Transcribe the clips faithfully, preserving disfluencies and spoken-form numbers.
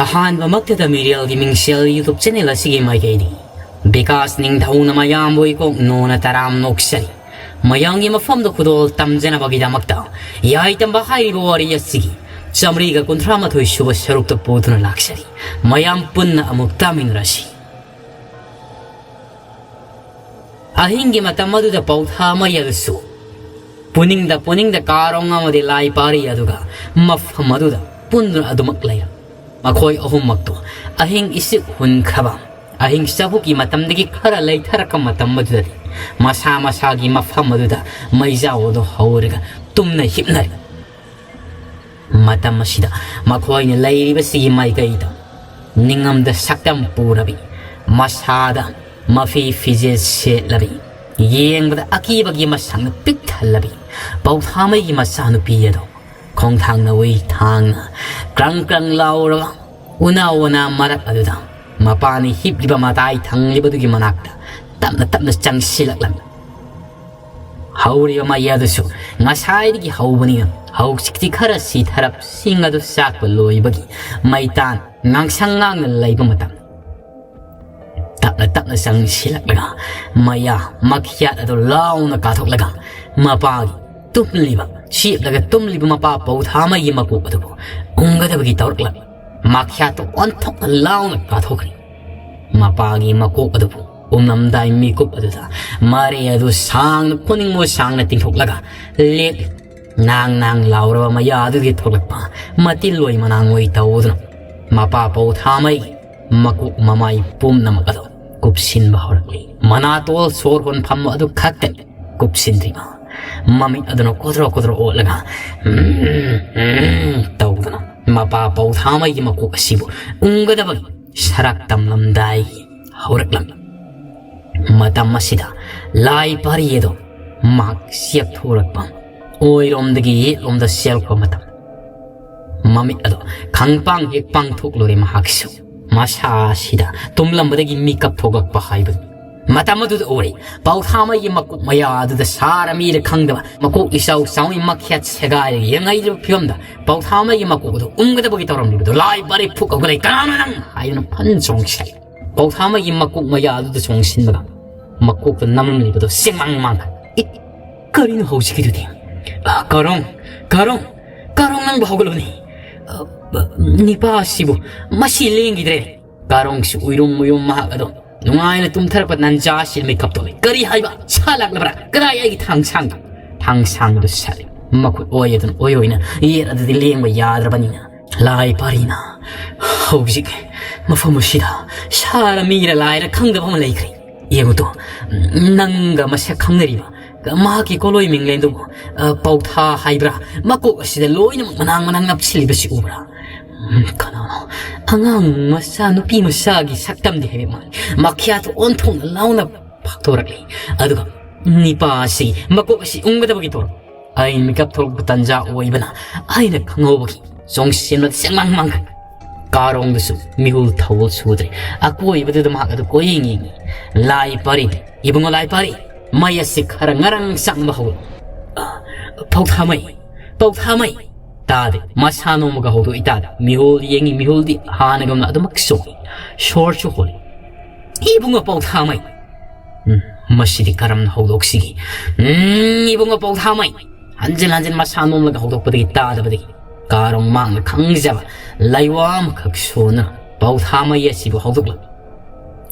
ꯑꯍꯥꯟꯕꯃꯛꯇꯗ ꯃꯤꯔꯦꯜꯒꯤ ꯃꯤꯡꯁꯦꯜ YouTube channel ꯑꯁꯤꯒꯤ ꯃꯥꯏꯀꯩꯗꯒꯤ ꯕꯤꯀꯥꯁ ꯅꯤꯡꯊꯧꯅ ꯃꯌꯥꯝꯕꯨ ꯏꯀꯣꯛ ꯅꯣꯟꯅ ꯇꯔꯥꯝ ꯅꯣꯛꯆꯔꯤ꯫ ꯃꯌꯥꯝꯒꯤ ꯃꯐꯝꯗ ꯈꯨꯗꯣꯜ ꯇꯝꯖꯅꯕꯒꯤꯗꯃꯛꯇ ꯌꯥꯏꯇꯝꯕ ꯍꯥꯏꯔꯤꯕ ꯋꯥꯔꯤ ꯑꯁꯤꯒꯤ ꯆꯥꯃꯔꯤꯒ ꯀꯨꯟꯊ꯭ꯔꯥ ꯃꯥꯊꯣꯏ ꯁꯨꯕ ꯁꯔꯨꯛꯇ ꯄꯨꯗꯨꯅ ꯂꯥꯛꯆꯔꯤ꯫ ꯃꯌꯥꯝ ꯄꯨꯟꯅ ꯑꯃꯨꯛ ꯇꯥꯃꯤꯟꯅꯔꯁꯤ꯫ ꯑꯍꯤꯡꯒꯤ ꯃꯇꯝ ꯑꯗꯨꯗ ꯄꯧꯊꯥꯃꯩ ꯑꯗꯨꯁꯨ ꯄꯨꯅꯤꯡꯗ ꯄꯨꯅꯤꯡꯗ ꯀꯥꯔꯣꯡ ꯑꯃꯗꯤ ꯂꯥꯏ ꯄꯥꯔꯤ ꯑꯗꯨꯒ ꯃꯐꯝ ꯑꯗꯨꯗ ꯄꯨꯟꯗꯨꯅ ꯑꯗꯨꯃꯛ ꯂꯩꯔꯝ꯫ ꯃꯈꯣꯏ ꯑꯍꯨꯝꯃꯛꯇꯨ ꯑꯍꯤꯡ ꯏꯁꯤꯛ ꯍꯨꯟꯈ꯭ꯔꯕ, ꯑꯍꯤꯡ ꯆꯕꯨꯛꯀꯤ ꯃꯇꯝꯗꯒꯤ ꯈꯔ ꯂꯩꯊꯔꯛꯄ ꯃꯇꯝ ꯑꯗꯨꯗꯗꯤ ꯃꯁꯥ ꯃꯁꯥꯒꯤ ꯃꯐꯝ ꯑꯗꯨꯗ ꯃꯩꯖꯥꯎ ꯑꯗꯨ ꯍꯧꯔꯒ ꯇꯨꯝꯅ ꯍꯤꯞꯅꯔꯤ꯫ ꯃꯇꯝ ꯑꯁꯤꯗ ꯃꯈꯣꯏꯅ ꯂꯩꯔꯤꯕꯁꯤꯒꯤ ꯃꯥꯏꯀꯩꯗ ꯅꯤꯡꯉꯝꯗ ꯁꯛꯇꯝ ꯄꯨꯔꯕꯤ, ꯃꯁꯥꯗ ꯃꯐꯤ ꯐꯤꯖꯦꯠ ꯁꯦꯠꯂꯕꯤ, ꯌꯦꯡꯕꯗ ꯑꯀꯤꯕꯒꯤ ꯃꯁꯛꯅ ꯄꯤꯛ ꯊꯜꯂꯕꯤ ꯄꯧꯊꯥꯃꯩꯒꯤ ꯃꯆꯥꯅꯨꯄꯤ ꯑꯗꯣ ꯈꯣꯡꯊꯥꯡ ꯅꯥꯎꯔꯤ ꯊꯥꯡꯅ ꯀ꯭ꯔꯪ ꯀ꯭ꯔꯪ ꯂꯥꯎꯔꯕ ꯎꯅꯥ ꯋꯥꯅꯥ ꯃꯔꯛ ꯑꯗꯨꯗ ꯃꯄꯥꯅ ꯍꯤꯞꯂꯤꯕ ꯃꯇꯥꯏ ꯊꯪꯂꯤꯕꯗꯨꯒꯤ ꯃꯅꯥꯛꯇ ꯇꯞꯅ ꯇꯞꯅ ꯆꯪꯁꯤꯜꯂꯛꯂꯝꯃꯤ꯫ ꯍꯧꯔꯤꯕ ꯃꯩ ꯑꯗꯨꯁꯨ ꯉꯁꯥꯏꯗꯒꯤ ꯍꯧꯕꯅꯤꯅ ꯍꯧꯖꯤꯛꯇꯤ ꯈꯔ ꯁꯤꯊꯔꯞ, ꯁꯤꯡ ꯑꯗꯨ ꯆꯥꯛꯄ ꯂꯣꯏꯕꯒꯤ ꯃꯩꯇꯥꯟ ꯉꯥꯡꯁꯪ ꯉꯥꯡꯅ ꯂꯩꯕ ꯃꯇꯝ꯫ ꯇꯞꯅ ꯇꯞꯅ ꯆꯪꯁꯤꯜꯂꯛꯂꯒ ꯃꯌꯥ ꯃꯈꯤꯌꯥꯠ ꯑꯗꯨ ꯂꯥꯎꯅ ꯀꯥꯊꯣꯛꯂꯒ ꯃꯄꯥꯒꯤ ꯇꯨꯝꯂꯤꯕ, ꯆꯦꯞꯂꯒ ꯇꯨꯝꯂꯤꯕ ꯃꯄꯥ ꯄꯧꯊꯥꯃꯩꯒꯤ ꯃꯀꯣꯛ ꯑꯗꯨꯕꯨ ꯎꯪꯒꯗꯕꯒꯤ ꯇꯧꯔꯛꯂꯝꯃꯤ꯫ ꯃꯈꯤꯌꯥꯠꯇꯨ ꯑꯣꯟꯊꯣꯛꯅ ꯂꯥꯎꯅ ꯀꯥꯊꯣꯛꯈ꯭ꯔꯦ꯫ ꯃꯄꯥꯒꯤ ꯃꯀꯣꯛ ꯑꯗꯨꯕꯨ ꯎꯝꯂꯝꯗꯥꯏ ꯃꯤꯀꯨꯞ ꯑꯗꯨꯗ ꯃꯔꯦ ꯑꯗꯨ ꯁꯥꯡꯅ ꯈꯨꯅꯤꯡ ꯃꯨ ꯁꯥꯡꯅ ꯇꯤꯡꯊꯣꯛꯂꯒ ꯂꯦꯞꯂꯤ꯫ ꯅꯥꯡ ꯅꯥꯡ ꯂꯥꯎꯔꯕ ꯃꯌꯥ ꯑꯗꯨꯒꯤ ꯊꯣꯛꯂꯛꯄ ꯃꯇꯤꯜꯂꯣꯏ ꯃꯅꯥꯡꯂꯣꯏ ꯇꯧꯗꯨꯅ ꯃꯄꯥ ꯄꯧꯊꯥꯃꯩꯒꯤ ꯃꯀꯣꯛ ꯃꯃꯥꯏ ꯄꯨꯝꯅꯃꯛ ꯑꯗꯨ ꯀꯨꯞꯁꯤꯟꯕ ꯍꯧꯔꯛꯂꯤ꯫ ꯃꯅꯥꯇꯣꯜ ꯁꯣꯔ ꯍꯣꯟꯐꯝ ꯑꯗꯨ ꯈꯛꯇꯅꯤ ꯀꯨꯞꯁꯤꯟꯗ꯭ꯔꯤꯕ꯫ ꯃꯃꯤꯠ ꯑꯗꯨꯅ ꯀꯣꯗ꯭ꯔꯣ ꯀꯣꯗ꯭ꯔꯣ ꯑꯣꯠꯂꯒ "ꯎꯝ, ꯎꯝ" ꯇꯧꯗꯨꯅ ꯃꯄꯥ ꯄꯧꯊꯥꯃꯩꯒꯤ ꯃꯀꯣꯛ ꯑꯁꯤꯕꯨ ꯎꯪꯒꯗꯕꯒꯤ ꯁꯔꯥꯛ ꯇꯝꯂꯝꯗꯥꯏꯒꯤ ꯍꯧꯔꯛꯂꯝꯃꯤ꯫ ꯃꯇꯝ ꯑꯁꯤꯗ ꯂꯥꯏ ꯄꯥꯔꯤ ꯑꯗꯣ ꯃꯍꯥꯛ ꯆꯦꯞꯊꯣꯔꯛꯄ, ꯑꯣꯏꯔꯣꯝꯗꯒꯤ ꯌꯦꯠꯂꯣꯝꯗ ꯆꯦꯜꯂꯛꯄ ꯃꯇꯝ꯫ ꯃꯃꯤꯠ ꯑꯗꯣ ꯈꯪꯄꯥꯡ ꯍꯦꯛ ꯄꯥꯡꯊꯣꯛꯂꯨꯔꯦ ꯃꯍꯥꯛꯁꯨ꯫ ꯃꯁꯥ ꯑꯁꯤꯗ ꯇꯨꯝꯂꯝꯕꯗꯒꯤ ꯃꯤꯀꯞ ꯊꯣꯛꯂꯛꯄ ꯍꯥꯏꯕꯗꯨ꯫ ꯃꯇꯝ ꯑꯗꯨꯗ ꯑꯣꯏ, ꯄꯥꯎꯊꯥꯃꯩꯒꯤ ꯃꯀꯣꯛ ꯃꯌꯥ ꯑꯗꯨꯗ ꯁꯥꯔ ꯃꯤꯔ ꯈꯪꯗꯕ ꯃꯀꯣꯛ ꯏꯆꯥꯎ ꯆꯥꯎꯏ ꯃꯈꯦꯠ ꯁꯦꯒꯥꯏꯔꯒ ꯌꯦꯡꯉꯩꯗꯕ ꯐꯤꯕꯝꯗ ꯄꯥꯎꯊꯥꯃꯩꯒꯤ ꯃꯀꯣꯛ ꯑꯗꯨ ꯎꯝꯒꯗꯕꯒꯤ ꯇꯧꯔꯝꯂꯤꯕꯗꯨ ꯂꯥꯏ ꯄꯔꯤ ꯐꯨꯛ ꯍꯧꯒꯠꯂꯛꯏ꯫ "ꯀꯅꯥꯅꯣ ꯅꯪ?" ꯍꯥꯏꯗꯨꯅ ꯐꯟ ꯆꯣꯡꯁꯤꯜꯂꯤ꯫ ꯄꯥꯎꯊꯥꯃꯩꯒꯤ ꯃꯀꯣꯛ ꯃꯌꯥ ꯑꯗꯨꯗ ꯆꯣꯡꯁꯤꯟꯕꯒ ꯃꯀꯣꯛꯇ ꯅꯝꯂꯝꯂꯤꯕꯗꯨ ꯆꯦꯡꯃꯥꯡ ꯃꯥꯡꯈ꯭ꯔꯦ꯫ "ꯏ, ꯀꯔꯤꯅꯣ ꯍꯧꯖꯤꯛꯀꯤꯗꯨꯗꯤ?" "ꯑ, ꯀꯥꯔꯣꯡ, ꯀꯥꯔꯣꯡ, ꯀꯥꯔꯣꯡ, ꯅꯪꯕꯨ ꯍꯧꯒꯠꯂꯨꯅꯦ꯫ ꯑ, ꯅꯤꯄꯥ ꯑꯁꯤꯕꯨ ꯃꯁꯤ ꯂꯦꯡꯈꯤꯗ꯭ꯔꯦ꯫" ꯀꯥꯔꯣꯡꯁꯨ ꯎꯏꯔꯨꯝ ꯎꯏꯔꯨꯝ ꯃꯍꯥꯛ ꯑꯗꯨ ꯅꯨꯡꯉꯥꯏꯅ ꯇꯨꯝꯊꯔꯛꯄ ꯇꯟꯖꯥ ꯑꯁꯤꯗ ꯃꯤꯀꯞ ꯊꯣꯛꯂꯛꯏ꯫ "ꯀꯔꯤ ꯍꯥꯏꯕ? ꯁꯥ ꯂꯥꯛꯂꯕ꯭ꯔꯥ? ꯀꯗꯥꯏ ꯑꯩꯒꯤ ꯊꯥꯡꯁꯥꯡꯗꯣ?" ꯊꯥꯡꯁꯥꯡꯗꯨ ꯁꯥꯠꯂꯤ꯫ ꯃꯈꯨꯠ ꯑꯣꯏ ꯑꯗꯨꯅ ꯑꯣꯏ ꯑꯣꯏꯅ ꯌꯦꯠ ꯑꯗꯨꯗꯤ ꯂꯦꯡꯕ ꯌꯥꯗ꯭ꯔꯕꯅꯤꯅ, "ꯂꯥꯏ ꯄꯥꯔꯤꯅ ꯍꯧꯖꯤꯛ ꯃꯐꯝ ꯑꯁꯤꯗ ꯁꯥꯔ ꯃꯤꯔ ꯂꯥꯏꯔ ꯈꯪꯗꯕ ꯑꯃ ꯂꯩꯈ꯭ꯔꯦ꯫ ꯌꯦꯡꯉꯨꯇꯣ, ꯅꯪꯒ ꯃꯁꯛ ꯈꯪꯅꯔꯤꯕ ꯃꯍꯥꯛꯀꯤ ꯀꯣꯂꯣꯏ ꯃꯤꯡꯂꯦꯟꯗꯨꯕꯨ, ꯑ, ꯄꯥꯎꯊꯥ ꯍꯥꯏꯕ꯭ꯔꯥ, ꯃꯀꯣꯛ ꯑꯁꯤꯗ ꯂꯣꯏꯅꯃꯛ ꯃꯅꯥꯡ ꯃꯅꯥꯡ ꯅꯞꯁꯤꯜꯂꯤꯕꯁꯤ ꯎꯕ꯭ꯔꯥ? ꯎꯝ, ꯀꯅꯥꯅꯣ? ꯑꯉꯥꯡ ꯃꯆꯥ, ꯅꯨꯄꯤ ꯃꯆꯥꯒꯤ ꯁꯛꯇꯝꯗꯤ ꯍꯥꯏꯕ ꯃꯥꯜꯂꯤ꯫ ꯃꯈ꯭ꯌꯥꯠꯇꯨ ꯑꯣꯟꯊꯣꯛꯅ ꯂꯥꯎꯅ ꯐꯥꯛꯇꯣꯔꯛꯂꯤ꯫ ꯑꯗꯨꯒ ꯅꯤꯄꯥ ꯑꯁꯤ ꯃꯀꯣꯛ ꯑꯁꯤ ꯎꯪꯒꯗꯕꯒꯤ ꯊꯧꯔꯝ꯫ ꯑꯩꯅ ꯃꯤꯀꯞ ꯊꯣꯛꯂꯛꯄ ꯇꯟꯖꯥ ꯑꯣꯏꯕꯅ ꯑꯩꯅ ꯈꯪꯍꯧꯕꯒꯤ ꯆꯣꯡꯁꯤꯟꯕꯗ ꯆꯦꯡꯃꯥꯡ ꯃꯥꯡꯈ꯭ꯔꯦ꯫ ꯀꯥꯔꯣꯡꯗꯨꯁꯨ ꯃꯤꯍꯨꯜ ꯊꯧꯍꯨꯜ ꯁꯨꯗ꯭ꯔꯦ꯫ ꯑꯀꯣꯏꯕꯗꯨꯗ ꯃꯍꯥꯛ ꯑꯗꯨ ꯀꯣꯏꯌꯦꯡ ꯌꯦꯡꯉꯤ꯫ "ꯂꯥꯏ ꯄꯥꯔꯤ, ꯏꯕꯨꯡꯉꯣ ꯂꯥꯏ ꯄꯥꯔꯤ, ꯃꯩ ꯑꯁꯤ ꯈꯔ ꯉꯔꯪ ꯆꯪꯕ ꯍꯧꯔꯣ꯫" "ꯑ, ꯄꯥꯎꯊꯥꯃꯩ, ꯄꯥꯎꯊꯥꯃꯩ!" ꯇꯥꯗꯦ꯫ ꯃꯁꯥ ꯅꯣꯝꯃꯒ ꯍꯧꯗꯣꯛꯏ꯫ ꯇꯥꯗꯦ꯫ ꯃꯤꯍꯨꯜ ꯌꯦꯡꯉꯤ꯫ ꯃꯤꯍꯨꯜꯗꯤ ꯍꯥꯟꯅꯒꯨꯝꯅ ꯑꯗꯨꯃꯛ ꯆꯣꯡꯉꯤ꯫ ꯁꯣꯔꯁꯨ ꯍꯣꯜꯂꯤ꯫ "ꯏꯕꯨꯡꯉꯣ ꯄꯥꯎꯊꯥꯃꯩ!" ꯎꯝ, ꯃꯁꯤꯗꯤ ꯀꯔꯝꯅ ꯍꯧꯗꯣꯛꯁꯤꯒꯦ? "ꯎꯝ, ꯏꯕꯨꯡꯉꯣ ꯄꯥꯎꯊꯥꯃꯩ!" ꯍꯟꯖꯤꯟ ꯍꯟꯖꯤꯟ ꯃꯁꯥ ꯅꯣꯝꯂꯒ ꯍꯧꯗꯣꯛꯄꯗꯒꯤ ꯇꯥꯗꯕꯗꯒꯤ ꯀꯥꯔꯣꯡ ꯃꯍꯥꯛꯅ ꯈꯪꯖꯕ ꯂꯩꯋꯥ ꯑꯃꯈꯛ ꯁꯣꯟꯅ ꯄꯥꯎꯊꯥꯃꯩ ꯑꯁꯤꯕꯨ ꯍꯧꯗꯣꯛꯂꯝꯃꯤ꯫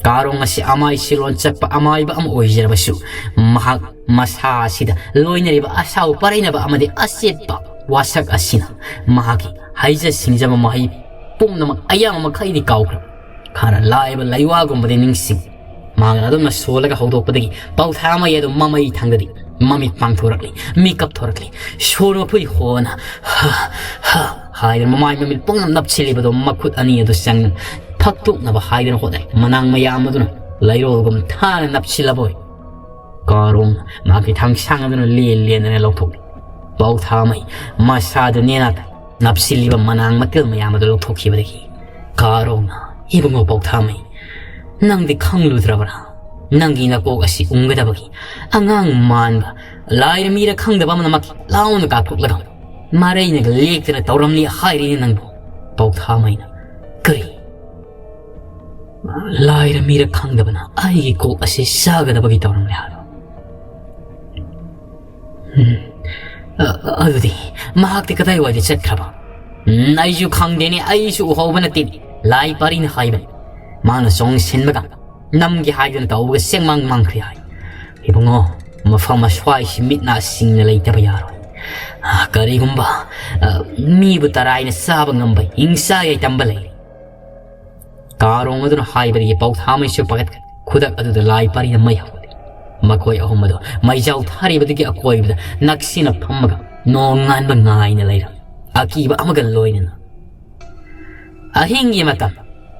ꯀꯥꯔꯣꯡ ꯑꯁꯤ ꯑꯃꯥꯏ ꯁꯤꯔꯣꯟ ꯆꯠꯄ ꯑꯃꯥꯏꯕ ꯑꯃ ꯑꯣꯏꯖꯔꯕꯁꯨ, ꯃꯍꯥꯛ ꯃꯁꯥ ꯑꯁꯤꯗ ꯂꯣꯏꯅꯔꯤꯕ ꯑꯁꯥꯎ ꯄꯔꯩꯅꯕ ꯑꯃꯗꯤ ꯑꯆꯦꯠꯄ ꯋꯥꯁꯛ ꯑꯁꯤꯅ ꯃꯍꯥꯛꯀꯤ ꯍꯩꯖ ꯁꯤꯡꯖꯕ ꯃꯍꯩ ꯄꯨꯝꯅꯃꯛ ꯑꯌꯥꯝꯕ ꯃꯈꯩꯗꯤ ꯀꯥꯎꯈ꯭ꯔꯕ꯫ ꯈꯔ ꯂꯥꯏꯕ ꯂꯩꯋꯥꯒꯨꯝꯕꯗꯤ ꯅꯤꯡꯁꯤꯡ꯫ ꯃꯍꯥꯛꯅ ꯑꯗꯨꯝꯅ ꯁꯣꯜꯂꯒ ꯍꯧꯗꯣꯛꯄꯗꯒꯤ ꯄꯥꯎꯊꯥꯃꯩ ꯑꯗꯨ ꯃꯃꯩ ꯊꯪꯗꯗꯤ ꯃꯃꯤꯠ ꯄꯥꯡꯊꯣꯔꯛꯂꯤ, ꯃꯤꯀꯞ ꯊꯣꯔꯛꯂꯤ꯫ ꯁꯣꯔ ꯃꯐꯨꯏ ꯍꯣꯅ "ꯍ, ꯍ" ꯍꯥꯏꯗꯨꯅ ꯃꯃꯥꯏ ꯃꯃꯤꯠ ꯄꯨꯝꯅꯃꯛ ꯅꯞꯁꯤꯜꯂꯤꯕꯗꯣ ꯃꯈꯨꯠ ꯑꯅꯤ ꯑꯗꯨ ꯆꯪꯗꯨꯅ ꯐꯛꯇꯣꯛꯅꯕ ꯍꯥꯏꯗꯨꯅ ꯍꯣꯠꯅꯩ꯫ ꯃꯅꯥꯡ ꯃꯌꯥꯝ ꯑꯗꯨꯅ ꯂꯩꯔꯣꯜꯒꯨꯝ ꯊꯥꯅ ꯅꯞꯁꯤꯜꯂꯕꯣꯏ꯫ ꯀꯥꯔꯣꯡ ꯃꯍꯥꯛꯀꯤ ꯊꯥꯡꯁꯥꯡ ꯑꯗꯨꯅ ꯂꯦꯟ ꯂꯦꯟꯗꯅ ꯂꯧꯊꯣꯛꯂꯤ꯫ ꯄꯥꯎꯊꯥꯃꯩ ꯃꯁꯥꯗꯨ ꯅꯦꯅꯥ ꯅꯞꯁꯤꯜꯂꯤꯕ ꯃꯅꯥꯡ ꯃꯇꯤꯜ ꯃꯌꯥꯝ ꯑꯗꯨ ꯂꯧꯊꯣꯛꯈꯤꯕꯗꯒꯤ ꯀꯥꯔꯣꯡꯅ, "ꯏꯕꯨꯡꯉꯣ ꯄꯥꯎꯊꯥꯃꯩ, ꯅꯪꯗꯤ ꯈꯪꯂꯨꯗ꯭ꯔꯕ꯭ꯔꯥ? ꯅꯪꯒꯤ ꯅꯀꯣꯛ ꯑꯁꯤ ꯎꯪꯒꯗꯕꯒꯤ ꯑꯉꯥꯡ ꯃꯥꯟꯕ ꯂꯥꯏꯔ ꯃꯤꯔ ꯈꯪꯗꯕ ꯑꯃꯅ ꯃꯛ ꯂꯥꯎꯅ ꯀꯥꯞꯊꯣꯛꯂꯒ ꯃꯔꯩꯅꯒ ꯂꯦꯛꯇꯅ ꯇꯧꯔꯝꯂꯤ ꯍꯥꯏꯔꯤꯅꯦ ꯅꯪꯕꯨ꯫ ꯄꯥꯎꯊꯥꯃꯩꯅ, "ꯀꯔꯤ? ꯂꯥꯏꯔ ꯃꯤꯔ ꯈꯪꯗꯕꯅ ꯑꯩꯒꯤ ꯀꯣꯛ ꯑꯁꯤ ꯆꯥꯒꯗꯕꯒꯤ ꯇꯧꯔꯝꯂꯦ ꯍꯥꯏꯕ?" ꯎꯝ꯫ "ꯑ-, ꯑꯗꯨꯗꯤ ꯃꯍꯥꯛꯇꯤ ꯀꯗꯥꯏꯋꯥꯏꯗ ꯆꯠꯈ꯭ꯔꯕ?" "ꯎꯝ, ꯑꯩꯁꯨ ꯈꯪꯗꯦꯅꯦ, ꯑꯩꯁꯨ ꯎꯍꯧꯕ ꯅꯠꯇꯦ꯫ ꯂꯥꯏ ꯄꯥꯔꯤꯅ ꯍꯥꯏꯕꯅꯤ꯫ ꯃꯥꯅ ꯆꯣꯡꯁꯤꯟꯕꯒ ꯅꯝꯒꯦ ꯍꯥꯏꯗꯨꯅ ꯇꯧꯕꯒ ꯆꯦꯡꯃꯥꯡ ꯃꯥꯡꯈ꯭ꯔꯦ ꯍꯥꯏ꯫ ꯏꯕꯨꯡꯉꯣ, ꯃꯐꯝ ꯑꯁ꯭ꯋꯥꯏꯁꯤ ꯃꯤꯠ ꯅꯥ ꯁꯤꯡꯅ ꯂꯩꯇꯕ ꯌꯥꯔꯣꯏ꯫ ꯑ, ꯀꯔꯤꯒꯨꯝꯕ, ꯑ, ꯃꯤꯕꯨ ꯇꯔꯥꯏꯅ ꯆꯥꯕ ꯉꯝꯕ ꯍꯤꯡꯆꯥ ꯌꯥꯏꯇꯝꯕ ꯂꯩꯔꯤ꯫" ꯀꯥꯔꯣꯡ ꯑꯗꯨꯅ ꯍꯥꯏꯕꯗꯒꯤ ꯄꯥꯎꯊꯥꯃꯩꯁꯨ ꯄꯥꯈꯠꯈ꯭ꯔꯦ꯫ ꯈꯨꯗꯛ ꯑꯗꯨꯗ ꯂꯥꯏ ꯄꯥꯔꯤꯅ ꯃꯩ ꯍꯧꯒꯠꯂꯤ꯫ ꯃꯈꯣꯏ ꯑꯍꯨꯝ ꯑꯗꯨ ꯃꯩꯖꯥꯎ ꯊꯥꯔꯤꯕꯗꯨꯒꯤ ꯑꯀꯣꯏꯕꯗ ꯅꯛꯁꯤꯟꯅ ꯐꯝꯃꯒ ꯅꯣꯡꯉꯥꯟꯕ ꯉꯥꯏꯅ ꯂꯩꯔꯝꯃꯤ, ꯑꯀꯤꯕ ꯑꯃꯒ ꯂꯣꯏꯅꯅ꯫ ꯑꯍꯤꯡꯒꯤ ꯃꯇꯝ,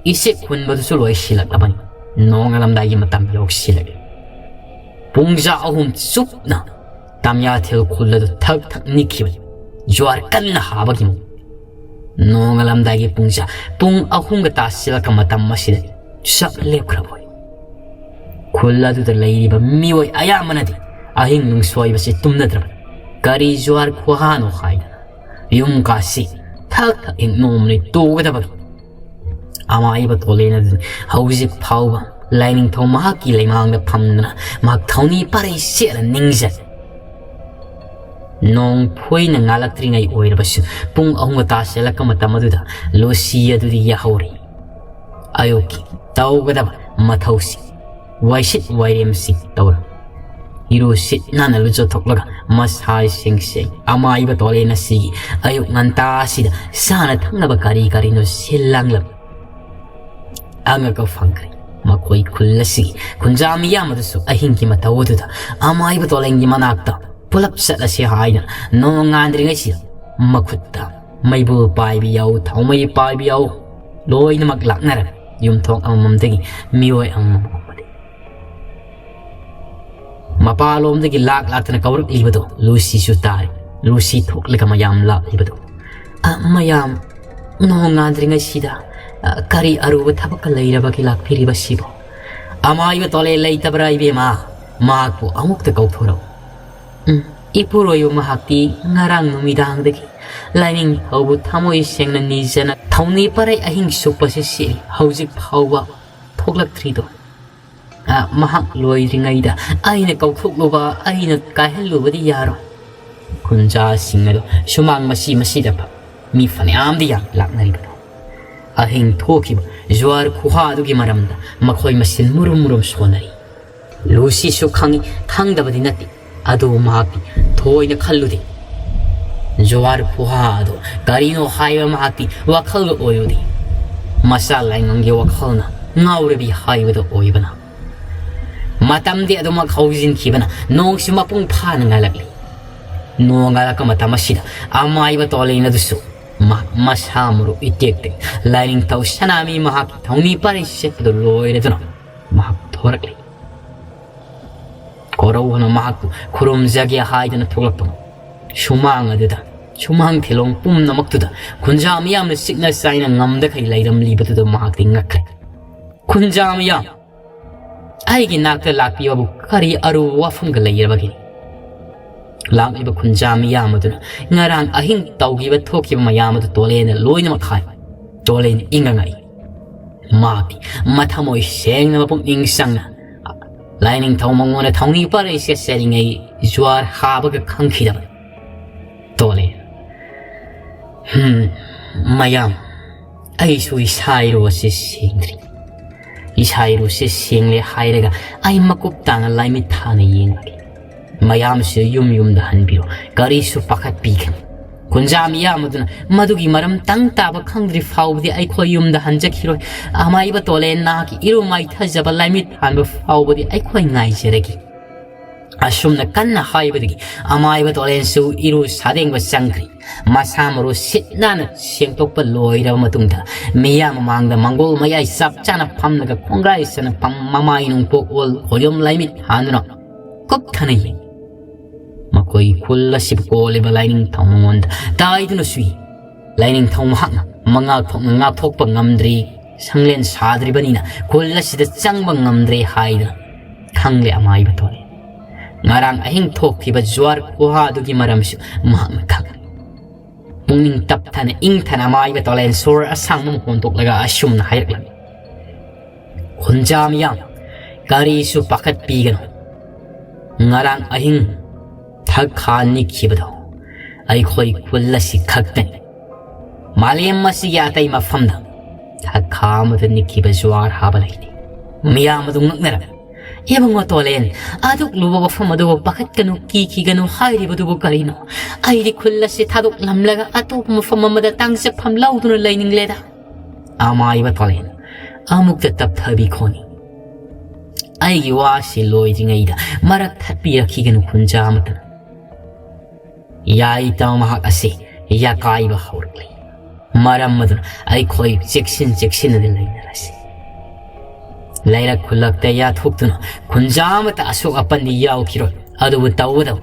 ꯏꯁꯤꯛ ꯍꯨꯟꯕꯗꯨꯁꯨ ꯂꯣꯏꯁꯤꯜꯂꯛꯂꯕꯅꯤ꯫ ꯅꯣꯡꯉꯥꯜꯂꯝꯗꯥꯏꯒꯤ ꯃꯇꯝ ꯌꯧꯁꯤꯜꯂꯛꯂꯦ꯫ ꯄꯨꯡꯖꯥ ꯑꯍꯨꯝ ꯆꯨꯞꯅ ꯇꯥꯃꯤꯌꯥꯊꯦꯜ ꯈꯨꯜ ꯑꯗꯨ ꯊꯛ ꯊꯛ ꯅꯤꯛꯈꯤꯕꯅꯤ꯫ ꯖ꯭ꯋꯥꯔ ꯀꯟꯅ ꯍꯥꯕꯒꯤ ꯃꯑꯣꯡ꯫ ꯅꯣꯡꯉꯥꯜꯂꯝꯗꯥꯏꯒꯤ ꯄꯨꯡꯖꯥ ꯄꯨꯡ ꯑꯍꯨꯝꯒ ꯇꯥꯁꯤꯜꯂꯛꯄ ꯃꯇꯝ ꯑꯁꯤꯗ ꯆꯞ ꯂꯦꯞꯈ꯭ꯔꯕ ꯑꯣꯏ꯫ ꯈꯨꯜ ꯑꯗꯨꯗ ꯂꯩꯔꯤꯕ ꯃꯤꯑꯣꯏ ꯑꯌꯥꯝꯕꯅꯗꯤ ꯑꯍꯤꯡ ꯅꯨꯡꯁꯣꯏꯕꯁꯤ ꯇꯨꯝꯅꯗ꯭ꯔꯕꯅꯤ꯫ ꯀꯔꯤ ꯖ꯭ꯋꯥꯔ ꯈꯨꯍꯥꯅꯣ ꯍꯥꯏꯗꯅ ꯌꯨꯝ ꯀꯥꯁꯤ ꯊꯛ ꯊꯛ ꯍꯦꯛ ꯅꯣꯝꯂꯤ ꯇꯨꯒꯗꯕꯒꯤ꯫ ꯑꯃꯥꯏꯕ ꯇꯣꯂꯦꯟ ꯑꯗꯨ ꯍꯧꯖꯤꯛ ꯐꯥꯎꯕ ꯂꯥꯏꯅꯤꯡꯊꯧ ꯃꯍꯥꯛꯀꯤ ꯂꯩꯃꯥꯡꯗ ꯐꯝꯗꯨꯅ ꯃꯍꯥꯛ ꯊꯧꯅꯤ ꯄꯔꯩ ꯁꯦꯠꯅ ꯅꯤꯡꯖꯔꯤ꯫ ꯅꯣꯡ ꯐꯣꯏꯅ ꯉꯥꯜꯂꯛꯇ꯭ꯔꯤꯉꯩ ꯑꯣꯏꯔꯕꯁꯨ ꯄꯨꯡ ꯑꯍꯨꯝꯒ ꯇꯥꯁꯤꯜꯂꯛꯄ ꯃꯇꯝ ꯑꯗꯨꯗ ꯂꯨꯁꯤ ꯑꯗꯨꯗꯤ ꯌꯥꯍꯧꯔꯤ꯫ ꯑꯌꯨꯛꯀꯤ ꯇꯧꯒꯗꯕ ꯃꯊꯧꯁꯤꯡ, ꯋꯥꯏꯁꯤꯠ ꯋꯥꯏꯔꯦꯝꯁꯤꯡ ꯇꯧꯔꯝꯃꯤ꯫ ꯏꯔꯨ ꯁꯤꯠ ꯅꯥꯟꯅ ꯂꯨꯖꯊꯣꯛꯂꯒ ꯃꯁꯥ ꯁꯦꯡ ꯁꯦꯡ ꯑꯃꯥꯏꯕ ꯇꯣꯂꯦꯟ ꯑꯁꯤꯒꯤ ꯑꯌꯨꯛ ꯉꯟꯇꯥ ꯑꯁꯤꯗ ꯆꯥꯅ ꯊꯛꯅꯕ ꯀꯔꯤ ꯀꯔꯤꯅꯣ ꯁꯤꯜ ꯂꯥꯡꯂꯝꯃꯤ꯫ ꯑꯉꯛꯄ ꯐꯪꯈ꯭ꯔꯦ꯫ ꯃꯈꯣꯏ ꯈꯨꯜ ꯑꯁꯤꯒꯤ ꯈꯨꯟꯖꯥ ꯃꯤꯌꯥꯝ ꯑꯗꯨꯁꯨ ꯑꯍꯤꯡꯒꯤ ꯃꯇꯧ ꯑꯗꯨꯗ ꯑꯃꯥꯏꯕ ꯇꯣꯂꯦꯟꯒꯤ ꯃꯅꯥꯛꯇ ꯄꯨꯂꯞ ꯆꯠꯂꯁꯤ ꯍꯥꯏꯗꯨꯅ ꯅꯣꯡꯉꯥꯟꯗ꯭ꯔꯤꯉꯩꯁꯤꯗ ꯃꯈꯨꯠꯇ ꯃꯩꯕꯨꯜ ꯄꯥꯏꯕ ꯌꯥꯎ, ꯊꯥꯎꯃꯩ ꯄꯥꯏꯕ ꯌꯥꯎ, ꯂꯣꯏꯅꯃꯛ ꯂꯥꯛꯅꯔꯝꯃꯤ꯫ ꯌꯨꯝꯊꯣꯡ ꯑꯃꯃꯝꯗꯒꯤ ꯃꯤꯑꯣꯏ ꯑꯃꯃꯝ ꯒꯨꯝꯕꯗꯤ꯫ ꯃꯄꯥꯟꯂꯣꯝꯗꯒꯤ ꯂꯥꯛ ꯂꯥꯛꯇꯅ ꯀꯧꯔꯛꯂꯤꯕꯗꯨ ꯂꯨꯁꯤꯁꯨ ꯇꯥꯔꯦ꯫ ꯂꯨꯁꯤ ꯊꯣꯛꯂꯒ ꯃꯌꯥꯝ ꯂꯥꯛꯂꯤꯕꯗꯨ꯫ "ꯑ, ꯃꯌꯥꯝ, ꯅꯣꯡꯉꯥꯟꯗ꯭ꯔꯤꯉꯩꯁꯤꯗ, ꯑ, ꯀꯔꯤ ꯑꯔꯨꯕ ꯊꯕꯛꯀ ꯂꯩꯔꯕꯒꯦ ꯂꯥꯛꯄꯤꯔꯤꯕꯁꯤꯕꯣ? "ꯑꯃꯥꯏꯕ ꯇꯣꯂꯦ ꯂꯩꯇꯕ꯭ꯔꯥ ꯏꯕꯦꯝꯃ? ꯃꯍꯥꯛꯄꯨ ꯑꯃꯨꯛꯇ ꯀꯧꯊꯣꯔꯛꯎ꯫" ꯎꯝ, ꯏꯄꯨꯔꯣꯏꯕ ꯃꯍꯥꯛꯇꯤ ꯉꯔꯥꯡ ꯅꯨꯃꯤꯗꯥꯡꯗꯒꯤ ꯂꯥꯏꯅꯤꯡꯊꯧꯕꯨ ꯊꯃꯣꯏ ꯁꯦꯡꯅ ꯅꯤꯖꯅ ꯊꯧꯅꯤ ꯄꯔꯩ ꯑꯍꯤꯡ ꯆꯨꯞꯄꯁꯤ ꯁꯤꯔꯤ, ꯍꯧꯖꯤꯛ ꯐꯥꯎꯕ ꯊꯣꯛꯂꯛꯇ꯭ꯔꯤꯗꯣ꯫ ꯑ, ꯃꯍꯥꯛ ꯂꯣꯏꯗ꯭ꯔꯤꯉꯩꯗ ꯑꯩꯅ ꯀꯧꯊꯣꯛꯂꯨꯕ, ꯑꯩꯅ ꯀꯥꯏꯍꯜꯂꯨꯕꯗꯤ ꯌꯥꯔꯣꯏ꯫ ꯈꯨꯟꯖꯥꯁꯤꯡ ꯑꯗꯨ ꯁꯨꯃꯥꯡ ꯃꯁꯤ ꯃꯁꯤꯗ ꯐ-, ꯃꯤ ꯐꯅꯌꯥꯝꯗꯤ ꯌꯥꯝ ꯂꯥꯛꯅꯔꯤꯕꯅꯤ꯫ ꯑꯍꯤꯡ ꯊꯣꯛꯈꯤꯕ ꯖꯨꯋꯥꯔ ꯈꯨꯍꯥꯗꯨꯒꯤ ꯃꯔꯝꯗ ꯃꯈꯣꯏ ꯃꯁꯦꯟ ꯃꯨꯔꯨꯝ ꯃꯨꯔꯨꯝ ꯁꯣꯟꯅꯔꯤ꯫ ꯂꯨꯁꯤꯁꯨ ꯈꯪꯏ, ꯈꯪꯗꯕꯗꯤ ꯅꯠꯇꯦ, ꯑꯗꯨꯕꯨ ꯃꯍꯥꯛꯇꯤ ꯊꯣꯏꯅ ꯈꯜꯂꯨꯗꯦ꯫ ꯖꯨꯋꯥꯔ ꯈꯨꯍꯥ ꯑꯗꯨ ꯀꯔꯤꯅꯣ ꯍꯥꯏꯕ ꯃꯍꯥꯛꯇꯤ ꯋꯥꯈꯜꯗ ꯑꯣꯏꯔꯨꯗꯦ꯫ ꯃꯆꯥ ꯂꯥꯏꯉꯝꯒꯤ ꯋꯥꯈꯜꯅ ꯉꯥꯎꯔꯕꯤ ꯍꯥꯏꯕꯗꯨ ꯑꯣꯏꯕꯅ꯫ ꯃꯇꯝꯗꯤ ꯑꯗꯨꯃꯛ ꯍꯧꯖꯤꯟꯈꯤꯕꯅ ꯅꯣꯡꯁꯨ ꯃꯄꯨꯡ ꯐꯥꯅ ꯉꯥꯜꯂꯛꯂꯤ꯫ ꯅꯣꯡ ꯉꯥꯜꯂꯛꯄ ꯃꯇꯝ ꯑꯁꯤꯗ ꯑꯃꯥꯏꯕ ꯇꯣꯂꯦꯟ ꯑꯗꯨꯁꯨ ꯃꯍꯥꯛ ꯃꯁꯥ ꯃꯔꯨ ꯏꯇꯦꯛ ꯇꯦꯛ ꯂꯥꯏꯅꯤꯡꯊꯧ ꯁꯅꯥꯃꯤ ꯃꯍꯥꯛꯀꯤ ꯊꯧꯅꯤ ꯄꯔꯩ ꯁꯦꯠꯄꯗꯨ ꯂꯣꯏꯔꯗꯨꯅ ꯃꯍꯥꯛ ꯊꯣꯔꯛꯂꯤ꯫ ꯀꯣꯔꯧꯍꯅ ꯃꯍꯥꯛꯄꯨ ꯈꯨꯔꯨꯝꯖꯒꯦ ꯍꯥꯏꯗꯨꯅ ꯊꯣꯛꯂꯛꯄ ꯁꯨꯃꯥꯡ ꯑꯗꯨꯗ, ꯁꯨꯃꯥꯡ ꯊꯤꯂꯣꯡ ꯄꯨꯝꯅꯃꯛꯇꯨꯗ ꯈꯨꯟꯖꯥ ꯃꯤꯌꯥꯝꯅ ꯆꯤꯛꯅ ꯆꯥꯏꯅ ꯉꯝꯗꯈꯩ ꯂꯩꯔꯝꯂꯤꯕꯗꯨꯗ ꯃꯍꯥꯛꯇꯤ ꯉꯛꯈ꯭ꯔꯦ꯫ "ꯈꯨꯟꯖꯥ ꯃꯤꯌꯥꯝ, ꯑꯩꯒꯤ ꯅꯥꯛꯇ ꯂꯥꯛꯄꯤꯕꯕꯨ ꯀꯔꯤ ꯑꯔꯨꯕ ꯋꯥꯐꯝꯒ ꯂꯩꯔꯕꯒꯦ?" ꯂꯥꯛꯂꯤꯕ ꯈꯨꯟꯖꯥ ꯃꯤꯌꯥꯝ ꯑꯗꯨꯅ ꯉꯔꯥꯡ ꯑꯍꯤꯡ ꯇꯧꯈꯤꯕ ꯊꯣꯛꯈꯤꯕ ꯃꯌꯥꯝ ꯑꯗꯨ ꯇꯣꯂꯦꯟꯅ ꯂꯣꯏꯅꯃꯛ ꯍꯥꯏ꯫ ꯇꯣꯂꯦꯟ ꯏꯪꯉ ꯉꯛꯏ꯫ ꯃꯍꯥꯛꯇꯤ ꯃꯊꯃꯣꯏ ꯁꯦꯡꯅ ꯃꯄꯨꯛꯅꯤꯡ ꯆꯪꯅ ꯂꯥꯏꯅꯤꯡꯊꯧ ꯃꯉꯣꯟꯗ ꯊꯧꯅꯤ ꯄꯔꯩ ꯆꯠꯆꯔꯤꯉꯩ ꯖ꯭ꯋꯥꯔ ꯍꯥꯕꯒ ꯈꯪꯈꯤꯗꯕꯅꯤ꯫ ꯇꯣꯂꯦꯟ, "ꯍꯝ, ꯃꯌꯥꯝ, ꯑꯩꯁꯨ ꯏꯁꯥ ꯏꯔꯨ ꯑꯁꯤ ꯁꯦꯡꯗ꯭ꯔꯤ꯫ ꯏꯁꯥ ꯏꯔꯨꯁꯦ ꯁꯦꯡꯂꯦ ꯍꯥꯏꯔꯒ ꯑꯩ ꯃꯀꯨꯞ ꯇꯥꯅ ꯂꯥꯏꯃꯤꯠ ꯊꯥꯅ ꯌꯦꯡꯂꯒꯦ꯫ ꯃꯌꯥꯝꯁꯦ ꯌꯨꯝ ꯌꯨꯝꯗ ꯍꯟꯕꯤꯔꯣ, ꯀꯔꯤꯁꯨ ꯄꯥꯈꯠꯄꯤꯒꯅꯨ꯫ ꯈꯨꯟꯖꯥ ꯃꯤꯌꯥꯝ ꯑꯗꯨꯅ ꯃꯗꯨꯒꯤ ꯃꯔꯝ ꯇꯪ ꯇꯥꯕ ꯈꯪꯗ꯭ꯔꯤ ꯐꯥꯎꯕꯗꯤ ꯑꯩꯈꯣꯏ ꯌꯨꯝꯗ ꯍꯟꯖꯈꯤꯔꯣꯏ꯫ ꯑꯃꯥꯏꯕ ꯇꯣꯂꯦꯟ ꯅꯍꯥꯛꯀꯤ ꯏꯔꯨ ꯃꯥꯏꯊꯖꯕ ꯂꯥꯏꯃꯤꯠ ꯊꯥꯟꯕ ꯐꯥꯎꯕꯗꯤ ꯑꯩꯈꯣꯏ ꯉꯥꯏꯖꯔꯒꯦ꯫" ꯑꯁꯨꯝꯅ ꯀꯟꯅ ꯍꯥꯏꯕꯗꯒꯤ ꯑꯃꯥꯏꯕ ꯇꯣꯂꯦꯟꯁꯨ ꯏꯔꯨ ꯁꯥꯗꯦꯡꯕ ꯆꯪꯈ꯭ꯔꯤ꯫ ꯃꯁꯥ ꯃꯔꯨ ꯁꯤꯠ ꯅꯥꯟꯅ ꯁꯦꯡꯗꯣꯛꯄ ꯂꯣꯏꯔꯕ ꯃꯇꯨꯡꯗ ꯃꯤꯌꯥꯝ ꯃꯃꯥꯡꯗ ꯃꯪꯒꯣꯜ ꯃꯌꯥꯏ ꯆꯞ ꯆꯥꯅ ꯐꯝꯂꯒ ꯈꯣꯡꯒ꯭ꯔꯥꯏ ꯆꯟꯅ ꯐꯝ-, ꯃꯃꯥꯏ ꯅꯣꯡꯄꯣꯛ ꯑꯣꯜ ꯈꯣꯏꯔꯣꯝ ꯂꯥꯏꯃꯤꯠ ꯊꯥꯟꯗꯨꯅ ꯀꯨꯞꯊꯅ ꯌꯦꯡꯏ꯫ ꯃꯈꯣꯏ ꯈꯨꯜ ꯑꯁꯤꯕꯨ ꯀꯣꯜꯂꯤꯕ ꯂꯥꯏꯅꯤꯡꯊꯧ ꯃꯉꯣꯟꯗ ꯇꯥꯏꯗꯨꯅꯁꯨ ꯌꯦꯡꯏ꯫ ꯂꯥꯏꯅꯤꯡꯊꯧ ꯃꯍꯥꯛꯅ ꯃꯉꯥꯛ ꯊꯣꯛꯅ ꯉꯥꯛꯊꯣꯛꯄ ꯉꯝꯗ꯭ꯔꯤ꯫ ꯁꯪꯂꯦꯟ ꯁꯥꯗ꯭ꯔꯤꯕꯅꯤꯅ ꯈꯨꯜ ꯑꯁꯤꯗ ꯆꯪꯕ ꯉꯝꯗ꯭ꯔꯦ ꯍꯥꯏꯗꯨꯅ ꯈꯪꯂꯦ ꯑꯃꯥꯏꯕ ꯇꯣꯂꯦꯟ꯫ ꯉꯔꯥꯡ ꯑꯍꯤꯡ ꯊꯣꯛꯈꯤꯕ ꯖ꯭ꯋꯥꯔ ꯈꯨꯍꯥꯗꯨꯒꯤ ꯃꯔꯝꯁꯨ ꯃꯍꯥꯛꯅ ꯈꯪꯂꯦ꯫ ꯄꯨꯛꯅꯤꯡ ꯇꯞꯊꯅ ꯏꯪꯊꯅ ꯑꯃꯥꯏꯕ ꯇꯣꯂꯦꯟ ꯁꯣꯔ ꯑꯁꯥꯡꯕ ꯑꯃ ꯍꯣꯟꯗꯣꯛꯂꯒ ꯑꯁꯨꯝꯅ ꯍꯥꯏꯔꯛꯂꯝꯃꯤ, "ꯈꯨꯟꯖꯥ ꯃꯤꯌꯥꯝ, ꯀꯔꯤꯁꯨ ꯄꯥꯈꯠꯄꯤꯒꯅꯨ꯫ ꯉꯔꯥꯡ ꯑꯍꯤꯡ ꯊꯛꯈꯥ ꯅꯤꯛꯈꯤꯕꯗꯣ ꯑꯩꯈꯣꯏ ꯈꯨꯜ ꯑꯁꯤ ꯈꯛꯇꯅꯤ꯫ ꯃꯥꯂꯦꯝ ꯑꯁꯤꯒꯤ ꯑꯇꯩ ꯃꯐꯝꯗ ꯊꯛꯈꯥ ꯑꯃꯗ ꯅꯤꯛꯈꯤꯕ ꯖ꯭ꯋꯥꯔ ꯍꯥꯕ ꯂꯩꯇꯦ꯫" ꯃꯤꯌꯥꯝ ꯑꯗꯨ ꯉꯛꯅꯔꯝꯃꯤ꯫ "ꯏꯕꯨꯡꯉꯣ ꯇꯣꯂꯦꯟ, ꯑꯗꯨꯛ ꯂꯨꯕ ꯋꯥꯐꯝ ꯑꯗꯨꯕꯨ ꯄꯥꯈꯠꯀꯅꯨ, ꯀꯤꯈꯤꯒꯅꯨ ꯍꯥꯏꯔꯤꯕꯗꯨꯕꯨ ꯀꯔꯤꯅꯣ? ꯑꯩꯗꯤ ꯈꯨꯜ ꯑꯁꯤ ꯊꯥꯗꯣꯛꯂꯝꯂꯒ ꯑꯇꯣꯞꯄ ꯃꯐꯝ ꯑꯃꯗ ꯇꯥꯡꯖꯐꯝ ꯂꯧꯗꯨꯅ ꯂꯩꯅꯤꯡꯂꯦꯗ꯫" ꯑꯃꯥꯏꯕ ꯇꯣꯂꯦꯟ, ꯑꯃꯨꯛꯇ ꯇꯞꯊꯕꯤꯈꯣꯅꯤ꯫ ꯑꯩꯒꯤ ꯋꯥꯁꯤ ꯂꯣꯏꯗ꯭ꯔꯤꯉꯩꯗ ꯃꯔꯛ ꯊꯠꯄꯤꯔꯛꯈꯤꯒꯅꯨ ꯈꯨꯟꯖꯥ ꯑꯃꯠꯇꯅ꯫ ꯌꯥꯏꯇ ꯃꯍꯥꯛ ꯑꯁꯤ ꯌꯥꯀꯥꯏꯕ ꯍꯧꯔꯛꯂꯤ꯫ ꯃꯔꯝ ꯑꯗꯨꯅ ꯑꯩꯈꯣꯏ ꯆꯦꯛꯁꯤꯟ ꯆꯦꯛꯁꯤꯟꯅꯗꯤ ꯂꯩꯅꯔꯁꯤ꯫ ꯂꯩꯔꯛ ꯈꯨꯜꯂꯛꯇ ꯌꯥꯊꯣꯛꯇꯨꯅ ꯈꯨꯟꯖꯥ ꯑꯃꯠꯇ ꯑꯁꯣꯛ ꯑꯄꯟꯗꯤ ꯌꯥꯎꯈꯤꯔꯣꯏ, ꯑꯗꯨꯕꯨ ꯇꯧꯕꯇꯕꯨ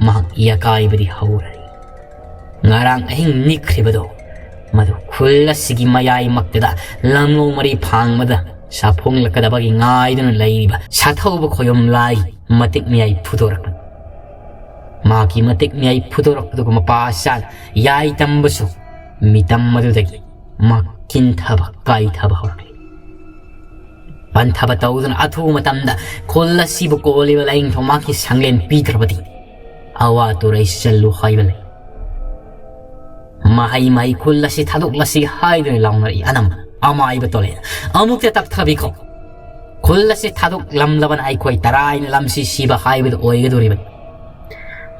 ꯃꯍꯥꯛ ꯌꯥꯀꯥꯏꯕꯗꯤ ꯍꯧꯔꯅꯤ꯫ ꯉꯔꯥꯡ ꯑꯍꯤꯡ ꯅꯤꯛꯈ꯭ꯔꯤꯕꯗꯣ, ꯃꯗꯨ ꯈꯨꯜ ꯑꯁꯤꯒꯤ ꯃꯌꯥꯏꯃꯛꯇꯗ ꯂꯝꯂꯣꯡ ꯃꯔꯤ ꯐꯥꯡꯕꯗ ꯁꯥꯐꯣꯡꯂꯛꯀꯗꯕꯒꯤ ꯉꯥꯏꯗꯨꯅ ꯂꯩꯔꯤꯕ ꯁꯥꯊꯧꯕ ꯈꯣꯌꯨꯝ ꯂꯥꯏ ꯃꯇꯤꯛ ꯃꯌꯥꯏ ꯐꯨꯗꯣꯔꯛꯄꯅꯤ꯫ ꯃꯍꯥꯛꯀꯤ ꯃꯇꯤꯛ ꯃꯌꯥꯏ ꯐꯨꯗꯣꯔꯛꯄꯗꯨꯒ ꯃꯄꯥ ꯆꯥꯅ ꯌꯥꯏ ꯇꯝꯕꯁꯨ ꯃꯤꯇꯝ ꯑꯗꯨꯗꯒꯤ ꯃꯍꯥꯛ ꯀꯤꯟꯊꯕ ꯀꯥꯏꯊꯕ ꯍꯧꯔꯛꯂꯤ꯫ ꯄꯟꯊꯕ ꯇꯧꯗꯨꯅ ꯑꯊꯨꯕ ꯃꯇꯝꯗ ꯈꯨꯜ ꯑꯁꯤꯕꯨ ꯀꯣꯜꯂꯤꯕ ꯂꯥꯏꯅꯤꯡꯊꯧ ꯃꯍꯥꯛꯀꯤ ꯁꯪꯂꯦꯟ ꯄꯤꯗ꯭ꯔꯕꯗꯤ ꯑꯋꯥ ꯇꯨꯔꯩ ꯆꯜꯂꯨ ꯍꯥꯏꯕ ꯂꯩ꯫ ꯃꯍꯩ ꯃꯍꯩ ꯈꯨꯜ ꯑꯁꯤ ꯊꯥꯗꯣꯛꯂꯁꯤ ꯍꯥꯏꯗꯨꯅ ꯂꯥꯎꯅꯔꯛꯏ ꯑꯅꯝꯕ꯫ ꯑꯃꯥꯏꯕ ꯇꯣꯂꯦꯟ, ꯑꯃꯨꯛꯇ ꯇꯞꯊꯕꯤꯈꯣ꯫ ꯈꯨꯜ ꯑꯁꯤ ꯊꯥꯗꯣꯛꯂꯝꯂꯕꯅ ꯑꯩꯈꯣꯏ ꯇꯔꯥꯏꯅ ꯂꯝꯁꯤ ꯁꯤꯕ ꯍꯥꯏꯕꯗꯨ ꯑꯣꯏꯒꯗꯧꯔꯤꯕꯅꯤ꯫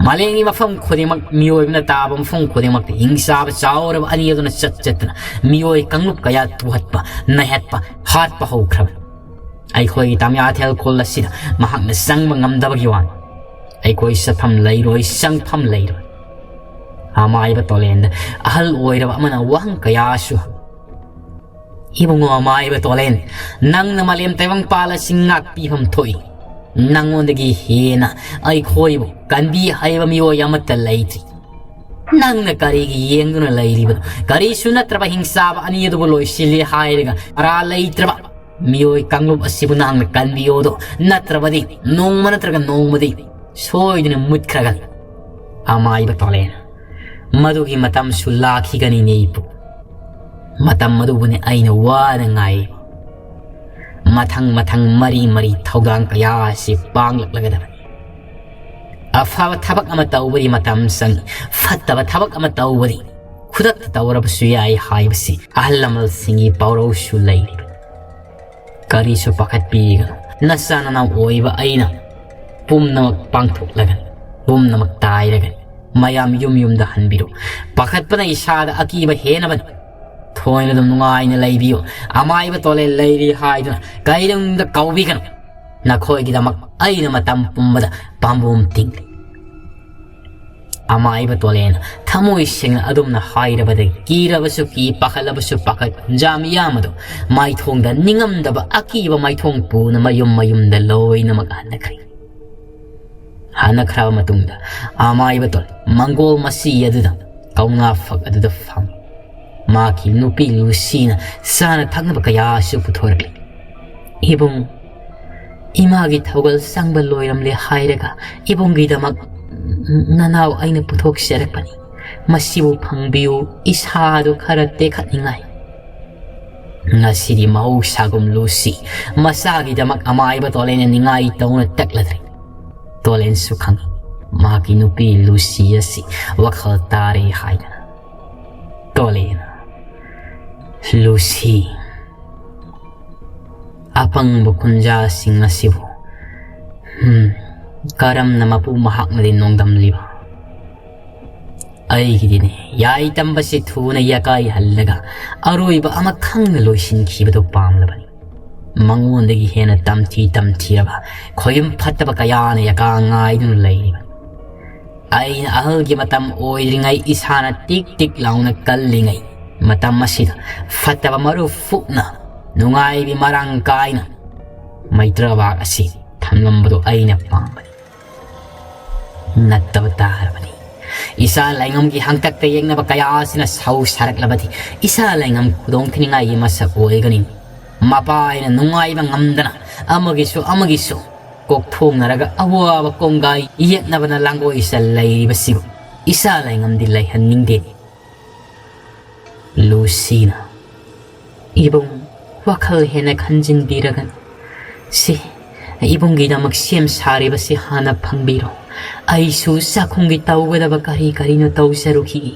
ꯃꯥꯂꯦꯝꯒꯤ ꯃꯐꯝ ꯈꯨꯗꯤꯡꯃꯛ, ꯃꯤꯑꯣꯏꯕꯅ ꯇꯥꯕ ꯃꯐꯝ ꯈꯨꯗꯤꯡꯃꯛꯇ ꯍꯤꯡꯆꯥꯕ ꯆꯥꯎꯔꯕ ꯑꯅꯤ ꯑꯗꯨꯅ ꯆꯠ ꯆꯠꯇꯨꯅ ꯃꯤꯑꯣꯏ ꯀꯥꯡꯂꯨꯞ ꯀꯌꯥ ꯇꯨꯍꯠꯄ, ꯅꯩꯍꯠꯄ, ꯍꯥꯠꯄ ꯍꯧꯈ꯭ꯔꯕꯅꯤ꯫ ꯑꯩꯈꯣꯏꯒꯤ ꯇꯥꯃꯤꯌꯥꯊꯦꯜ ꯈꯨꯜ ꯑꯁꯤꯗ ꯃꯍꯥꯛꯅ ꯆꯪꯕ ꯉꯝꯗꯕꯒꯤ ꯋꯥꯅꯤ꯫ ꯑꯩꯈꯣꯏ ꯆꯠꯐꯝ ꯂꯩꯔꯣꯏ, ꯆꯪꯐꯝ ꯂꯩꯔꯣꯏ꯫ ꯑꯃꯥꯏꯕ ꯇꯣꯂꯦꯟꯗ ꯑꯍꯜ ꯑꯣꯏꯔꯕ ꯑꯃꯅ ꯋꯥꯍꯪ ꯀꯌꯥꯁꯨ ꯍꯪꯏ꯫ ꯏꯕꯨꯡꯉꯣ ꯑꯃꯥꯏꯕ ꯇꯣꯂꯦꯟ, ꯅꯪꯅ ꯃꯥꯂꯦꯝ ꯇꯥꯏꯕꯪꯄꯥꯜ ꯑꯁꯤ ꯉꯥꯛꯄꯤꯐꯝ ꯊꯣꯛꯏ꯫ ꯅꯪꯉꯣꯟꯗꯒꯤ ꯍꯦꯟꯅ ꯑꯩꯈꯣꯏꯕꯨ ꯀꯟꯕꯤ ꯍꯩꯕ ꯃꯤꯑꯣꯏ ꯑꯃꯠꯇ ꯂꯩꯇ꯭ꯔꯤ꯫ ꯅꯪꯅ ꯀꯔꯤꯒꯤ ꯌꯦꯡꯗꯨꯅ ꯂꯩꯔꯤꯕꯅꯣ? ꯀꯔꯤꯁꯨ ꯅꯠꯇ꯭ꯔꯕ ꯍꯤꯡꯆꯥꯕ ꯑꯅꯤ ꯑꯗꯨꯕꯨ ꯂꯣꯏꯁꯤꯜꯂꯤ ꯍꯥꯏꯔꯒ ꯃꯔꯥ ꯂꯩꯇ꯭ꯔꯕ ꯃꯤꯑꯣꯏ ꯀꯥꯡꯂꯨꯞ ꯑꯁꯤꯕꯨ ꯅꯍꯥꯛꯅ ꯀꯟꯕꯤꯌꯣꯗꯣ, ꯅꯠꯇ꯭ꯔꯕꯗꯤ ꯅꯣꯡꯃ ꯅꯠꯇ꯭ꯔꯒ ꯅꯣꯡꯃꯗꯤ ꯁꯣꯏꯗꯅ ꯃꯨꯠꯈ꯭ꯔꯒꯅꯤ꯫ ꯑꯃꯥꯏꯕ ꯇꯣꯂꯦꯟ, ꯃꯗꯨꯒꯤ ꯃꯇꯝꯁꯨ ꯂꯥꯛꯈꯤꯒꯅꯤꯅꯦ ꯏꯄꯨ꯫ ꯃꯇꯝ ꯑꯗꯨꯕꯨꯅꯦ ꯑꯩꯅ ꯋꯥꯅ ꯉꯥꯏꯔꯤꯕ꯫ ꯃꯊꯪ ꯃꯊꯪ ꯃꯔꯤ ꯃꯔꯤ ꯊꯧꯗꯥꯡ ꯀꯌꯥ ꯑꯁꯤ ꯄꯥꯡꯂꯛꯂꯒꯗꯕꯅꯤ꯫ ꯑꯐꯕ ꯊꯕꯛ ꯑꯃ ꯇꯧꯕꯗꯤ ꯃꯇꯝ ꯆꯪꯏ, ꯐꯠꯇꯕ ꯊꯕꯛ ꯑꯃ ꯇꯧꯕꯗꯤ ꯈꯨꯗꯛꯇ ꯇꯧꯔꯕꯁꯨ ꯌꯥꯏ ꯍꯥꯏꯕꯁꯤ ꯑꯍꯜ ꯂꯃꯟꯁꯤꯡꯒꯤ ꯄꯥꯎꯔꯧꯁꯨ ꯂꯩꯔꯤꯕꯅꯤ꯫ ꯀꯔꯤꯁꯨ ꯄꯥꯈꯠꯄꯤꯒꯅꯨ, ꯅꯆꯥ ꯅꯅꯥꯎ ꯑꯣꯏꯕ ꯑꯩꯅ ꯄꯨꯝꯅꯃꯛ ꯄꯥꯡꯊꯣꯛꯂꯒꯅꯤ, ꯄꯨꯝꯅꯃꯛ ꯇꯥꯏꯔꯒꯅꯤ꯫ ꯃꯌꯥꯝ ꯌꯨꯝ ꯌꯨꯝꯗ ꯍꯟꯕꯤꯔꯨ꯫ ꯄꯥꯈꯠꯄꯅ ꯏꯁꯥꯗ ꯑꯀꯤꯕ ꯍꯦꯟꯅꯕꯅꯤ꯫ ꯊꯣꯏꯅ ꯑꯗꯨꯝ ꯅꯨꯡꯉꯥꯏꯅ ꯂꯩꯕꯤꯌꯨ꯫ ꯑꯃꯥꯏꯕ ꯇꯣꯂꯦꯟ ꯂꯩꯔꯤ ꯍꯥꯏꯗꯨꯅ ꯀꯩꯗꯧꯅꯨꯡꯗ ꯀꯥꯎꯕꯤꯒꯅꯨ꯫ ꯅꯈꯣꯏꯒꯤꯗꯃꯛ ꯑꯩꯅ ꯃꯇꯝ ꯄꯨꯝꯕꯗ ꯄꯥꯝꯕꯣꯝ ꯇꯤꯡꯂꯤ꯫ ꯑꯃꯥꯏꯕ ꯇꯣꯂꯦꯟ ꯊꯃꯣꯏ ꯁꯦꯡꯅ ꯑꯗꯨꯝꯅ ꯍꯥꯏꯔꯕꯗꯒꯤ ꯀꯤꯔꯕꯁꯨ ꯀꯤ, ꯄꯥꯈꯠꯂꯕꯁꯨ ꯄꯥꯈꯠ, ꯖꯥꯝ ꯌꯥꯝ ꯑꯗꯨ ꯃꯥꯏꯊꯣꯡꯗ ꯅꯤꯡꯉꯝꯗꯕ ꯑꯀꯤꯕ ꯃꯥꯏꯊꯣꯡ ꯄꯨꯅ ꯃꯌꯨꯝ ꯃꯌꯨꯝꯗ ꯂꯣꯏꯅꯃꯛ ꯍꯟꯅꯈ꯭ꯔꯦ꯫ ꯍꯟꯅꯈ꯭ꯔꯕ ꯃꯇꯨꯡꯗ ꯑꯃꯥꯏꯕ ꯇꯣꯂꯦꯟ ꯃꯪꯒꯣꯜ ꯃꯆꯤ ꯑꯗꯨꯗ ꯀꯧꯅꯥ ꯐꯛ ꯑꯗꯨꯗ ꯐꯝ ꯃꯍꯥꯛꯀꯤ ꯅꯨꯄꯤ ꯂꯨꯁꯤꯅ ꯆꯥꯅ ꯊꯛꯅꯕ ꯀꯌꯥꯁꯨ ꯄꯨꯊꯣꯔꯛꯂꯤ꯫ "ꯏꯕꯨꯡ, ꯏꯃꯥꯒꯤ ꯊꯧꯒꯜ ꯆꯪꯕ ꯂꯣꯏꯔꯝꯂꯦ ꯍꯥꯏꯔꯒ ꯏꯕꯨꯡꯒꯤꯗꯃꯛ ꯅꯅꯥꯎ ꯑꯩꯅ ꯄꯨꯊꯣꯛꯆꯔꯛꯄꯅꯤ꯫ ꯃꯁꯤꯕꯨ ꯐꯪꯕꯤꯌꯨ, ꯏꯁꯥꯗꯨ ꯈꯔ ꯇꯦꯛꯈꯠꯅꯤꯡꯉꯥꯏ꯫" ꯉꯁꯤꯗꯤ ꯃꯍꯧꯁꯥꯒꯨꯝ ꯂꯨꯁꯤ ꯃꯆꯥꯒꯤꯗꯃꯛ ꯑꯃꯥꯏꯕ ꯇꯣꯂꯦꯟꯅ ꯅꯤꯡꯉꯥꯏ ꯇꯧꯅ ꯇꯛꯂꯗ꯭ꯔꯦ꯫ ꯇꯣꯂꯦꯟꯁꯨ ꯈꯪꯏ ꯃꯍꯥꯛꯀꯤ ꯅꯨꯄꯤ ꯂꯨꯁꯤ ꯑꯁꯤ ꯋꯥꯈꯜ ꯇꯥꯔꯦ ꯍꯥꯏꯗꯅ꯫ ꯇꯣꯂꯦꯟ, ꯂꯨꯁꯤ, ꯑꯄꯪꯕ ꯈꯨꯟꯖꯥꯁꯤꯡ ꯑꯁꯤꯕꯨ, ꯍꯝ, ꯀꯔꯝꯅ ꯃꯄꯨ ꯃꯍꯥꯛꯅꯗꯤ ꯅꯣꯡꯗꯝꯂꯤꯕ? ꯑꯩꯒꯤꯗꯤꯅꯦ, ꯌꯥꯏ ꯇꯝꯕꯁꯤ ꯊꯨꯅ ꯌꯥꯀꯥꯏꯍꯜꯂꯒ ꯑꯔꯣꯏꯕ ꯑꯃ ꯈꯪꯅ ꯂꯣꯏꯁꯤꯟꯈꯤꯕꯗꯨ ꯄꯥꯝꯂꯕꯅꯤ꯫ ꯃꯉꯣꯟꯗꯒꯤ ꯍꯦꯟꯅ ꯇꯝꯊꯤ ꯇꯝꯊꯤꯔꯕ ꯈꯣꯌꯨꯝ ꯐꯠꯇꯕ ꯀꯌꯥꯅ ꯌꯥꯀꯥ ꯉꯥꯏꯗꯨꯅ ꯂꯩꯔꯤꯕꯅꯤ꯫ ꯑꯩꯅ ꯑꯍꯜꯒꯤ ꯃꯇꯝ ꯑꯣꯏꯗ꯭ꯔꯤꯉꯩ, ꯏꯁꯥꯅ ꯇꯤꯛ ꯇꯤꯛ ꯂꯥꯎꯅ ꯀꯜꯂꯤꯉꯩ ꯃꯇꯝ ꯑꯁꯤꯗ ꯐꯠꯇꯕ ꯃꯔꯨ ꯐꯨꯛꯅ ꯅꯨꯡꯉꯥꯏꯕꯤ ꯃꯔꯥꯡ ꯀꯥꯏꯅ ꯃꯩꯇ꯭ꯔꯕꯥꯛ ꯑꯁꯤ ꯊꯝꯂꯝꯕꯗꯨ ꯑꯩꯅ ꯄꯥꯝꯕꯅꯤ꯫ ꯅꯠꯇꯕ ꯇꯥꯔꯕꯅꯤ꯫ ꯏꯆꯥ ꯂꯥꯏꯉꯝꯒꯤ ꯍꯪꯇꯛꯇ ꯌꯦꯛꯅꯕ ꯀꯌꯥ ꯑꯁꯤꯅ ꯁꯧ ꯁꯥꯔꯛꯂꯕꯗꯤ ꯏꯆꯥ ꯂꯥꯏꯉꯝ ꯈꯨꯗꯣꯡ ꯊꯤꯅꯤꯡꯉꯥꯏꯒꯤ ꯃꯁꯛ ꯑꯣꯏꯒꯅꯤ꯫ ꯃꯄꯥ ꯑꯣꯏꯅ ꯅꯨꯡꯉꯥꯏꯕ ꯉꯝꯗꯅ ꯑꯃꯒꯤꯁꯨ ꯑꯃꯒꯤꯁꯨ ꯀꯣꯛꯊꯣꯡꯅꯔꯒ ꯑꯋꯥꯕ ꯀꯣꯡꯒꯥꯏ ꯌꯦꯠꯅꯕꯅ ꯂꯥꯡꯒꯣꯏ ꯆꯜ ꯂꯩꯔꯤꯕꯁꯤꯕꯨ ꯏꯆꯥ ꯂꯥꯏꯉꯝꯗꯤ ꯂꯩꯍꯟꯅꯤꯡꯗꯦ꯫ ꯂꯨꯁꯤꯅ, "ꯏꯕꯨꯡ, ꯋꯥꯈꯜ ꯍꯦꯟꯅ ꯈꯟꯖꯤꯟꯕꯤꯔꯒꯅꯨ꯫ ꯁꯤ ꯏꯕꯨꯡꯒꯤꯗꯃꯛ ꯁꯦꯝ ꯁꯥꯔꯤꯕꯁꯤ ꯍꯥꯟꯅ ꯐꯪꯕꯤꯔꯣ꯫ ꯑꯩꯁꯨ ꯆꯥꯛꯈꯨꯝꯒꯤ ꯇꯧꯒꯗꯕ ꯀꯔꯤ ꯀꯔꯤꯅꯣ ꯇꯧꯖꯔꯨꯈꯤꯒꯦ꯫"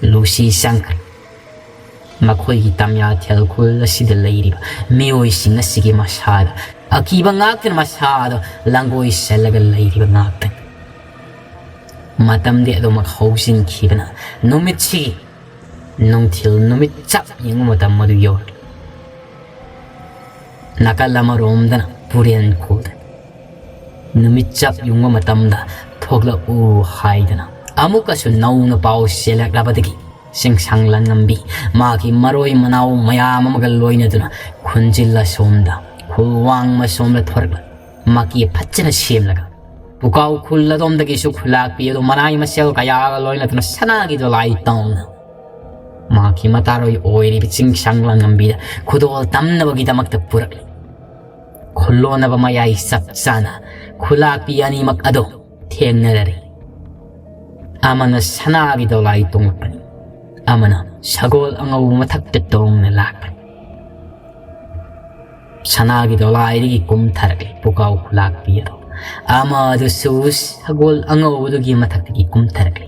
ꯂꯨꯁꯤ ꯆꯪꯈ꯭ꯔꯦ꯫ ꯃꯈꯣꯏꯒꯤ ꯇꯝꯌꯥꯊꯦꯜ ꯈꯨꯜ ꯑꯁꯤꯗ ꯂꯩꯔꯤꯕ ꯃꯤꯑꯣꯏꯁꯤꯡ ꯑꯁꯤꯒꯤ ꯃꯁꯥꯗ ꯑꯀꯤꯕ ꯉꯥꯛꯇꯅ ꯃꯁꯥꯗꯣ ꯂꯥꯡꯒꯣꯏ ꯆꯜꯂꯒ ꯂꯩꯔꯤꯕ ꯉꯥꯛꯇꯅꯤ꯫ ꯃꯇꯝꯗꯤ ꯑꯗꯨꯃꯛ ꯍꯧꯖꯤꯟꯈꯤꯕꯅ ꯅꯨꯃꯤꯠꯁꯤ ꯅꯨꯡꯊꯤꯜ ꯅꯨꯃꯤꯠ ꯆꯞ ꯌꯨꯡꯕ ꯃꯇꯝ ꯑꯗꯨ ꯌꯧꯔꯛꯂꯤ꯫ ꯅꯥꯀꯜ ꯑꯃꯔꯣꯝꯗꯅ ꯄꯨꯔꯦꯟ ꯈꯨꯜꯗ ꯅꯨꯃꯤꯠ ꯆꯞ ꯌꯨꯡꯕ ꯃꯇꯝꯗ ꯊꯣꯛꯂꯛꯎ ꯍꯥꯏꯗꯅ ꯑꯃꯨꯛꯀꯁꯨ ꯅꯧꯅ ꯄꯥꯎ ꯆꯦꯜꯂꯛꯂꯕꯗꯒꯤ ꯆꯤꯡꯁꯥꯡ ꯂꯥꯟꯉꯝꯕꯤ ꯃꯥꯒꯤ ꯃꯔꯣꯏ ꯃꯅꯥꯎ ꯃꯌꯥꯝ ꯑꯃꯒ ꯂꯣꯏꯅꯗꯨꯅ ꯈꯨꯟꯖꯤꯜ ꯑꯁꯣꯝꯗ, ꯈꯨꯜ ꯋꯥꯡꯃ ꯑꯁꯣꯝꯗ ꯊꯣꯔꯛꯂ ꯃꯥꯒꯤ ꯐꯖꯅ ꯁꯦꯝꯂꯒ ꯄꯨꯀꯥꯎ ꯈꯨꯜ ꯑꯗꯣꯝꯗꯒꯤꯁꯨ ꯈꯨꯂꯥꯛꯄꯤ ꯑꯗꯨ ꯃꯅꯥꯏ ꯃꯁꯦꯜ ꯀꯌꯥꯒ ꯂꯣꯏꯅꯗꯨꯅ ꯁꯅꯥꯒꯤ ꯗꯣꯂꯥꯏ ꯇꯧꯅ ꯃꯍꯥꯛꯀꯤ ꯃꯇꯥꯔꯣꯏ ꯑꯣꯏꯔꯤꯕ ꯆꯤꯡꯁꯥꯡ ꯂꯥꯟꯉꯝꯕꯤꯗ ꯈꯨꯗꯣꯜ ꯇꯝꯅꯕꯒꯤꯗꯃꯛꯇ ꯄꯨꯔꯛꯂꯤ꯫ ꯈꯨꯜꯂꯣꯟꯅꯕ ꯃꯌꯥꯏ ꯆꯞ ꯆꯥꯅ ꯈꯨꯂꯥꯛꯄꯤ ꯑꯅꯤꯃꯛ ꯑꯗꯣ ꯊꯦꯡꯅꯔꯔꯤ꯫ ꯑꯃꯅ ꯁꯅꯥꯒꯤ ꯗꯣꯂꯥꯏ ꯇꯣꯡꯂꯛꯄꯅꯤ, ꯑꯃꯅ ꯁꯒꯣꯜ ꯑꯉꯧꯕ ꯃꯊꯛꯇ ꯇꯣꯡꯅ ꯂꯥꯛꯄꯅꯤ꯫ ꯁꯅꯥꯒꯤ ꯗꯣꯂꯥꯏꯗꯒꯤ ꯀꯨꯝꯊꯔꯛꯂꯤ ꯄꯨꯀꯥꯎ ꯈꯨꯂꯥꯛꯄꯤ ꯑꯗꯣ, ꯑꯃꯗꯨꯁꯨ ꯁꯒꯣꯜ ꯑꯉꯧꯕꯗꯨꯒꯤ ꯃꯊꯛꯇꯒꯤ ꯀꯨꯝꯊꯔꯛꯂꯤ꯫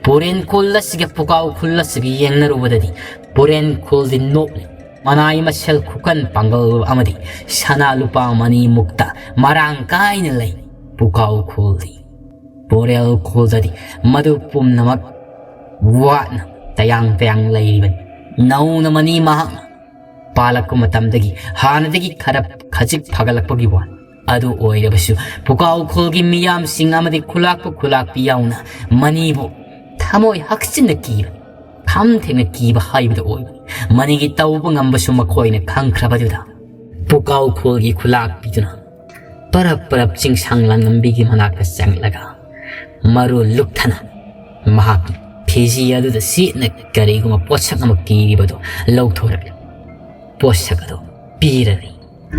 ꯄꯨꯔꯦꯟ ꯈꯨꯜ ꯑꯁꯤꯒ ꯄꯨꯀꯥꯎ ꯈꯨꯜ ꯑꯁꯤꯒ ꯌꯦꯡꯅꯔꯨꯕꯗꯗꯤ ꯄꯨꯔꯦꯟ ꯈꯨꯜꯗꯤ ꯅꯣꯞꯂꯤ꯫ ꯃꯅꯥꯏ ꯃꯁꯦꯜ ꯈꯨꯀꯟ ꯄꯥꯡꯒꯜ ꯑꯃꯗꯤ ꯁꯅꯥ ꯂꯨꯄꯥ ꯃꯅꯤ ꯃꯨꯛꯇ ꯃꯔꯥꯡ ꯀꯥꯏꯅ ꯂꯩ꯫ ꯄꯨꯀꯥꯎ ꯈꯨꯜꯗꯤ ꯄꯨꯔꯦꯜ ꯈꯨꯜꯗꯗꯤ ꯃꯗꯨ ꯄꯨꯝꯅꯃꯛ ꯋꯥꯠꯅ ꯇꯌꯥꯡ ꯇꯌꯥꯡ ꯂꯩꯔꯤꯕꯅꯤ꯫ ꯅꯧꯅ ꯃꯅꯤ ꯃꯍꯥꯛꯅ ꯄꯥꯜꯂꯛꯄ ꯃꯇꯝꯗꯒꯤ ꯍꯥꯟꯅꯗꯒꯤ ꯈꯔ ꯈꯖꯤꯛ ꯐꯒꯠꯂꯛꯄꯒꯤ ꯋꯥꯅꯤ꯫ ꯑꯗꯨ ꯑꯣꯏꯔꯕꯁꯨ ꯄꯨꯀꯥꯎ ꯈꯨꯜꯒꯤ ꯃꯤꯌꯥꯝꯁꯤꯡ ꯑꯃꯗꯤ ꯈꯨꯂꯥꯛꯄ ꯈꯨꯂꯥꯛꯄꯤ ꯌꯥꯎꯅ ꯃꯅꯤꯕꯨ ꯊꯃꯣꯏ ꯍꯛꯆꯤꯟꯅ ꯀꯤꯕ, ꯈꯝ ꯊꯦꯡꯅ ꯀꯤꯕ ꯍꯥꯏꯕꯗꯨ ꯑꯣꯏꯕꯅꯤ꯫ ꯃꯅꯤꯒꯤ ꯇꯧꯕ ꯉꯝꯕꯁꯨ ꯃꯈꯣꯏꯅ ꯈꯪꯈ꯭ꯔꯕꯗꯨꯗ ꯄꯨꯀꯥꯎ ꯈꯨꯜꯒꯤ ꯈꯨꯂꯥꯛꯄꯤꯗꯨꯅ ꯄꯔꯞ ꯄꯔꯞ ꯆꯤꯡꯁꯥꯡ ꯂꯥꯟꯉꯝꯕꯤꯒꯤ ꯃꯅꯥꯛꯇ ꯆꯪꯂꯒ ꯃꯔꯨ ꯂꯨꯛꯊꯅ ꯃꯍꯥꯛꯀꯤ ꯐꯤꯖꯤ ꯑꯗꯨꯗ ꯆꯦꯠꯅ ꯀꯔꯤꯒꯨꯝꯕ ꯄꯣꯠꯁꯛ ꯑꯃ ꯀꯤꯔꯤꯕꯗꯨ ꯂꯧꯊꯣꯔꯛꯂꯤ꯫ ꯄꯣꯠꯁꯛ ꯑꯗꯨ ꯄꯤꯔꯔꯤ꯫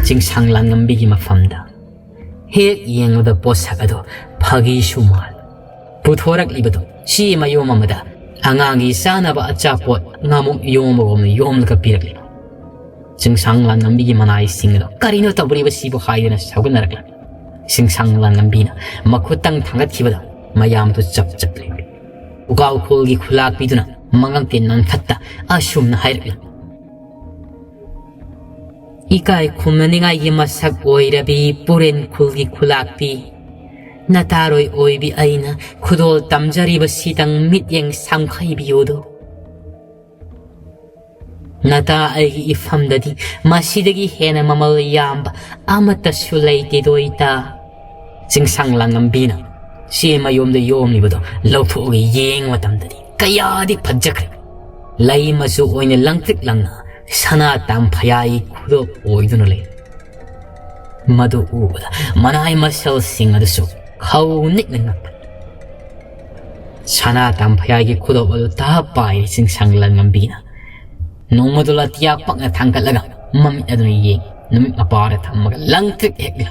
ꯆꯤꯡꯁꯥꯡ ꯂꯥꯟꯉꯝꯕꯤꯒꯤ ꯃꯐꯝꯗ ꯍꯦꯛ ꯌꯦꯡꯕꯗ ꯄꯣꯠꯁꯛ ꯑꯗꯨ ꯐꯥꯒꯤꯁꯨ ꯃꯥꯜꯂꯤ꯫ ꯄꯨꯊꯣꯔꯛꯂꯤꯕꯗꯨ ꯆꯦ ꯃꯌꯣꯝ ꯑꯃꯗ ꯑꯉꯥꯡꯒꯤ ꯆꯥꯅꯕ ꯑꯆꯥꯄꯣꯠ ꯉꯥꯃꯨꯛ ꯌꯣꯝꯕꯒꯨꯝꯅ ꯌꯣꯝꯂꯒ ꯄꯤꯔꯛꯂꯤꯕ꯫ ꯆꯤꯡꯁꯥꯡ ꯂꯥꯟꯉꯝꯕꯤꯒꯤ ꯃꯅꯥꯏꯁꯤꯡ ꯑꯗꯨ "ꯀꯔꯤꯅꯣ ꯇꯧꯔꯤꯕꯁꯤꯕꯨ?" ꯍꯥꯏꯗꯨꯅ ꯁꯥꯎꯒꯠꯅꯔꯛꯂꯤ꯫ ꯆꯤꯡꯁꯥꯡ ꯂꯥꯟꯉꯝꯕꯤꯅ ꯃꯈꯨꯠꯇꯪ ꯊꯥꯡꯒꯠꯈꯤꯕꯗ ꯃꯌꯥꯝꯗꯨ ꯆꯞ ꯆꯞ ꯂꯦꯞꯂꯤ꯫ ꯄꯨꯀꯥꯎꯈꯣꯜꯒꯤ ꯈꯨꯂꯥꯛꯄꯤꯗꯨꯅ ꯃꯉꯛꯀꯤ ꯅꯪꯈꯠꯇ ꯑꯁꯨꯝꯅ ꯍꯥꯏꯔꯛꯂꯤ: "ꯏꯀꯥꯏ ꯈꯨꯝꯅꯅꯤꯡꯉꯥꯏꯒꯤ ꯃꯁꯛ ꯑꯣꯏꯔꯕꯤ ꯄꯨꯔꯦꯟ ꯈꯨꯜꯒꯤ ꯈꯨꯂꯥꯛꯄꯤ, ꯅꯇꯥꯔꯣꯏ ꯑꯣꯏꯕꯤ ꯑꯩꯅ ꯈꯨꯗꯣꯜ ꯇꯝꯖꯔꯤꯕꯁꯤꯗꯪ ꯃꯤꯠꯌꯦꯡ ꯁꯝꯈꯩꯕꯤꯌꯨꯗꯣ꯫ ꯅꯇꯥ ꯑꯩꯒꯤ ꯏꯐꯝꯗꯗꯤ ꯃꯁꯤꯗꯒꯤ ꯍꯦꯟꯅ ꯃꯃꯜ ꯌꯥꯝꯕ ꯑꯃꯠꯇꯁꯨ ꯂꯩꯇꯦꯗꯣ ꯏꯇꯥ꯫" ꯆꯤꯡꯁꯥꯡ ꯂꯥꯡꯉꯝꯕꯤꯅ ꯆꯦ ꯃꯌꯣꯝꯗ ꯌꯣꯝꯂꯤꯕꯗꯨ ꯂꯧꯊꯣꯛꯑꯒ ꯌꯦꯡꯕ ꯃꯇꯝꯗꯗꯤ ꯀꯌꯥꯗꯤ ꯐꯖꯈ꯭ꯔꯦ꯫ ꯂꯩ ꯃꯆꯨ ꯑꯣꯏꯅ ꯂꯪꯇ꯭ꯔꯤꯛ ꯂꯪꯅ ꯁꯅꯥ ꯇꯥꯝꯐꯌꯥꯏ ꯈꯨꯗꯣꯞ ꯑꯣꯏꯗꯨꯅ ꯂꯩ꯫ ꯃꯗꯨ ꯎꯕꯗ ꯃꯅꯥꯏ ꯃꯁꯜꯁꯤꯡ ꯑꯗꯨꯁꯨ ꯈꯧ ꯅꯤꯛꯅ ꯉꯛꯄ꯫ ꯁꯅꯥ ꯇꯥꯝꯐꯌꯥꯏꯒꯤ ꯈꯨꯗꯣꯞ ꯑꯗꯨ ꯇꯥ ꯄꯥꯏꯔꯤ ꯆꯤꯡꯁꯥꯡ ꯂꯥꯟꯉꯝꯕꯤꯅ ꯅꯣꯡꯃꯗꯣ ꯑꯇꯤꯌꯥ ꯄꯛꯅ ꯊꯥꯡꯒꯠꯂꯒ ꯃꯃꯤꯠ ꯑꯗꯨꯅ ꯌꯦꯡ, ꯅꯨꯃꯤꯠ ꯃꯄꯥꯗ ꯊꯝꯃꯒ ꯂꯪꯇ꯭ꯔꯤꯛ ꯍꯦꯛꯂ꯫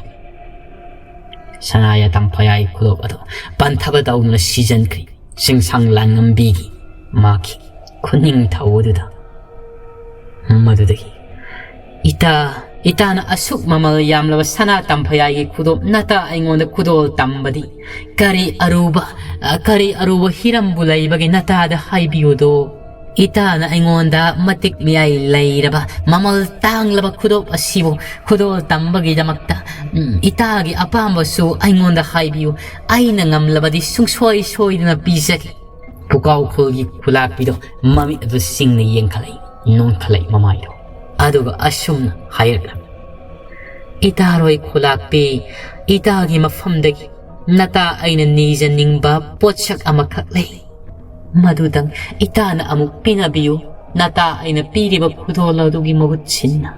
ꯁꯅꯥ ꯇꯥꯝꯐꯌꯥꯏ ꯈꯨꯗꯣꯞ ꯑꯗꯨ ꯄꯟꯊꯕ ꯇꯧꯗꯨꯅ ꯁꯤꯖꯤꯟꯈ꯭ꯔꯤ꯫ ꯆꯤꯡꯁꯥꯡ ꯂꯥꯟꯉꯝꯕꯤꯒꯤ ꯃꯥꯒꯤ ꯈꯨꯅꯤꯡꯊꯧ ꯑꯗꯨꯗ꯫ ꯃꯗꯨꯗꯒꯤ, "ꯏꯇꯥ, ꯏꯇꯥꯅ ꯑꯁꯨꯛ ꯃꯃꯜ ꯌꯥꯝꯂꯕ ꯁꯅꯥ ꯇꯝꯐꯌꯥꯏꯒꯤ ꯈꯨꯗꯣꯞ ꯅꯇꯥ ꯑꯩꯉꯣꯟꯗ ꯈꯨꯗꯣꯜ ꯇꯝꯕꯗꯤ ꯀꯔꯤ ꯑꯔꯨꯕ, ꯑ, ꯀꯔꯤ ꯑꯔꯨꯕ ꯍꯤꯔꯝꯕꯨ ꯂꯩꯕꯒꯦ ꯅꯇꯥꯗ ꯍꯥꯏꯕꯤꯌꯨꯗꯣ? ꯏꯇꯥꯅ ꯑꯩꯉꯣꯟꯗ ꯃꯇꯤꯛ ꯃꯌꯥꯏ ꯂꯩꯔꯕ ꯃꯃꯜ ꯇꯥꯡꯂꯕ ꯈꯨꯗꯣꯞ ꯑꯁꯤꯕꯨ ꯈꯨꯗꯣꯜ ꯇꯝꯕꯒꯤꯗꯃꯛꯇ, ꯎꯝ, ꯏꯇꯥꯒꯤ ꯑꯄꯥꯝꯕꯁꯨ ꯑꯩꯉꯣꯟꯗ ꯍꯥꯏꯕꯤꯌꯨ꯫ ꯑꯩꯅ ꯉꯝꯂꯕꯗꯤ ꯁꯨꯡꯁꯣꯏ ꯁꯣꯏꯗꯅ ꯄꯤꯖꯒꯦ꯫" ꯄꯨꯀꯥꯎ ꯈꯨꯜꯒꯤ ꯈꯨꯂꯥꯛꯄꯤꯗꯣ ꯃꯃꯤꯠ ꯑꯗꯨ ꯁꯤꯡꯅ ꯌꯦꯡꯈꯠꯂꯛꯏ, ꯅꯣꯟꯈꯠꯂꯛꯏ ꯃꯃꯥꯏꯗꯣ꯫ ꯑꯗꯨꯒ ꯑꯁꯨꯝꯅ ꯍꯥꯏꯔꯛꯂꯝꯃꯤ: "ꯏꯇꯥꯔꯣꯏ ꯈꯨꯂꯥꯛꯄꯤ, ꯏꯇꯥꯒꯤ ꯃꯐꯝꯗꯒꯤ ꯅꯇꯥ ꯑꯩꯅ ꯅꯤꯖꯅꯤꯡꯕ ꯄꯣꯠꯁꯛ ꯑꯃꯈꯛ ꯂꯩ꯫ ꯃꯗꯨꯗꯪ ꯏꯇꯥꯅ ꯑꯃꯨꯛ ꯄꯤꯅꯕꯤꯌꯨ, ꯅꯇꯥ ꯑꯩꯅ ꯄꯤꯔꯤꯕ ꯈꯨꯗꯣꯜ ꯑꯗꯨꯒꯤ ꯃꯍꯨꯠ ꯁꯤꯟꯅ꯫"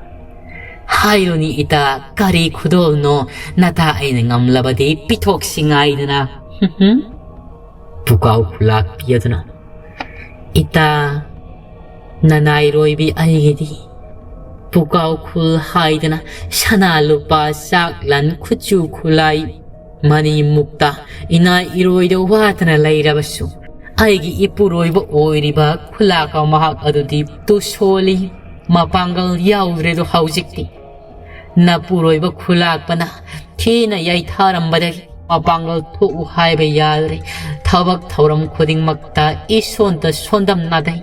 "ꯍꯥꯏꯔꯨꯅꯤ ꯏꯇꯥ, ꯀꯔꯤ ꯈꯨꯗꯣꯜꯅꯣ? ꯅꯇꯥ ꯑꯩꯅ ꯉꯝꯂꯕꯗꯤ ꯄꯤꯊꯣꯛꯁꯤ ꯉꯥꯏꯗꯅ꯫" ꯄꯨꯀꯥꯎ ꯈꯨꯂꯥꯛꯄꯤ ꯑꯗꯨꯅ, "ꯏꯇꯥ, ꯅꯅꯥꯏꯔꯣꯏꯕꯤ ꯑꯩꯒꯤꯗꯤ ꯄꯨꯀꯥꯎ ꯈꯨꯜ ꯍꯥꯏꯗꯅ ꯁꯅꯥ ꯂꯨꯄꯥ, ꯆꯥꯛ ꯂꯟ, ꯈꯨꯠꯁꯨ ꯈꯨꯠꯂꯥꯏ, ꯃꯅꯤ ꯃꯨꯛꯇ ꯏꯅꯥꯏ ꯏꯔꯣꯏꯗ ꯋꯥꯗꯅ ꯂꯩꯔꯕꯁꯨ, ꯑꯩꯒꯤ ꯏꯄꯨꯔꯣꯏꯕ ꯑꯣꯏꯔꯤꯕ ꯈꯨꯂꯥꯛꯄ ꯃꯍꯥꯛ ꯑꯗꯨꯗꯤ ꯇꯨꯁꯣꯜꯂꯤ, ꯃꯄꯥꯡꯒꯜ ꯌꯥꯎꯗ꯭ꯔꯦꯗꯣ ꯍꯧꯖꯤꯛꯇꯤ꯫ ꯅꯄꯨꯔꯣꯏꯕ ꯈꯨꯂꯥꯛꯄꯅ ꯊꯤꯅ ꯌꯩꯊꯥꯔꯝꯕꯗꯒꯤ ꯃꯄꯥꯡꯒꯜ ꯊꯣꯛꯎ ꯍꯥꯏꯕ ꯌꯥꯗ꯭ꯔꯦ꯫ ꯊꯕꯛ ꯊꯧꯔꯝ ꯈꯨꯗꯤꯡꯃꯛꯇ ꯏꯁꯣꯟꯇ ꯁꯣꯟꯗꯝꯅꯗꯩ꯫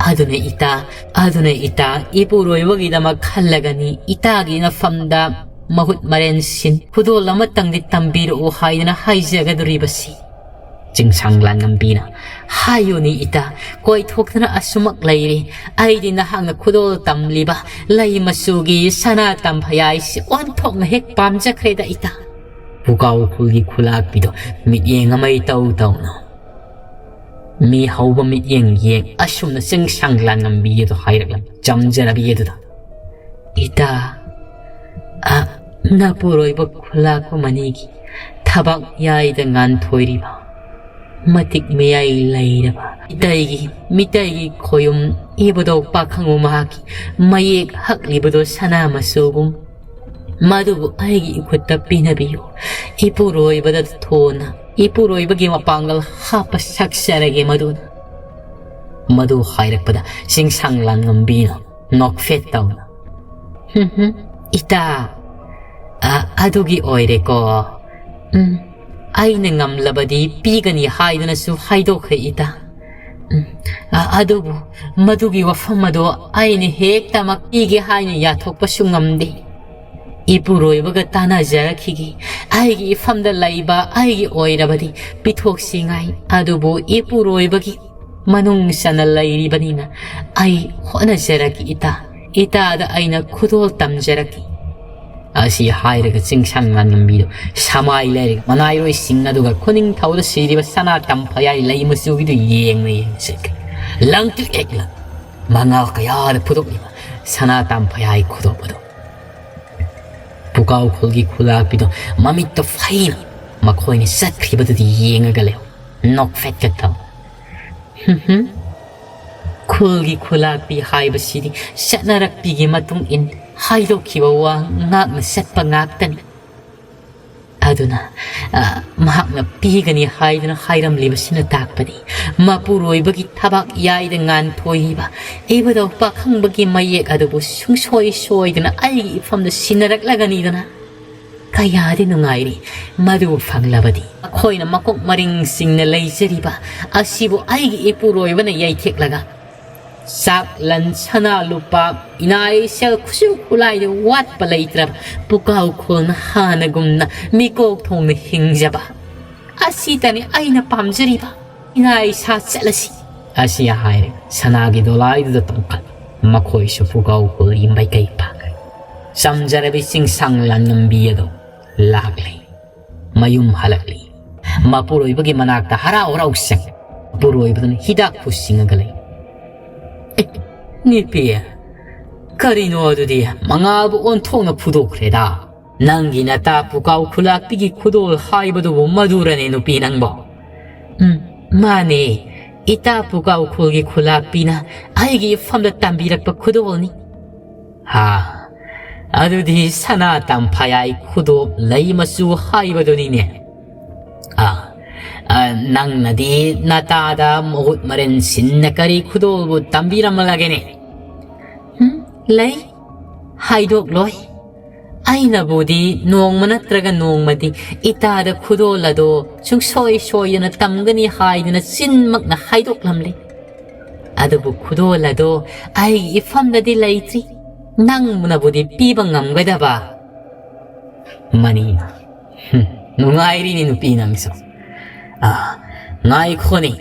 ꯑꯗꯨꯅ ꯏꯇꯥ, ꯑꯗꯨꯅ ꯏꯇꯥ, ꯏꯄꯨꯔꯣꯏꯕꯒꯤꯗꯃꯛ ꯈꯜꯂꯒꯅꯤ ꯏꯇꯥꯒꯤ ꯅꯐꯝꯗ ꯃꯍꯨꯠ ꯃꯔꯦꯟ ꯁꯤꯟ ꯈꯨꯗꯣꯜ ꯑꯃꯇꯪꯗꯤ ꯇꯝꯕꯤꯔꯛꯎ ꯍꯥꯏꯗꯅ ꯍꯥꯏꯖꯒꯗꯧꯔꯤꯕꯁꯤ꯫" ꯆꯤꯡꯁꯥꯡ ꯂꯥꯟꯉꯝꯕꯤꯅ, "ꯍꯥꯏꯌꯨꯅꯤ ꯏꯇꯥ, ꯀꯣꯏꯊꯣꯛꯇꯅ ꯑꯁꯨꯃꯛ ꯂꯩꯔꯦ꯫ ꯑꯩꯗꯤ ꯅꯍꯥꯛꯅ ꯈꯨꯗꯣꯜ ꯇꯝꯂꯤꯕ ꯂꯩ ꯃꯆꯨꯒꯤ ꯁꯅꯥ ꯇꯝꯐꯩ ꯍꯥꯏꯁꯤ ꯑꯣꯟꯊꯣꯛꯅ ꯍꯦꯛ ꯄꯥꯝꯖꯈ꯭ꯔꯦꯗ ꯏꯇꯥ꯫" ꯄꯨꯀꯥꯎ ꯈꯨꯜꯒꯤ ꯈꯨꯂꯥꯛꯄꯤꯗꯣ ꯃꯤꯠꯌꯦꯡ ꯑꯃ ꯏꯇꯧ ꯇꯧꯅ, ꯃꯤ ꯍꯧꯕ ꯃꯤꯠꯌꯦꯡ ꯌꯦꯡ ꯑꯁꯨꯝꯅ ꯆꯤꯡꯁꯥꯡ ꯂꯥꯟꯉꯝꯕꯤ ꯑꯗꯨ ꯍꯥꯏꯔꯛꯂꯝꯃꯤ꯫ ꯆꯝꯖꯔꯕꯤ ꯑꯗꯨꯗ, "ꯏꯇꯥ, ꯑ, ꯅꯄꯨꯔꯣꯏꯕ ꯈꯨꯂꯥꯛꯄ ꯃꯅꯤꯒꯤ ꯊꯕꯛ ꯌꯥꯏꯗ ꯉꯥꯟꯊꯣꯏꯔꯤꯕ, ꯃꯇꯤꯛ ꯃꯌꯥꯏ ꯂꯩꯔꯕ ꯃꯤꯇꯩꯒꯤ, ꯃꯤꯇꯩꯒꯤ ꯈꯣꯌꯨꯝ ꯏꯕꯗꯣ ꯄꯥꯈꯪꯕ ꯃꯍꯥꯛꯀꯤ ꯃꯌꯦꯛ ꯍꯛꯂꯤꯕꯗꯣ ꯁꯅꯥ ꯃꯆꯨꯒꯨꯝ, ꯃꯗꯨꯕꯨ ꯑꯩꯒꯤ ꯏꯈꯨꯠꯇ ꯄꯤꯅꯕꯤꯌꯨ꯫ ꯏꯄꯨꯔꯣꯏꯕꯗ ꯊꯣꯟꯅ ꯏꯄꯨꯔꯣꯏꯕꯒꯤ ꯃꯄꯥꯡꯒꯜ ꯍꯥꯞꯄ ꯁꯛꯆꯔꯒꯦ ꯃꯗꯨꯅ꯫" ꯃꯗꯨ ꯍꯥꯏꯔꯛꯄꯗ ꯆꯤꯡꯁꯥꯡ ꯂꯥꯟꯉꯝꯕꯤꯅ ꯅꯣꯛꯐꯦꯠ ꯇꯧꯅ, "ꯍꯨꯝ ꯍꯨꯝ, ꯏꯇꯥ, ꯑ, ꯑꯗꯨꯒꯤ ꯑꯣꯏꯔꯦꯀꯣ꯫ ꯎꯝ, ꯑꯩꯅ ꯉꯝꯂꯕꯗꯤ ꯄꯤꯒꯅꯤ ꯍꯥꯏꯗꯨꯅꯁꯨ ꯍꯥꯏꯗꯣꯛꯈ꯭ꯔꯦ ꯏꯇꯥ꯫ ꯎꯝ, ꯑ, ꯑꯗꯨꯕꯨ ꯃꯗꯨꯒꯤ ꯋꯥꯐꯝ ꯑꯗꯣ ꯑꯩꯅ ꯍꯦꯛꯇꯃꯛ ꯄꯤꯒꯦ ꯍꯥꯏꯅ ꯌꯥꯊꯣꯛꯄꯁꯨ ꯉꯝꯗꯦ꯫ ꯏꯄꯨꯔꯣꯏꯕꯒ ꯇꯥꯟꯅꯖꯔꯛꯈꯤꯒꯦ꯫ ꯑꯩꯒꯤ ꯏꯐꯝꯗ ꯂꯩꯕ ꯑꯩꯒꯤ ꯑꯣꯏꯔꯕꯗꯤ ꯄꯤꯊꯣꯛꯁꯤꯉꯥꯏ, ꯑꯗꯨꯕꯨ ꯏꯄꯨꯔꯣꯏꯕꯒꯤ ꯃꯅꯨꯡ ꯆꯟꯅ ꯂꯩꯔꯤꯕꯅꯤꯅ ꯑꯩ ꯍꯣꯠꯅꯖꯔꯛꯀꯦ ꯏꯇꯥ꯫ ꯏꯇꯥꯗ ꯑꯩꯅ ꯈꯨꯗꯣꯜ ꯇꯝꯖꯔꯛꯀꯦ꯫" ꯑꯁꯤ ꯍꯥꯏꯔꯒ ꯆꯤꯡꯁꯥꯡ ꯂꯥꯟꯉꯝꯕꯤꯗꯨ ꯁꯃꯥꯏ ꯂꯩꯔꯒ ꯃꯅꯥꯏꯔꯣꯏꯁꯤꯡ ꯑꯗꯨꯒ ꯈꯨꯅꯤꯡꯊꯧꯗ ꯁꯤꯔꯤꯕ ꯁꯅꯥ ꯇꯝꯐꯩꯌꯥꯏ ꯂꯩ ꯃꯆꯨꯒꯤꯗꯨ ꯌꯦꯡꯅ ꯌꯦꯡꯁꯤꯜꯂꯤ꯫ ꯂꯪꯇ꯭ꯔꯤꯛ ꯂꯪ ꯃꯉꯥꯜ ꯀꯌꯥꯗ ꯐꯨꯗꯣꯛꯂꯤꯕ ꯁꯅꯥ ꯇꯝꯐꯩꯌꯥꯏ ꯈꯨꯗꯣꯞ ꯑꯗꯨ ꯄꯨꯀꯥꯎ ꯈꯨꯜꯒꯤ ꯈꯨꯂꯥꯛꯄꯤꯗꯣ ꯃꯃꯤꯠꯇ ꯐꯩꯅ ꯃꯈꯣꯏꯅ ꯆꯠꯈ꯭ꯔꯤꯕꯗꯨꯗꯤ ꯌꯦꯡꯉꯒ ꯂꯩꯍꯧꯏ꯫ ꯅꯣꯛꯐꯦꯠꯀ ꯇꯧ꯫ ꯍꯨꯝ ꯍꯨꯝ꯫ ꯈꯨꯜꯒꯤ ꯈꯨꯂꯥꯛꯄꯤ ꯍꯥꯏꯕꯁꯤꯗꯤ ꯆꯠꯅꯔꯛꯄꯤꯒꯤ ꯃꯇꯨꯡ ꯏꯟ ꯍꯥꯏꯗꯣꯛꯈꯤꯕ ꯋꯥ ꯉꯥꯛꯅ ꯆꯠꯄ ꯉꯥꯛꯇꯅꯤ꯫ ꯑꯗꯨꯅ, ꯑ, ꯃꯍꯥꯛꯅ ꯄꯤꯒꯅꯤ ꯍꯥꯏꯗꯨꯅ ꯍꯥꯏꯔꯝꯂꯤꯕꯁꯤꯅ ꯇꯥꯛꯄꯗꯤ ꯃꯄꯨꯔꯣꯏꯕꯒꯤ ꯊꯕꯥꯛ ꯌꯥꯏꯗ ꯉꯥꯟꯊꯣꯏꯕ ꯏꯕꯨꯙꯧ ꯄꯥꯈꯪꯕꯒꯤ ꯃꯌꯦꯛ ꯑꯗꯨꯕꯨ ꯁꯨꯡꯁꯣꯏ ꯁꯣꯏꯗꯅ ꯑꯩꯒꯤ ꯏꯐꯝꯗ ꯁꯤꯟꯅꯔꯛꯂꯒꯅꯤꯗꯅ꯫ ꯀꯌꯥꯗꯤ ꯅꯨꯡꯉꯥꯏꯔꯤ ꯃꯗꯨ ꯐꯪꯂꯕꯗꯤ꯫ ꯃꯈꯣꯏꯅ ꯃꯀꯣꯛ ꯃꯔꯤꯡ ꯆꯤꯡꯅ ꯂꯩꯖꯔꯤꯕ ꯑꯁꯤꯕꯨ ꯑꯩꯒꯤ ꯏꯄꯨꯔꯣꯏꯕꯅ ꯌꯩꯊꯦꯛꯂꯒ ꯆꯥꯛꯂꯟ ꯁꯅꯥ ꯂꯨꯄꯥ ꯏꯅꯥꯏ ꯁꯦꯜ ꯈꯨꯠꯁꯨ ꯈꯨꯠꯂꯥꯏꯗ ꯋꯥꯠꯄ ꯂꯩꯇ꯭ꯔꯕ ꯄꯨꯀꯥꯎ ꯈꯨꯜꯅ ꯍꯥꯟꯅꯒꯨꯝꯅ ꯃꯤꯀꯣꯛ ꯊꯣꯡꯅ ꯍꯤꯡꯖꯕ ꯑꯁꯤꯇꯅꯤ ꯑꯩꯅ ꯄꯥꯝꯖꯔꯤꯕ꯫ ꯏꯅꯥꯏ ꯁꯥ ꯆꯠꯂꯁꯤ꯫ ꯑꯁꯤ ꯍꯥꯏꯔꯦ ꯁꯅꯥꯒꯤ ꯗꯣꯂꯥꯏꯗꯨꯗ ꯇꯣꯡꯈꯠ ꯃꯈꯣꯏꯁꯨ ꯄꯨꯀꯥꯎ ꯈꯨꯜꯒꯤ ꯃꯥꯏꯀꯩ ꯄꯥꯡꯈ꯭ꯔꯦ꯫ ꯆꯝꯖꯔꯕꯤ ꯆꯤꯡꯁꯥꯡ ꯂꯥꯟꯉꯝꯕꯤ ꯑꯗꯨ ꯂꯥꯛꯂꯦ꯫ ꯃꯌꯨꯝ ꯍꯜꯂꯛꯂꯤ꯫ ꯃꯄꯨꯔꯣꯏꯕꯒꯤ ꯃꯅꯥꯛꯇ ꯍꯔꯥꯎ ꯍꯔꯥꯎ ꯆꯪ꯫ ꯃꯄꯨꯔꯣꯏꯕꯗꯨꯅ ꯍꯤꯗꯥꯛ ꯄꯨꯁꯤꯡꯉꯒ ꯂꯩ꯫ "ꯑꯦ, ꯅꯨꯄꯤ, ꯀꯔꯤꯅꯣ ꯑꯗꯨꯗꯤ? ꯃꯉꯥꯜꯕꯨ ꯑꯣꯟꯊꯣꯛꯅ ꯐꯨꯗꯣꯛꯈ꯭ꯔꯦꯗ꯫ ꯅꯪꯒꯤ ꯅꯇꯥ ꯄꯨꯀꯥꯎ ꯈꯨꯂꯥꯛꯄꯤꯒꯤ ꯈꯨꯗꯣꯜ ꯍꯥꯏꯕꯗꯨꯕꯨ ꯃꯗꯨꯔꯅꯦ ꯅꯨꯄꯤ ꯅꯪꯕꯣ?" "ꯎꯝ, ꯃꯥꯅꯦ꯫ ꯏꯇꯥ ꯄꯨꯀꯥꯎ ꯈꯨꯜꯒꯤ ꯈꯨꯂꯥꯛꯄꯤꯅ ꯑꯩꯒꯤ ꯏꯐꯝꯗ ꯇꯝꯕꯤꯔꯛꯄ ꯈꯨꯗꯣꯜꯅꯤ꯫" "ꯍꯥ, ꯑꯗꯨꯗꯤ ꯁꯅꯥ ꯇꯝꯐꯥꯌꯥꯏ ꯈꯨꯗꯣꯞ ꯂꯩ ꯃꯆꯨ ꯍꯥꯏꯕꯗꯨꯅꯤꯅꯦ꯫ ꯑꯥ, ꯑ, ꯅꯪꯅꯗꯤ ꯅꯇꯥꯗ ꯃꯍꯨꯠ ꯃꯔꯦꯟ ꯁꯤꯟꯅ ꯀꯔꯤ ꯈꯨꯗꯣꯜꯕꯨ ꯇꯝꯕꯤꯔꯝꯂꯒꯦꯅꯦ?" "ꯎꯝ, ꯂꯩ꯫ ꯍꯥꯏꯗꯣꯛꯂꯣꯏ꯫ ꯑꯩꯅꯕꯨꯗꯤ ꯅꯣꯡꯃ ꯅꯠꯇ꯭ꯔꯒ ꯅꯣꯡꯃꯗꯤ ꯏꯇꯥꯗ ꯈꯨꯗꯣꯜ ꯑꯗꯣ ꯁꯨꯡꯁꯣꯏ ꯁꯣꯏꯗꯅ ꯇꯝꯒꯅꯤ ꯍꯥꯏꯗꯨꯅ ꯆꯤꯟꯃꯛꯅ ꯍꯥꯏꯗꯣꯛꯂꯝꯂꯤ꯫ ꯑꯗꯨꯕꯨ ꯈꯨꯗꯣꯜ ꯑꯗꯣ ꯑꯩꯒꯤ ꯏꯐꯝꯗꯗꯤ ꯂꯩꯇ꯭ꯔꯤ꯫ ꯅꯪꯅꯕꯨꯗꯤ ꯄꯤꯕ ꯉꯝꯒꯗꯕ꯫" ꯃꯅꯤꯅ, "ꯍꯨꯝ, ꯅꯨꯡꯉꯥꯏꯔꯤꯅꯤ ꯅꯨꯄꯤ ꯅꯪꯁꯨ꯫ ꯑꯥ, ꯉꯥꯏꯈꯣꯅꯦ,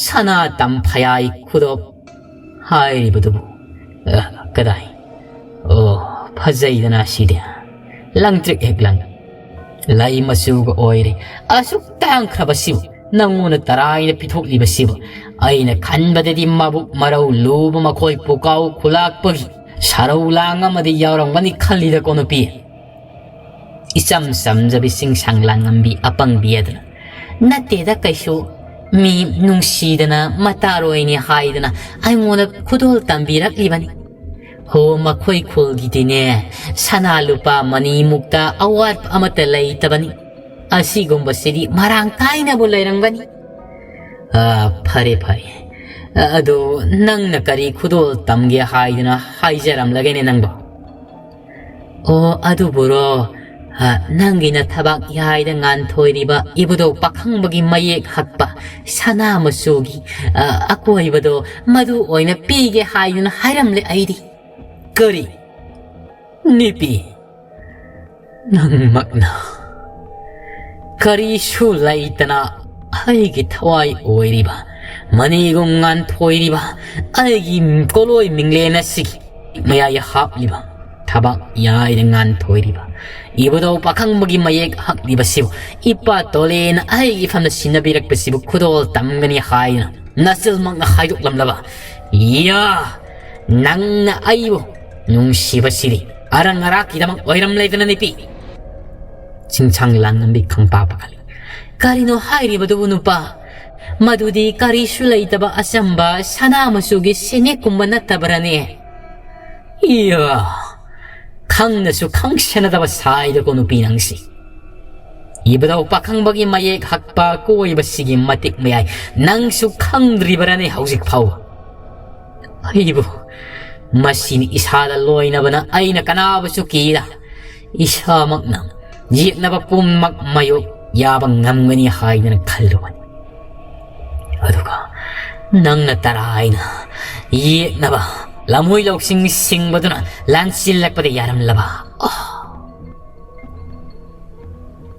ꯁꯅꯥ ꯇꯝꯐꯥꯌꯥꯏ ꯈꯨꯗꯣꯞ ꯍꯥꯏꯔꯤꯕꯗꯨꯕꯨ, ꯑ, ꯀꯗꯥꯏ? ꯑꯣ, ꯐꯖꯩꯗꯅ ꯁꯤꯗꯤ꯫ ꯂꯪꯇ꯭ꯔꯤꯛ ꯍꯦꯛ ꯂꯪ꯫ ꯂꯩ ꯃꯆꯨꯒ ꯑꯣꯏꯔꯦ꯫ ꯑꯁꯨꯛ ꯇꯥꯡꯈ꯭ꯔꯕꯁꯤꯕꯨ ꯅꯪꯉꯣꯟꯗ ꯇꯔꯥꯏꯅ ꯄꯤꯊꯣꯛꯂꯤꯕꯁꯤꯕꯨ? ꯑꯩꯅ ꯈꯟꯕꯗꯗꯤ ꯃꯕꯨꯛ ꯃꯔꯧ ꯂꯨꯕ ꯃꯈꯣꯏ ꯄꯨꯀꯥꯎ ꯈꯨꯂꯥꯛꯄꯒꯤ ꯁꯔꯧ ꯂꯥꯡ ꯑꯃꯗꯤ ꯌꯥꯎꯔꯝꯒꯅꯤ ꯈꯜꯂꯤꯗꯀꯣ ꯅꯨꯄꯤ꯫" ꯏꯆꯝ ꯆꯝꯖꯕꯤ ꯆꯤꯡꯁꯥꯡ ꯂꯥꯡꯉꯝꯕꯤ ꯑꯄꯪꯕꯤ ꯑꯗꯨꯅ, "ꯅꯠꯇꯦꯗ ꯀꯩꯁꯨ, ꯃꯤ ꯅꯨꯡꯁꯤꯗꯅ ꯃꯇꯥꯔꯣꯏꯅꯤ ꯍꯥꯏꯗꯅ ꯑꯩꯉꯣꯟꯗ ꯈꯨꯗꯣꯜ ꯇꯝꯕꯤꯔꯛꯂꯤꯕꯅꯤ꯫ ꯍꯣ, ꯃꯈꯣꯏ ꯈꯨꯜꯒꯤꯗꯤꯅꯦ, ꯁꯅꯥ ꯂꯨꯄꯥ ꯃꯅꯤꯃꯨꯛꯇ ꯑꯋꯥꯠꯄ ꯑꯃꯠꯇ ꯂꯩꯇꯕꯅꯤ꯫ ꯑꯁꯤꯒꯨꯝꯕꯁꯤꯗꯤ ꯃꯔꯥꯡ ꯀꯥꯏꯅꯕꯨ ꯂꯩꯔꯝꯒꯅꯤ꯫ ꯑ, ꯐꯔꯦ, ꯐꯔꯦ꯫ ꯑ, ꯑꯗꯣ ꯅꯪꯅ ꯀꯔꯤ ꯈꯨꯗꯣꯜ ꯇꯝꯒꯦ ꯍꯥꯏꯗꯅ ꯍꯥꯏꯖꯔꯝꯂꯒꯦꯅꯦ ꯅꯪꯕꯣ? ꯑꯣ, ꯑꯗꯨꯕꯨꯔꯣ? ꯑ, ꯅꯪꯒꯤ ꯅꯊꯕꯥꯛ ꯌꯥꯏꯗ ꯉꯥꯟꯊꯣꯏꯔꯤꯕ ꯏꯕꯨꯙꯧ ꯄꯥꯈꯪꯕꯒꯤ ꯃꯌꯦꯛ ꯍꯛꯄ ꯁꯅꯥ ꯃꯆꯨꯒꯤ, ꯑ, ꯑꯀꯣꯏꯕꯗꯣ ꯃꯗꯨ ꯑꯣꯏꯅ ꯄꯤꯒꯦ ꯍꯥꯏꯗꯨꯅ ꯍꯥꯏꯔꯝꯂꯦ ꯑꯩꯗꯤ꯫ ꯀꯔꯤ? ꯅꯨꯄꯤ, ꯅꯪꯃꯛꯅ ꯀꯔꯤꯁꯨ ꯂꯩꯇꯅ ꯑꯩꯒꯤ ꯊꯋꯥꯏ ꯑꯣꯏꯔꯤꯕ, ꯃꯅꯤꯒꯨꯝ ꯉꯥꯟꯊꯣꯏꯔꯤꯕ, ꯑꯩꯒꯤ ꯀꯣꯂꯣꯏ ꯃꯤꯡꯂꯦꯟ ꯑꯁꯤꯒꯤ ꯃꯌꯥꯏ ꯍꯥꯞꯂꯤꯕ, ꯊꯕꯥꯛ ꯌꯥꯏꯗ ꯉꯥꯟꯊꯣꯏꯔꯤꯕ, ꯏꯕꯨꯙꯧ ꯄꯥꯈꯪꯕꯒꯤ ꯃꯌꯦꯛ ꯍꯛꯂꯤꯕꯁꯤꯕꯨ ꯏꯄꯥ ꯇꯣꯂꯦꯅ ꯑꯩꯒꯤ ꯐꯝꯅ ꯁꯤꯟꯅꯕꯤꯔꯛꯄꯁꯤꯕꯨ ꯈꯨꯗꯣꯜ ꯇꯝꯒꯅꯤ ꯍꯥꯏꯗꯨꯅ ꯅꯆꯤꯜꯃꯛꯅ ꯍꯥꯏꯗꯣꯛꯂꯝꯂꯕ? ꯌꯥ! ꯅꯪꯅ ꯑꯩꯕꯨ ꯅꯨꯡꯁꯤꯕꯁꯤꯗꯤ ꯑꯔꯪ ꯑꯔꯥꯛꯀꯤꯗꯃꯛ ꯑꯣꯏꯔꯝꯂꯦꯗꯅ ꯅꯨꯄꯤ꯫ ꯆꯤꯡꯁꯥꯡ ꯂꯥꯡꯉꯝꯕꯤ ꯈꯪꯄꯥ ꯄꯥꯈꯠꯂꯤ꯫ ꯀꯔꯤꯅꯣ ꯍꯥꯏꯔꯤꯕꯗꯨꯕꯨ ꯅꯨꯄꯥ? ꯃꯗꯨꯗꯤ ꯀꯔꯤꯁꯨ ꯂꯩꯇꯕ ꯑꯆꯝꯕ ꯁꯅꯥ ꯃꯆꯨꯒꯤ ꯁꯦꯅꯦꯛꯀꯨꯝꯕ ꯅꯠꯇꯕ꯭ꯔꯅꯦ? ꯏꯌꯥ! ꯈꯪꯅꯁꯨ ꯈꯪꯁꯅꯗꯕ ꯁꯥꯏꯗꯀꯣ ꯅꯨꯄꯤ ꯅꯪꯁꯤ꯫ ꯏꯕꯨꯙꯧ ꯄꯥꯈꯪꯕꯒꯤ ꯃꯌꯦꯛ ꯍꯛꯄ ꯀꯣꯏꯕꯁꯤꯒꯤ ꯃꯇꯤꯛ ꯃꯌꯥꯏ ꯅꯪꯁꯨ ꯈꯪꯗ꯭ꯔꯤꯕꯔꯅꯦ ꯍꯧꯖꯤꯛ ꯐꯥꯎꯕ? ꯑꯩꯕꯨ ꯃꯁꯤꯅꯤ ꯏꯁꯥꯗ ꯂꯣꯏꯅꯕꯅ ꯑꯩꯅ ꯀꯅꯥꯕꯨꯁꯨ ꯀꯤꯗ ꯏꯁꯥꯃꯛꯅ ꯌꯦꯛꯅꯕ ꯄꯨꯝꯅꯃꯛ ꯃꯥꯌꯣꯛ ꯌꯥꯕ ꯉꯝꯒꯅꯤ ꯍꯥꯏꯗꯅ ꯈꯜꯂꯨꯕꯅꯤ꯫ ꯑꯗꯨꯒ ꯅꯪꯅ ꯇꯔꯥꯏꯅ ꯌꯦꯛꯅꯕ ꯂꯝꯍꯣꯏ ꯂꯧꯁꯤꯡ ꯁꯤꯡꯕꯗꯨꯅ ꯂꯥꯟꯁꯤꯜꯂꯛꯄꯗ ꯌꯥꯔꯝꯂꯕ? ꯑꯣ!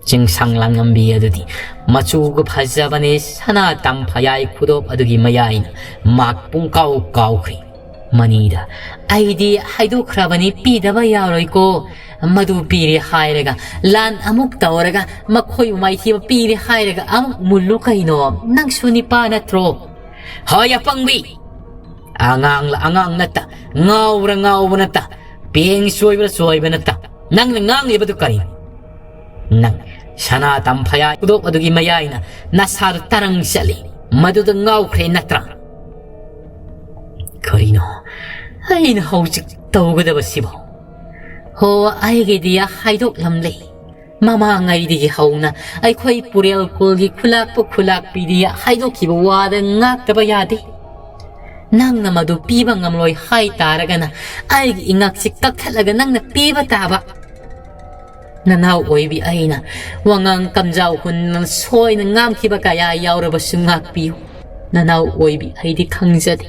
ꯆꯤꯡꯁꯥꯡ ꯂꯥꯡꯉꯝꯕꯤ ꯑꯗꯨꯗꯤ ꯃꯆꯨꯒ ꯐꯖꯕꯅꯦ, ꯁꯅꯥ ꯇꯝꯐꯌꯥꯏ ꯈꯨꯗꯣꯞ ꯑꯗꯨꯒꯤ ꯃꯌꯥꯏꯅ ꯃꯥꯛ ꯄꯨꯡꯀꯥꯎ ꯀꯥꯎꯈ꯭ꯔꯤ꯫ ꯃꯅꯤꯗ, "ꯑꯩꯗꯤ ꯍꯥꯏꯗꯣꯛꯈ꯭ꯔꯕꯅꯤ, ꯄꯤꯗꯕ ꯌꯥꯔꯣꯏꯀꯣ꯫ ꯃꯗꯨ ꯄꯤꯔꯦ ꯍꯥꯏꯔꯒ, ꯂꯥꯟ ꯑꯃꯨꯛ ꯇꯧꯔꯒ, ꯃꯈꯣꯏꯕꯨ ꯃꯥꯏꯊꯤꯕ ꯄꯤꯔꯦ ꯍꯥꯏꯔꯒ ꯑꯃꯨꯛ ꯃꯨꯜꯂꯨ ꯀꯩꯅꯣ? ꯅꯪꯁꯨ ꯅꯤꯄꯥ ꯅꯠꯇ꯭ꯔꯣ?" "ꯍꯣꯏ, ꯑꯄꯪꯕꯤ! ꯑꯉꯥꯡꯂ ꯑꯉꯥꯡ ꯅꯠꯇ, ꯉꯥꯎꯕ꯭ꯔꯥ ꯉꯥꯎꯕ ꯅꯠꯇ, ꯄꯦꯡ ꯆꯣꯏꯕ꯭ꯔꯥ ꯆꯣꯏꯕ ꯅꯠꯇ, ꯅꯪꯅ ꯉꯥꯡꯂꯤꯕꯗꯨ ꯀꯔꯤ? ꯅꯪ ꯁꯅꯥ ꯇꯝꯐꯌꯥꯏ ꯈꯨꯗꯣꯞ ꯑꯗꯨꯒꯤ ꯃꯌꯥꯏꯅ ꯅꯁꯥꯗꯨ ꯇꯔꯪ ꯆꯠꯂꯤ꯫ ꯃꯗꯨꯗ ꯉꯥꯎꯈ꯭ꯔꯦ ꯅꯠꯇ꯭ꯔꯥ? ꯀꯔꯤꯅꯣ ꯑꯩꯅ ꯍꯧꯖꯤꯛ ꯇꯧꯒꯗꯕꯁꯤꯕꯣ? ꯍꯣ, ꯑꯩꯒꯤꯗꯤ ꯍꯥꯏꯗꯣꯛꯂꯝꯂꯦ꯫ ꯃꯃꯥꯡꯉꯩꯗꯒꯤ ꯍꯧꯅ ꯑꯩꯈꯣꯏ ꯄꯨꯔꯦꯜ ꯀꯨꯜꯒꯤ ꯈꯨꯂꯥꯛꯄ ꯈꯨꯂꯥꯛꯄꯤꯗꯤ ꯍꯥꯏꯗꯣꯛꯈꯤꯕ ꯋꯥꯗ ꯉꯥꯛꯇꯕ ꯌꯥꯗꯦ꯫ ꯅꯪꯅ ꯃꯗꯨ ꯄꯤꯕ ꯉꯝꯂꯣꯏ ꯍꯥꯏ ꯇꯥꯔꯒꯅ ꯑꯩꯒꯤ ꯏꯉꯥꯛꯁꯤ ꯀꯛꯊꯠꯂꯒ ꯅꯪꯅ ꯄꯤꯕ ꯇꯥꯕ꯫ ꯅꯅꯥꯎ ꯑꯣꯏꯕꯤ ꯑꯩꯅ ꯋꯥꯉꯥꯡ ꯀꯝꯖꯥꯎ ꯍꯨꯟꯅ ꯁꯣꯏꯅ ꯉꯥꯡꯈꯤꯕ ꯀꯌꯥ ꯌꯥꯎꯔꯕꯁꯨ ꯉꯥꯛꯄꯤꯌꯨ꯫ ꯅꯅꯥꯎ ꯑꯣꯏꯕꯤ ꯑꯩꯗꯤ ꯈꯪꯖꯗꯦ꯫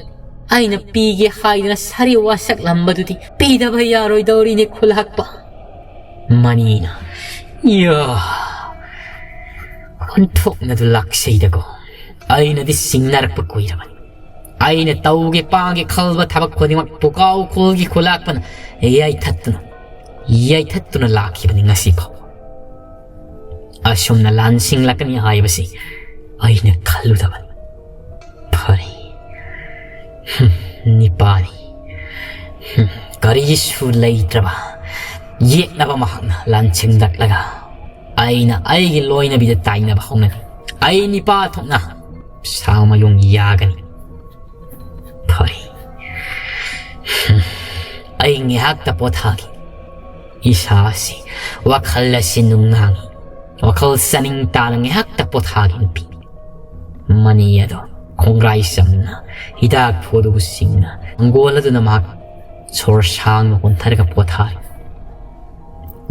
ꯑꯩꯅ ꯄꯤꯒꯦ ꯍꯥꯏꯗꯨꯅ ꯁꯥꯔꯤ ꯋꯥꯁꯛꯂꯝꯕꯗꯨꯗꯤ ꯄꯤꯗꯕ ꯌꯥꯔꯣꯏꯗꯧꯔꯤꯅꯦ ꯈꯨꯂꯥꯛꯄ꯫ ꯃꯅꯤꯅ, ꯌꯥ, ꯑꯣꯟꯊꯣꯛꯅꯗꯨ ꯂꯥꯛꯆꯩꯗꯀꯣ꯫ ꯑꯩꯅꯗꯤ ꯁꯤꯡꯅꯔꯛꯄ ꯀꯨꯏꯔꯕꯅꯤ꯫ ꯑꯩꯅ ꯇꯧꯒꯦ ꯄꯥꯡꯒꯦ ꯈꯜꯕ ꯊꯕꯛ ꯈꯨꯗꯤꯡꯃꯛ ꯄꯨꯀꯥꯎ ꯈꯨꯜꯒꯤ ꯈꯨꯂꯥꯛꯄꯅ ꯌꯩꯊꯠꯇꯨꯅ, ꯌꯩꯊꯠꯇꯨꯅ ꯂꯥꯛꯈꯤꯕꯅꯤ ꯉꯁꯤ ꯐꯥꯎ꯫ ꯑꯁꯨꯝꯅ ꯂꯥꯟꯁꯤꯡꯂꯛꯀꯅꯤ ꯍꯥꯏꯕꯁꯤ ꯑꯩꯅ ꯈꯜꯂꯨꯗꯕꯅꯤ꯫ ꯐꯔꯦ꯫ ꯍꯨꯝ, ꯅꯤꯄꯥꯅꯤ꯫ ꯍꯨꯝ, ꯀꯔꯤꯁꯨ ꯂꯩꯇ꯭ꯔꯕ ꯌꯦꯛꯅꯕ ꯃꯍꯥꯛꯅ ꯂꯥꯟꯁꯤꯡꯂꯛꯂꯒ ꯑꯩꯅ ꯑꯩꯒꯤ ꯂꯣꯏꯅꯕꯤꯗ ꯇꯥꯏꯅꯕ ꯍꯧꯅꯅꯤ꯫ ꯑꯩ ꯅꯤꯄꯥ ꯊꯣꯛꯅ ꯁꯥꯃꯌꯨꯡ ꯌꯥꯒꯅꯤ꯫ ꯐꯔꯦ꯫ ꯍꯨꯝ, ꯑꯩ ꯉꯥꯏꯍꯥꯛꯇ ꯄꯣꯊꯥꯒꯦ꯫ ꯏꯁꯥ ꯑꯁꯤ, ꯋꯥꯈꯜ ꯑꯁꯤ ꯅꯨꯡꯅꯥꯡꯏ꯫ ꯋꯥꯈꯜ ꯆꯥꯅꯤꯡ ꯇꯥꯅ ꯉꯥꯏꯍꯥꯛꯇ ꯄꯣꯊꯥꯒꯦ ꯅꯨꯄꯤ꯫ ꯃꯅꯤ ꯑꯗꯣ ꯈꯣꯡꯒ꯭ꯔꯥꯏ ꯆꯝꯅ ꯍꯤꯗꯥꯛ ꯐꯨꯗꯨꯕꯨ ꯁꯤꯡꯅ ꯍꯪꯒꯣꯜ ꯑꯗꯨꯅ ꯃꯍꯥꯛ ꯁꯣꯔ ꯁꯥꯡꯅ ꯍꯣꯟꯊꯔꯒ ꯄꯣꯊꯥꯔꯤ꯫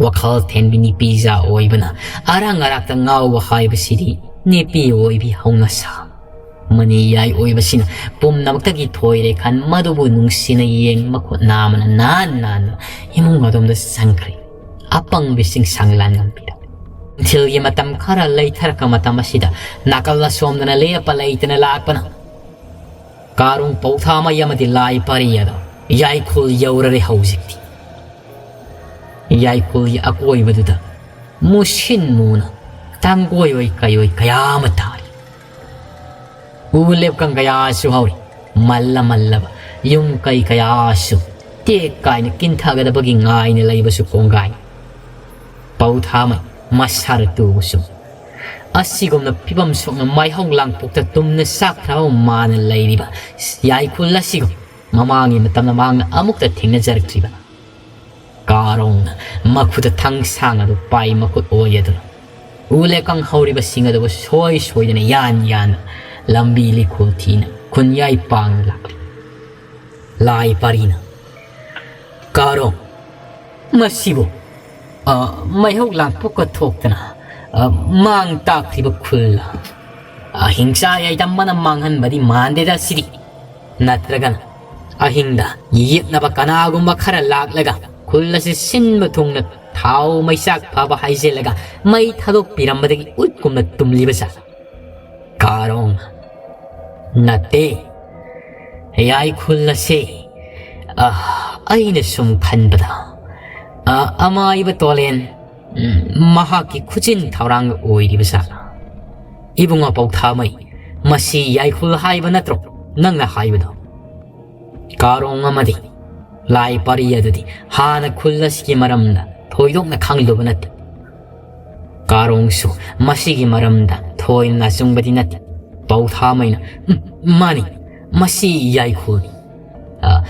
ꯋꯥꯈꯜ ꯊꯦꯟꯕꯤ ꯅꯨꯄꯤꯖꯥ ꯑꯣꯏꯕꯅ ꯑꯔꯥꯡ ꯑꯔꯥꯛꯇ ꯉꯥꯎꯕ ꯍꯥꯏꯕꯁꯤꯗꯤ ꯅꯨꯄꯤ ꯑꯣꯏꯕꯤ ꯍꯧꯅꯁꯥ꯫ ꯃꯅꯤ ꯌꯥꯏ ꯑꯣꯏꯕꯁꯤꯅ ꯄꯨꯝꯅꯃꯛꯇꯒꯤ ꯊꯣꯏꯔꯦ ꯈꯟ ꯃꯗꯨꯕꯨ ꯅꯨꯡꯁꯤꯅ ꯌꯦꯡ ꯃꯈꯨꯠ ꯅꯥꯝꯃꯅ ꯅꯥꯟ ꯅꯥꯟꯅ ꯏꯃꯨꯡ ꯑꯗꯣꯝꯗ ꯆꯪꯈ꯭ꯔꯦ꯫ ꯑꯄꯪꯕꯤꯁꯤꯡ ꯁꯪꯂꯥꯟ ꯉꯝꯕꯤꯗ ꯅꯨꯡꯊꯤꯜꯒꯤ ꯃꯇꯝ ꯈꯔ ꯂꯩꯊꯔꯛꯄ ꯃꯇꯝ ꯑꯁꯤꯗ ꯅꯥꯀꯜ ꯑꯁꯣꯝꯗꯅ ꯂꯦꯞꯄ ꯂꯩꯇꯅ ꯂꯥꯛꯄꯅ ꯀꯥꯔꯣꯡ ꯄꯧꯊꯥꯃꯩ ꯑꯃꯗꯤ ꯂꯥꯏ ꯄꯔꯤ ꯑꯗꯣ ꯌꯥꯏꯈꯨꯜ ꯌꯧꯔꯔꯦ ꯍꯧꯖꯤꯛꯇꯤ꯫ ꯌꯥꯏꯈꯨꯜꯒꯤ ꯑꯀꯣꯏꯕꯗꯨꯗ ꯃꯨꯁꯤꯟ ꯃꯨꯅ ꯇꯥꯡꯒꯣꯏ ꯑꯣꯏ ꯀꯩ ꯑꯣꯏ ꯀꯌꯥ ꯑꯃ ꯇꯥꯔꯤ꯫ ꯎ ꯂꯦꯞꯀꯪ ꯀꯌꯥꯁꯨ ꯍꯧꯔꯤ꯫ ꯃꯜꯂ ꯃꯜꯂꯕ ꯌꯨꯝ ꯀꯩ ꯀꯌꯥꯁꯨ ꯇꯦꯛ ꯀꯥꯏꯅ ꯀꯤꯟꯊꯒꯗꯕꯒꯤ ꯉꯥꯏꯅ ꯂꯩꯕꯁꯨ ꯀꯣꯡꯒꯥꯏ꯫ ꯄꯧꯊꯥꯃꯩ ꯃꯁꯥꯔ ꯇꯨꯕꯁꯨ꯫ ꯑꯁꯤꯒꯨꯝꯅ ꯐꯤꯕꯝ ꯁꯣꯛꯅ ꯃꯥꯏꯍꯧ ꯂꯥꯡꯄꯣꯛꯇ ꯇꯨꯝꯅ ꯆꯥꯛꯈ꯭ꯔꯕ ꯃꯥꯅ ꯂꯩꯔꯤꯕ ꯌꯥꯏꯈꯨꯜ ꯑꯁꯤꯒꯨꯝ ꯃꯃꯥꯡꯒꯤ ꯃꯇꯝꯗ ꯃꯍꯥꯛꯅ ꯑꯃꯨꯛꯇ ꯊꯦꯡꯅꯖꯔꯛꯇ꯭ꯔꯤꯕ꯫ ꯀꯥꯔꯣꯡꯅ ꯃꯈꯨꯠꯇ ꯊꯥꯡꯁꯥꯡ ꯑꯗꯨ ꯄꯥꯏ ꯃꯈꯨꯠ ꯑꯣꯏ ꯑꯗꯨꯅ ꯎ ꯂꯦꯀꯪ ꯍꯧꯔꯤꯕꯁꯤꯡ ꯑꯗꯨꯕꯨ ꯁꯣꯏ ꯁꯣꯏꯗꯅ ꯌꯥꯟ ꯌꯥꯟꯅ ꯂꯝꯕꯤ ꯂꯤꯈꯨꯜ ꯊꯤꯅ ꯈꯨꯟꯌꯥꯏ ꯄꯥꯡꯅ ꯂꯥꯛꯂꯤ꯫ ꯂꯥꯏ ꯄꯥꯔꯤꯅ, "ꯀꯥꯔꯣꯡ, ꯃꯁꯤꯕꯨ, ꯑ, ꯃꯩꯍꯧ ꯂꯥꯡꯄꯣꯛꯀ ꯊꯣꯛꯇꯅ, ꯑ, ꯃꯥꯡ ꯇꯥꯛꯈ꯭ꯔꯤꯕ ꯈꯨꯜ, ꯑꯍꯤꯡꯁꯥ ꯌꯥꯏꯗꯝꯕꯅ ꯃꯥꯡꯍꯟꯕꯗꯤ ꯃꯥꯟꯗꯦꯗ ꯁꯤꯗꯤ꯫ ꯅꯠꯇ꯭ꯔꯒꯅ ꯑꯍꯤꯡꯗ ꯌꯦꯛꯅꯕ ꯀꯅꯥꯒꯨꯝꯕ ꯈꯔ ꯂꯥꯛꯂꯒ ꯈꯨꯜ ꯑꯁꯤ ꯁꯤꯟꯕ ꯊꯨꯡꯅ ꯊꯥꯎ ꯃꯩꯆꯥꯛ ꯐꯕ ꯍꯥꯏꯖꯤꯜꯂꯒ ꯃꯩ ꯊꯥꯗꯣꯛꯄꯤꯔꯝꯕꯗꯒꯤ ꯎꯠꯀꯨꯝꯅ ꯇꯨꯝꯂꯤꯕ ꯖꯥꯠ?" ꯀꯥꯔꯣꯡ, "ꯅꯠꯇꯦ꯫ ꯌꯥꯏꯈꯨꯜ ꯑꯁꯦ, ꯑ, ꯑꯩꯅ ꯁꯨꯝ ꯈꯟꯕꯗ, ꯑ, ꯑꯃꯥꯏꯕ ꯇꯣꯂꯦꯟ, ꯎꯝ, ꯃꯍꯥꯛꯀꯤ ꯈꯨꯖꯤꯟ ꯊꯧꯔꯥꯡ ꯑꯣꯏꯔꯤꯕ ꯖꯥꯠꯂ? ꯏꯕꯨꯡꯉꯣ ꯄꯧꯊꯥꯃꯩ, ꯃꯁꯤ ꯌꯥꯏꯈꯨꯜ ꯍꯥꯏꯕ ꯅꯠꯇ꯭ꯔꯣ ꯅꯪꯅ ꯍꯥꯏꯕꯗꯣ?" ꯀꯥꯔꯣꯡ ꯑꯃꯗꯤ ꯂꯥꯏ ꯄꯥꯔꯤ ꯑꯗꯨꯗꯤ ꯍꯥꯟꯅ ꯈꯨꯜ ꯑꯁꯤꯒꯤ ꯃꯔꯝꯗ ꯊꯣꯏꯗꯣꯛꯅ ꯈꯪꯂꯨꯕ ꯅꯠꯇꯦ꯫ ꯀꯥꯔꯣꯡꯁꯨ ꯃꯁꯤꯒꯤ ꯃꯔꯝꯗ ꯊꯣꯏꯅ ꯑꯆꯨꯝꯕꯗꯤ ꯅꯠꯇꯦ꯫ ꯄꯧꯊꯥꯃꯩꯅ, "ꯎꯝ, ꯃꯥꯅꯤ, ꯃꯁꯤ ꯌꯥꯏꯈꯨꯜꯅꯤ꯫ ꯑ,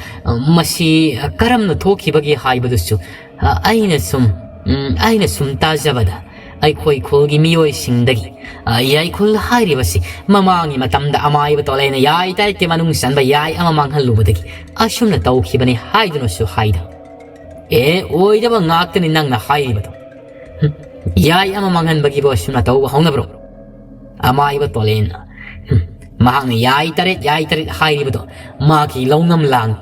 ꯃꯁꯤ ꯀꯔꯝꯅ ꯊꯣꯛꯈꯤꯕꯒꯦ ꯍꯥꯏꯕꯗꯨꯁꯨ, ꯑ, ꯑꯩꯅ ꯁꯨꯝ, ꯎꯝ, ꯑꯩꯅ ꯁꯨꯝ ꯇꯥꯖꯕꯗ ꯑꯩꯈꯣꯏ ꯈꯨꯜꯒꯤ ꯃꯤꯑꯣꯏꯁꯤꯡꯗꯒꯤ, ꯑ, ꯌꯥꯏꯈꯨꯜ ꯍꯥꯏꯔꯤꯕꯁꯤ ꯃꯃꯥꯡꯒꯤ ꯃꯇꯝꯗ ꯑꯃꯥꯏꯕ ꯇꯣꯂꯩꯅ ꯌꯥꯏ ꯇꯔꯦꯠꯀꯤ ꯃꯅꯨꯡ ꯆꯟꯕ ꯌꯥꯏ ꯑꯃ ꯃꯥꯡꯍꯜꯂꯨꯕꯗꯒꯤ ꯑꯁꯨꯝꯅ ꯇꯧꯈꯤꯕꯅꯤ ꯍꯥꯏꯗꯨꯅꯁꯨ ꯍꯥꯏꯗ"꯫ ꯑꯦ, ꯑꯣꯏꯗꯕ ꯉꯥꯛꯇꯅꯤ ꯅꯪꯅ ꯍꯥꯏꯔꯤꯕꯗꯣ꯫ ꯍꯨꯝ, ꯌꯥꯏ ꯑꯃ ꯃꯥꯡꯍꯟꯕꯒꯤꯕꯨ ꯑꯁꯨꯝꯅ ꯇꯧꯕ ꯍꯧꯅꯕ꯭ꯔꯣ? ꯑꯃꯥꯏꯕ ꯇꯣꯂꯦꯟꯅ, ꯍꯨꯝ, ꯃꯍꯥꯛꯅ ꯌꯥꯏ ꯇꯔꯦꯠ, ꯌꯥꯏ ꯇꯔꯦꯠ ꯍꯥꯏꯔꯤꯕꯗꯣ ꯃꯍꯥꯛꯀꯤ ꯂꯧꯅꯝ ꯂꯥꯡ꯫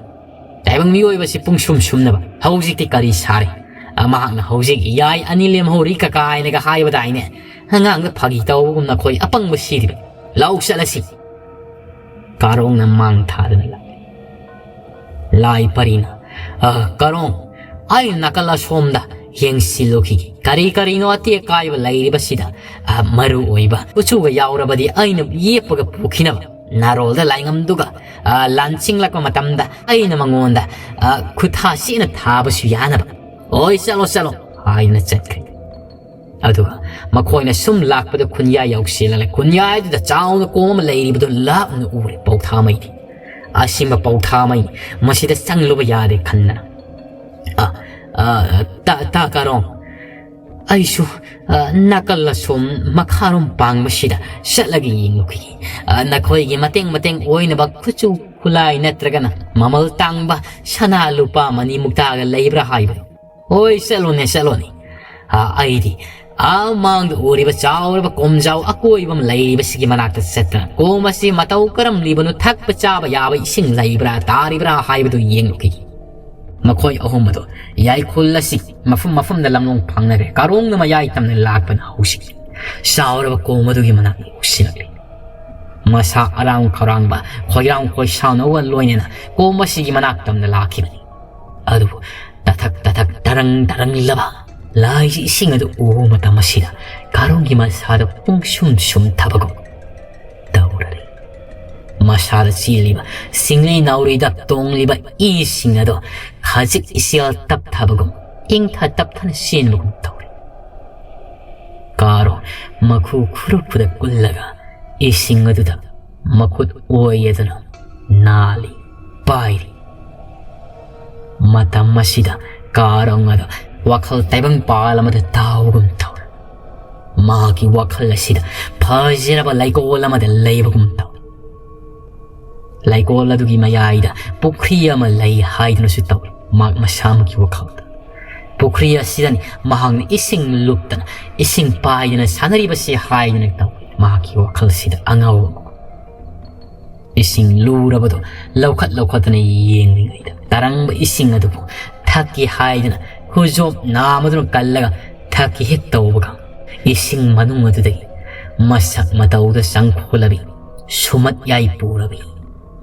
ꯇꯥꯏꯕꯪ ꯃꯤꯑꯣꯏꯕꯁꯤ ꯄꯨꯡꯁꯨꯝ ꯁꯨꯝꯅꯕ ꯍꯧꯖꯤꯛꯇꯤ ꯀꯔꯤ ꯁꯥꯔꯦ? ꯑ, ꯃꯍꯥꯛꯅ ꯍꯧꯖꯤꯛ ꯌꯥꯏ ꯑꯅꯤ ꯂꯦꯝꯍꯧꯔꯤ ꯀꯀꯥ ꯍꯥꯏꯅꯒ ꯍꯥꯏꯕꯗꯥꯏꯅꯦ? ꯑꯉꯥꯡꯗ ꯐꯥꯒꯤ ꯇꯧꯕꯒꯨꯝꯅ ꯑꯩꯈꯣꯏ ꯑꯄꯪꯕ ꯁꯤꯔꯤꯕ꯫ ꯂꯧ ꯆꯠꯂꯁꯤ꯫ ꯀꯥꯔꯣꯡꯅ ꯃꯥꯡ ꯊꯥꯗꯨꯅ ꯂꯥꯛꯂꯦ꯫ ꯂꯥꯏ ꯄꯔꯤꯅ, "ꯑ, ꯀꯥꯔꯣꯡ, ꯑꯩ ꯅꯥꯀꯜ ꯑꯁꯣꯝꯗ ꯌꯦꯡꯁꯤꯜꯂꯨꯈꯤꯒꯦ꯫ ꯀꯔꯤ ꯀꯔꯤꯅꯣ ꯑꯇꯦꯛ ꯑꯀꯥꯏꯕ ꯂꯩꯔꯤꯕꯁꯤꯗ, ꯑ, ꯃꯔꯨ ꯑꯣꯏꯕ ꯎꯆꯨꯒ ꯌꯥꯎꯔꯕꯗꯤ ꯑꯩꯅ ꯌꯦꯞꯄꯒ ꯄꯨꯈꯤꯅꯕ꯫ ꯅꯥꯔꯣꯜꯗ ꯂꯥꯏꯉꯝꯗꯨꯒ, ꯑ, ꯂꯥꯟꯆꯤꯡꯂꯛꯄ ꯃꯇꯝꯗ ꯑꯩꯅ ꯃꯉꯣꯟꯗ, ꯑ, ꯈꯨꯠꯊꯥ ꯁꯦꯠꯅ ꯊꯥꯕꯁꯨ ꯌꯥꯅꯕ꯫ ꯑꯣꯏ, ꯆꯠꯂꯣ, ꯆꯠꯂꯣ" ꯍꯥꯏꯗꯨꯅ ꯆꯠꯈ꯭ꯔꯦ꯫ ꯑꯗꯨꯒ ꯃꯈꯣꯏꯅ ꯁꯨꯝ ꯂꯥꯛꯄꯗ ꯈꯨꯟꯌꯥꯏ ꯌꯧꯁꯤꯜꯂꯦ꯫ ꯈꯨꯟꯌꯥꯏꯗꯨꯗ ꯆꯥꯎꯅ ꯀꯣꯝ ꯑꯃ ꯂꯩꯔꯤꯕꯗꯨ ꯂꯥꯞꯅ ꯎꯔꯦ꯫ ꯄꯧꯊꯥꯃꯩꯗꯤ, "ꯑꯁꯤꯃ ꯄꯧꯊꯥꯃꯩ, ꯃꯁꯤꯗ ꯆꯪꯂꯨꯕ ꯌꯥꯗꯦ" ꯈꯟꯗꯅ꯫ "ꯑ, ꯑ, ꯇꯥ, ꯇꯥ ꯀꯥꯔꯣꯡ, ꯑꯩꯁꯨ, ꯑ, ꯅꯥꯀꯜ ꯑꯁꯣꯝ ꯃꯈꯥꯔꯣꯝ ꯄꯥꯡꯕꯁꯤꯗ ꯆꯠꯂꯒ ꯌꯦꯡꯂꯨꯈꯤꯒꯦ꯫ ꯑ, ꯅꯈꯣꯏꯒꯤ ꯃꯇꯦꯡ ꯃꯇꯦꯡ ꯑꯣꯏꯅꯕ ꯈꯨꯠꯁꯨ ꯈꯨꯠꯂꯥꯏ ꯅꯠꯇ꯭ꯔꯒꯅ ꯃꯃꯜ ꯇꯥꯡꯕ ꯁꯅꯥ ꯂꯨꯄꯥ ꯃꯅꯤ ꯃꯨꯛꯇꯥꯒ ꯂꯩꯕ꯭ꯔꯥ ꯍꯥꯏꯕꯗꯨ?" "ꯍꯣꯏ, ꯆꯠꯂꯣꯅꯦ, ꯆꯠꯂꯣꯅꯦ꯫ ꯑ, ꯑꯩꯗꯤ ꯑꯥ ꯃꯥꯡꯗ ꯎꯔꯤꯕ ꯆꯥꯎꯔꯕ ꯀꯣꯝꯖꯥꯎ ꯑꯀꯣꯏꯕ ꯑꯃ ꯂꯩꯔꯤꯕꯁꯤꯒꯤ ꯃꯅꯥꯛꯇ ꯆꯠꯇꯅ ꯀꯣꯝ ꯑꯁꯤ ꯃꯇꯧ ꯀꯔꯝꯂꯤꯕꯅꯣ, ꯊꯛꯄ ꯆꯥꯕ ꯌꯥꯕ ꯏꯁꯤꯡ ꯂꯩꯕ꯭ꯔꯥ, ꯇꯥꯔꯤꯕ꯭ꯔꯥ ꯍꯥꯏꯕꯗꯨ ꯌꯦꯡꯂꯨꯈꯤꯒꯦ꯫ ꯃꯈꯣꯏ ꯑꯍꯨꯝ ꯑꯗꯨ ꯌꯥꯏꯈꯨꯜ ꯑꯁꯤ ꯃꯐꯝ ꯃꯐꯝꯗ ꯂꯝꯂꯣꯡ ꯐꯪꯅꯈ꯭ꯔꯦ꯫ ꯀꯥꯔꯣꯡꯅ ꯃꯌꯥꯏ ꯇꯝꯅ ꯂꯥꯛꯄꯅ ꯍꯧꯖꯤꯛ ꯆꯥꯎꯔꯕ ꯀꯣꯝ ꯑꯗꯨꯒꯤ ꯃꯅꯥꯛ ꯌꯧꯁꯤꯜꯂꯛꯂꯦ꯫ ꯃꯁꯥ ꯑꯔꯥꯡ ꯈꯧꯔꯥꯡꯕ, ꯈꯣꯏꯔꯥꯡ ꯈꯣꯏꯁꯥꯎꯅꯕꯒ ꯂꯣꯏꯅꯅ ꯀꯣꯝ ꯑꯁꯤꯒꯤ ꯃꯅꯥꯛ ꯇꯝꯅ ꯂꯥꯛꯈꯤꯕꯅꯤ꯫ ꯑꯗꯨꯕꯨ ꯇꯊꯛ ꯇꯊꯛ ꯇꯔꯪ ꯇꯔꯪꯂꯕ ꯂꯥꯏꯁꯤ ꯏꯁꯤꯡ ꯑꯗꯨ ꯎꯕ ꯃꯇꯝ ꯑꯁꯤꯗ ꯀꯥꯔꯣꯡꯒꯤ ꯃꯁꯥꯗ ꯄꯨꯡꯁꯨꯝ ꯁꯨꯝꯊꯕꯒꯨꯝ ꯇꯧꯔꯔꯦ꯫ ꯃꯁꯥꯗ ꯆꯦꯜꯂꯤꯕ ꯁꯤꯡꯂꯤ ꯅꯥꯎꯔꯤꯗ ꯇꯣꯡꯂꯤꯕ ꯏꯁꯤꯡ ꯑꯗꯣ ꯈꯖꯤꯛ ꯏꯆꯦꯜ ꯇꯞꯊꯕꯒꯨꯝ, ꯏꯪꯊ ꯇꯞꯊꯅ ꯆꯦꯟꯕꯒꯨꯝ ꯇꯧꯔꯦ꯫ ꯀꯥꯔꯣꯡ ꯃꯈꯨ ꯈꯨꯔꯨꯞꯄꯗ ꯀꯨꯜꯂꯒ ꯏꯁꯤꯡ ꯑꯗꯨꯗ ꯃꯈꯨꯠ ꯑꯣꯏꯗꯨꯅ ꯅꯥꯜꯂꯤ, ꯄꯥꯏꯔꯤ꯫ ꯃꯇꯝ ꯑꯁꯤꯗ ꯀꯥꯔꯣꯡ ꯑꯗꯨ ꯋꯥꯈꯜ ꯇꯥꯏꯕꯪꯄꯥꯜ ꯑꯃꯗ ꯇꯥꯎꯕꯒꯨꯝ ꯇꯧꯔꯦ꯫ ꯃꯍꯥꯛꯀꯤ ꯋꯥꯈꯜ ꯑꯁꯤꯗ ꯐꯖꯔꯕ ꯂꯩꯀꯣꯜ ꯑꯃꯗ ꯂꯩꯕꯒꯨꯝ ꯇꯧꯏ꯫ ꯂꯩꯀꯣꯜ ꯑꯗꯨꯒꯤ ꯃꯌꯥꯏꯗ ꯄꯨꯈ꯭ꯔꯤ ꯑꯃ ꯂꯩ ꯍꯥꯏꯗꯨꯅꯁꯨ ꯇꯧꯏ ꯃꯍꯥꯛ ꯃꯁꯥꯃꯛꯀꯤ ꯋꯥꯈꯜꯗ꯫ ꯄꯨꯈ꯭ꯔꯤ ꯑꯁꯤꯗꯅꯤ ꯃꯍꯥꯛꯅ ꯏꯁꯤꯡ ꯂꯨꯞꯇꯅ, ꯏꯁꯤꯡ ꯄꯥꯏꯗꯅ ꯁꯥꯟꯅꯔꯤꯕꯁꯤ ꯍꯥꯏꯗꯨꯅ ꯇꯧꯏ ꯃꯍꯥꯛꯀꯤ ꯋꯥꯈꯜꯁꯤꯗ ꯑꯉꯥꯎꯕ ꯑꯃ꯫ ꯏꯁꯤꯡ ꯂꯨꯔꯕꯗꯨ ꯂꯧꯈꯠ ꯂꯧꯈꯠꯇꯅ ꯌꯦꯡꯂꯤꯉꯩꯗ, ꯇꯔꯪꯕ ꯏꯁꯤꯡ ꯑꯗꯨꯕꯨ ꯊꯛꯀꯦ ꯍꯥꯏꯗꯨꯅ ꯈꯨꯖꯣꯞ ꯅꯥꯝꯃꯗꯨꯅ ꯀꯜꯂꯒ ꯊꯛꯀꯦ ꯍꯦꯛ ꯇꯧꯕꯒ, ꯏꯁꯤꯡ ꯃꯅꯨꯡ ꯑꯗꯨꯗꯒꯤ ꯃꯁꯛ ꯃꯇꯧꯗ ꯆꯪꯈꯣꯂꯕꯤ, ꯁꯨꯃꯠ ꯌꯥꯏ ꯄꯨꯔꯕꯤ,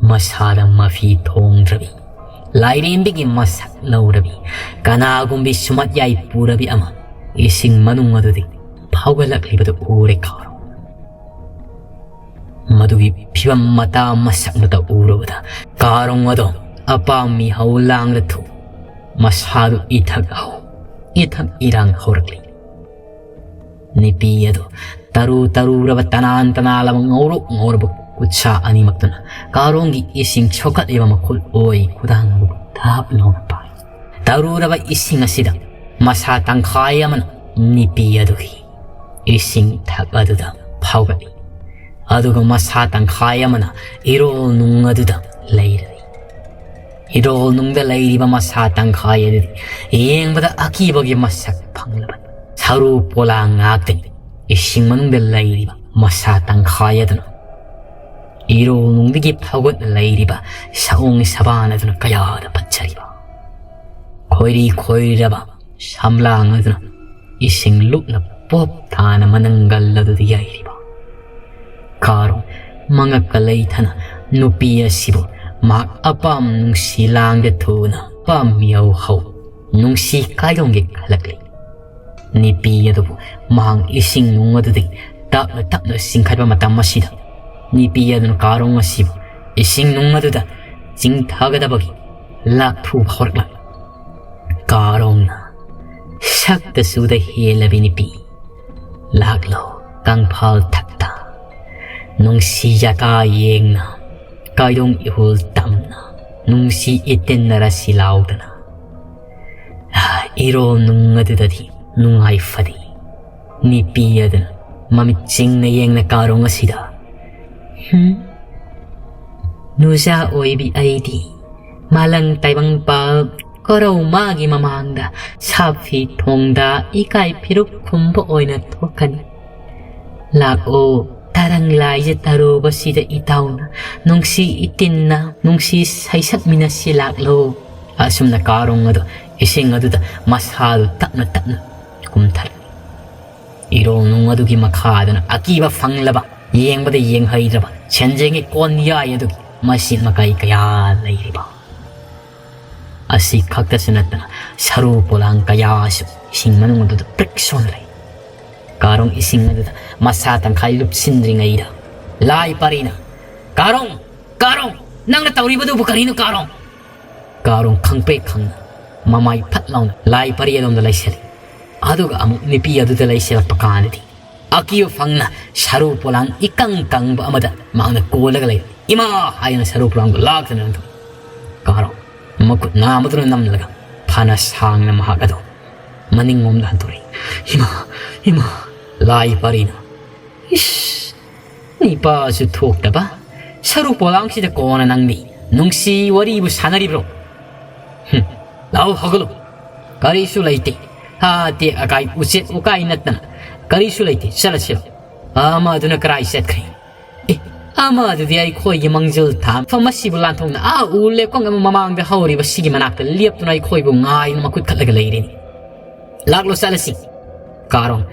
ꯃꯁꯥꯗ ꯃꯐꯤ ꯊꯣꯡꯗ꯭ꯔꯕꯤ, ꯂꯥꯏꯔꯦꯝꯕꯤꯒꯤ ꯃꯁꯛ ꯂꯧꯔꯕꯤ, ꯀꯅꯥꯒꯨꯝꯕꯤ ꯁꯨꯃꯠ ꯌꯥꯏ ꯄꯨꯔꯕꯤ ꯑꯃ ꯏꯁꯤꯡ ꯃꯅꯨꯡ ꯑꯗꯨꯗꯒꯤ ꯐꯥꯎꯒꯠꯂꯛꯂꯤꯕꯗꯨ ꯎꯔꯦ ꯀꯥꯔꯣꯡ꯫ ꯃꯗꯨꯒꯤ ꯐꯤꯕꯝ ꯃꯇꯥ ꯃꯁꯛ ꯃꯇꯧ ꯎꯔꯨꯕꯗ ꯀꯥꯔꯣꯡ ꯑꯗꯣ ꯑꯄꯥꯝ ꯃꯤꯍꯧ ꯂꯥꯡꯗ ꯊꯨ, ꯃꯁꯥꯗꯨ ꯏꯊꯛ ꯍꯧ, ꯏꯊꯛ ꯏꯔꯥꯡ ꯍꯧꯔꯛꯂꯤ꯫ ꯅꯨꯄꯤ ꯑꯗꯨ ꯇꯔꯨ ꯇꯔꯨꯔꯕ, ꯇꯅꯥꯟ ꯇꯅꯥꯜꯂꯕ, ꯉꯧꯔꯣꯛ ꯉꯧꯔꯕ ꯈꯨꯠꯁꯥ ꯑꯅꯤꯃꯛꯇꯨꯅ ꯀꯥꯔꯣꯡꯒꯤ ꯏꯁꯤꯡ ꯁꯣꯛꯀꯠꯂꯤꯕ ꯃꯈꯨꯠ ꯑꯣꯏ ꯈꯨꯗꯥꯡ ꯑꯗꯨ ꯊꯥꯞ ꯂꯥꯎꯅ ꯄꯥꯏ꯫ ꯇꯔꯨꯔꯕ ꯏꯁꯤꯡ ꯑꯁꯤꯗ ꯃꯁꯥ ꯇꯪꯈꯥꯏ ꯑꯃꯅ ꯅꯨꯄꯤ ꯑꯗꯨꯒꯤ ꯏꯁꯤꯡ ꯊꯛ ꯑꯗꯨꯗ ꯐꯥꯎꯒꯠꯂꯤ, ꯑꯗꯨꯒ ꯃꯁꯥ ꯇꯪꯈꯥꯏ ꯑꯃꯅ ꯏꯔꯣꯜ ꯅꯨꯡ ꯑꯗꯨꯗ ꯂꯩꯔꯤ꯫ ꯏꯔꯣꯜ ꯅꯨꯡꯗ ꯂꯩꯔꯤꯕ ꯃꯁꯥ ꯇꯪꯈꯥꯏ ꯑꯗꯨꯗꯤ ꯌꯦꯡꯕꯗ ꯑꯀꯤꯕꯒꯤ ꯃꯁꯛ ꯐꯪꯂꯕꯅꯤ꯫ ꯁꯔꯨ ꯄꯣꯂꯥꯡ ꯉꯥꯛꯇꯅꯤ ꯏꯁꯤꯡ ꯃꯅꯨꯡꯗ ꯂꯩꯔꯤꯕ ꯃꯁꯥ ꯇꯪꯈꯥꯏ ꯑꯗꯨꯅ꯫ ꯏꯔꯣꯜ ꯅꯨꯡꯗꯒꯤ ꯐꯥꯎꯒꯠꯅ ꯂꯩꯔꯤꯕ ꯁꯑꯣꯡ ꯁꯕꯥꯟ ꯑꯗꯨꯅ ꯀꯌꯥꯗ ꯐꯠꯖꯔꯤꯕ! ꯈꯣꯏꯔꯤ ꯈꯣꯏꯔꯕ ꯁꯝꯂꯥꯡ ꯑꯗꯨꯅ ꯏꯁꯤꯡ ꯂꯨꯞꯅ ꯄꯣꯞ ꯊꯥꯅ ꯃꯅꯪꯒꯜ ꯑꯗꯨꯗ ꯌꯩꯔꯤꯕ! ꯀꯥꯔꯣꯡ ꯃꯉꯛꯀ ꯂꯩꯊꯅ ꯅꯨꯄꯤ ꯑꯁꯤꯕꯨ ꯃꯍꯥꯛ ꯑꯄꯥꯝ ꯅꯨꯡꯁꯤ ꯂꯥꯡꯗ ꯊꯨꯅ ꯑꯄꯥꯝ ꯌꯧꯍꯧ ꯅꯨꯡꯁꯤ ꯀꯥꯏꯗꯣꯡꯒꯦ ꯈꯜꯂꯛꯂꯤ꯫ ꯅꯨꯄꯤ ꯑꯗꯨꯕꯨ ꯃꯍꯥꯛ ꯏꯁꯤꯡ ꯅꯨꯡ ꯑꯗꯨꯗꯒꯤ ꯇꯞꯅ ꯇꯞꯅ ꯆꯤꯡꯈꯠꯄ ꯃꯇꯝ ꯑꯁꯤꯗ, ꯅꯨꯄꯤ ꯑꯗꯨꯅ ꯀꯥꯔꯣꯡ ꯑꯁꯤꯕꯨ ꯏꯁꯤꯡ ꯅꯨꯡ ꯑꯗꯨꯗ ꯆꯤꯡꯊꯒꯗꯕꯒꯤ ꯂꯥꯛꯊꯨꯕ ꯍꯧꯔꯛꯂꯝꯃꯤ꯫ ꯀꯥꯔꯣꯡꯅ ꯁꯛꯇ ꯆꯨꯗ ꯍꯦꯜꯂꯕꯤ ꯅꯨꯄꯤ, ꯂꯥꯛꯂꯣ ꯀꯪꯐꯥꯜ ꯊꯛꯇ, ꯅꯨꯡꯁꯤ ꯌꯥꯀꯥ ꯌꯦꯡꯅ, ꯀꯥꯏꯗꯣꯡ ꯏꯍꯨꯜ ꯇꯝꯅ, ꯅꯨꯡꯁꯤ ꯏꯇꯤꯟꯅꯔꯁꯤ ꯂꯥꯎꯗꯅ꯫ ꯏꯔꯣꯜ ꯅꯨꯡ ꯑꯗꯨꯗꯗꯤ ꯅꯨꯡꯉꯥꯏ ꯐꯗꯦ꯫ ꯅꯨꯄꯤ ꯑꯗꯨꯅ ꯃꯃꯤꯠ ꯆꯤꯡꯅ ꯌꯦꯡꯅ ꯀꯥꯔꯣꯡ ꯑꯁꯤꯗ, "ꯍꯨꯝ? ꯅꯨꯖꯥ ꯑꯣꯏꯕꯤ ꯑꯩꯗꯤ ꯃꯥꯂꯪ ꯇꯥꯏꯕꯪ ꯄꯥꯜ ꯀꯣꯔꯧ ꯃꯥꯒꯤ ꯃꯃꯥꯡꯗ ꯁꯥꯐꯤ ꯊꯣꯡꯗ ꯏꯀꯥꯏ ꯐꯤꯔꯨꯛ ꯈꯨꯝꯕ ꯑꯣꯏꯅ ꯊꯣꯛꯀꯅꯤ꯫ ꯂꯥꯛꯑꯣ, ꯇꯔꯪ ꯂꯥꯏꯖ ꯇꯔꯨꯕꯁꯤꯗ ꯏꯇꯥꯎꯅ ꯅꯨꯡꯁꯤ ꯏꯇꯤꯟꯅ ꯅꯨꯡꯁꯤ ꯁꯩꯁꯛꯃꯤꯟꯅꯁꯤ ꯂꯥꯛꯂꯣ꯫" ꯑꯁꯨꯝꯅ ꯀꯥꯔꯣꯡ ꯑꯗꯨ ꯏꯁꯤꯡ ꯑꯗꯨꯗ ꯃꯁꯥꯗꯨ ꯇꯞꯅ ꯇꯞꯅ ꯀꯨꯝꯊꯔꯛꯏ꯫ ꯏꯔꯣꯜ ꯅꯨꯡ ꯑꯗꯨꯒꯤ ꯃꯈꯥꯗꯅ ꯑꯀꯤꯕ ꯐꯪꯂꯕ, ꯌꯦꯡꯕꯗ ꯌꯦꯡꯍꯩꯗ꯭ꯔꯕ ꯁꯦꯟꯖꯦꯡꯒꯤ ꯀꯣꯟꯌꯥꯏ ꯑꯗꯨꯒꯤ ꯃꯆꯤꯠ ꯃꯀꯥꯏ ꯀꯌꯥ ꯂꯩꯔꯤꯕ꯫ ꯑꯁꯤ ꯈꯛꯇꯁꯨ ꯅꯠꯇꯅ ꯁꯔꯨ ꯄꯣꯂꯥꯡ ꯀꯌꯥꯁꯨ ꯏꯁꯤꯡ ꯃꯅꯨꯡ ꯑꯗꯨꯗ ꯄ꯭ꯔꯤꯛ ꯁꯣꯟꯅ ꯂꯩ꯫ ꯀꯥꯔꯣꯡ ꯏꯁꯤꯡ ꯑꯗꯨꯗ ꯃꯁꯥ ꯇꯪꯈꯥꯏ ꯂꯨꯞꯁꯤꯟꯗ꯭ꯔꯤꯉꯩꯗ ꯂꯥꯏ ꯄꯔꯤꯅ, "ꯀꯥꯔꯣꯡ! ꯀꯥꯔꯣꯡ! ꯅꯪꯅ ꯇꯧꯔꯤꯕꯗꯨꯕꯨ ꯀꯔꯤꯅꯣ, ꯀꯥꯔꯣꯡ?" ꯀꯥꯔꯣꯡ ꯈꯪꯄ꯭ꯔꯦꯛ ꯈꯪꯅ ꯃꯃꯥꯏ ꯐꯠ ꯂꯥꯎꯅ ꯂꯥꯏ ꯄꯔꯤ ꯑꯗꯣꯝꯗ ꯂꯩꯁꯤꯜꯂꯤ꯫ ꯑꯗꯨꯒ ꯑꯃꯨꯛ ꯅꯨꯄꯤ ꯑꯗꯨꯗ ꯂꯩꯁꯤꯜꯂꯛꯄ ꯀꯥꯟꯗꯗꯤ ꯑꯀꯤꯕ ꯐꯪꯅ ꯁꯔꯨ ꯄꯣꯂꯥꯡ ꯏꯀꯪ ꯀꯪꯕ ꯑꯃꯗ ꯃꯍꯥꯛꯅ ꯀꯣꯜꯂꯒ ꯂꯩ꯫ "ꯏꯃꯥ!" ꯍꯥꯏꯗꯨꯅ ꯁꯔꯨ ꯄꯣꯂꯥꯡꯗꯨ ꯂꯥꯛꯇꯨꯅ ꯂꯪꯊꯣꯛꯏ꯫ ꯀꯥꯔꯣꯡ ꯃꯈꯨꯠ ꯅꯥꯝꯃꯗꯨꯅ ꯅꯝꯂꯒ ꯐꯅ ꯁꯥꯡꯅ ꯃꯍꯥꯛ ꯑꯗꯨ ꯃꯅꯤꯡꯂꯣꯝꯗ ꯍꯟꯗꯣꯔꯛꯏ꯫ "ꯏꯃꯥ! ꯏꯃꯥ!" ꯂꯥꯏ ꯄꯥꯔꯤꯅ, "ꯏꯁ! ꯅꯤꯄꯥꯁꯨ ꯊꯣꯛꯇꯕ, ꯁꯔꯨ ꯄꯣꯂꯥꯡꯁꯤꯗ ꯀꯣꯟꯅ ꯅꯪꯗꯤ ꯅꯨꯡꯁꯤ ꯋꯥꯔꯤꯕꯨ ꯁꯥꯟꯅꯔꯤꯕ꯭ꯔꯣ? ꯍꯨꯝ, ꯂꯥꯎ ꯍꯧꯒꯠꯂꯨ꯫ ꯀꯔꯤꯁꯨ ꯂꯩꯇꯦ꯫ ꯑꯇꯦꯛ ꯑꯀꯥꯏ, ꯎꯆꯦꯛ ꯎꯀꯥꯏ ꯅꯠꯇꯅ ꯀꯔꯤꯁꯨ ꯂꯩꯇꯦ꯫ ꯆꯠꯂꯁꯤꯔꯣ? ꯑꯃꯗꯨꯅ ꯀꯔꯥꯏ ꯆꯠꯈ꯭ꯔꯦ? ꯑꯦ, ꯑꯃꯗꯨꯗꯤ ꯑꯩꯈꯣꯏꯒꯤ ꯃꯥꯡꯖꯤꯜ ꯊꯥ ꯃꯐꯝ ꯑꯁꯤꯕꯨ ꯂꯥꯟꯊꯣꯛꯅ ꯑꯥ ꯎ ꯂꯦꯞꯀꯣꯡ ꯑꯃ ꯃꯃꯥꯡꯗ ꯍꯧꯔꯤꯕ ꯁꯤꯒꯤ ꯃꯅꯥꯛꯇ ꯂꯦꯞꯇꯨꯅ ꯑꯩꯈꯣꯏꯕꯨ ꯉꯥꯏꯗꯨꯅ ꯃꯈꯨꯠ ꯈꯠꯂꯒ ꯂꯩꯔꯤꯅꯤ꯫ ꯂꯥꯛꯂꯣ, ꯆꯠꯂꯁꯤ꯫" ꯀꯥꯔꯣꯡ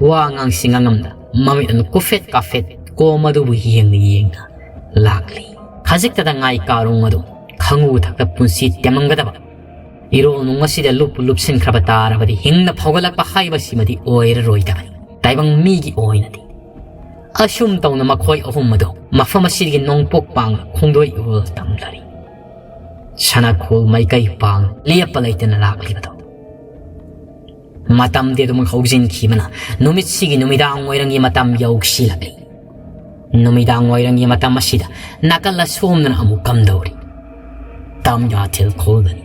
ꯋꯥ ꯉꯥꯡꯁꯤ ꯉꯥꯡꯉꯝꯗ ꯃꯃꯤꯠ ꯑꯗꯨ ꯀꯨꯐꯦꯠ ꯀꯥꯐꯦꯠ ꯀꯣꯝ ꯑꯗꯨꯕꯨ ꯌꯦꯡꯅ ꯌꯦꯡꯅ ꯂꯥꯛꯂꯤ꯫ ꯈꯖꯤꯛꯇꯗ ꯉꯥꯏ ꯀꯥꯔꯣꯡ ꯑꯗꯨ ꯈꯪꯉꯨ ꯊꯛꯇ ꯄꯨꯟꯁꯤ ꯇꯦꯝꯂꯝꯒꯗꯕ ꯏꯔꯣꯜ ꯅꯨꯡ ꯑꯁꯤꯗ ꯂꯨꯞꯄꯨ ꯂꯨꯞꯁꯤꯟꯈ꯭ꯔꯕ ꯇꯥꯔꯕꯗꯤ ꯍꯤꯡꯅ ꯐꯥꯎꯒꯠꯂꯛꯄ ꯍꯥꯏꯕꯁꯤꯃꯗꯤ ꯑꯣꯏꯔꯔꯣꯏꯗꯕꯅꯤ꯫ ꯇꯥꯏꯕꯪ ꯃꯤꯒꯤ ꯑꯣꯏꯅꯗꯤ꯫ ꯑꯁꯨꯝ ꯇꯧꯅ ꯃꯈꯣꯏ ꯑꯍꯨꯝ ꯑꯗꯨ ꯃꯐꯝ ꯑꯁꯤꯒꯤ ꯅꯣꯡꯄꯣꯛ ꯄꯥꯡ ꯈꯣꯡꯗꯣꯏ ꯎꯍꯣꯜ ꯇꯝꯂꯔꯤ꯫ ꯁꯅꯥꯈꯣꯜ ꯃꯥꯏꯀꯩ ꯄꯥꯡ ꯂꯦꯞꯄ ꯂꯩꯇꯅ ꯂꯥꯛꯂꯤꯕꯗꯣ꯫ ꯃꯇꯝꯗꯤ ꯑꯗꯨꯃꯛ ꯍꯧꯖꯤꯟꯈꯤꯕꯅ ꯅꯨꯃꯤꯠꯁꯤꯒꯤ ꯅꯨꯃꯤꯗꯥꯡ ꯋꯥꯏꯔꯝꯒꯤ ꯃꯇꯝ ꯌꯧꯁꯤꯜꯂꯛꯂꯤ꯫ ꯅꯨꯃꯤꯗꯥꯡ ꯋꯥꯏꯔꯝꯒꯤ ꯃꯇꯝ ꯑꯁꯤꯗ ꯅꯥꯀꯜ ꯑꯁꯣꯝꯗꯅ ꯑꯃꯨꯛ ꯀꯝꯗꯧꯔꯤ? ꯇꯝꯌꯥꯊꯦꯜ ꯈꯨꯜꯗꯅꯤ꯫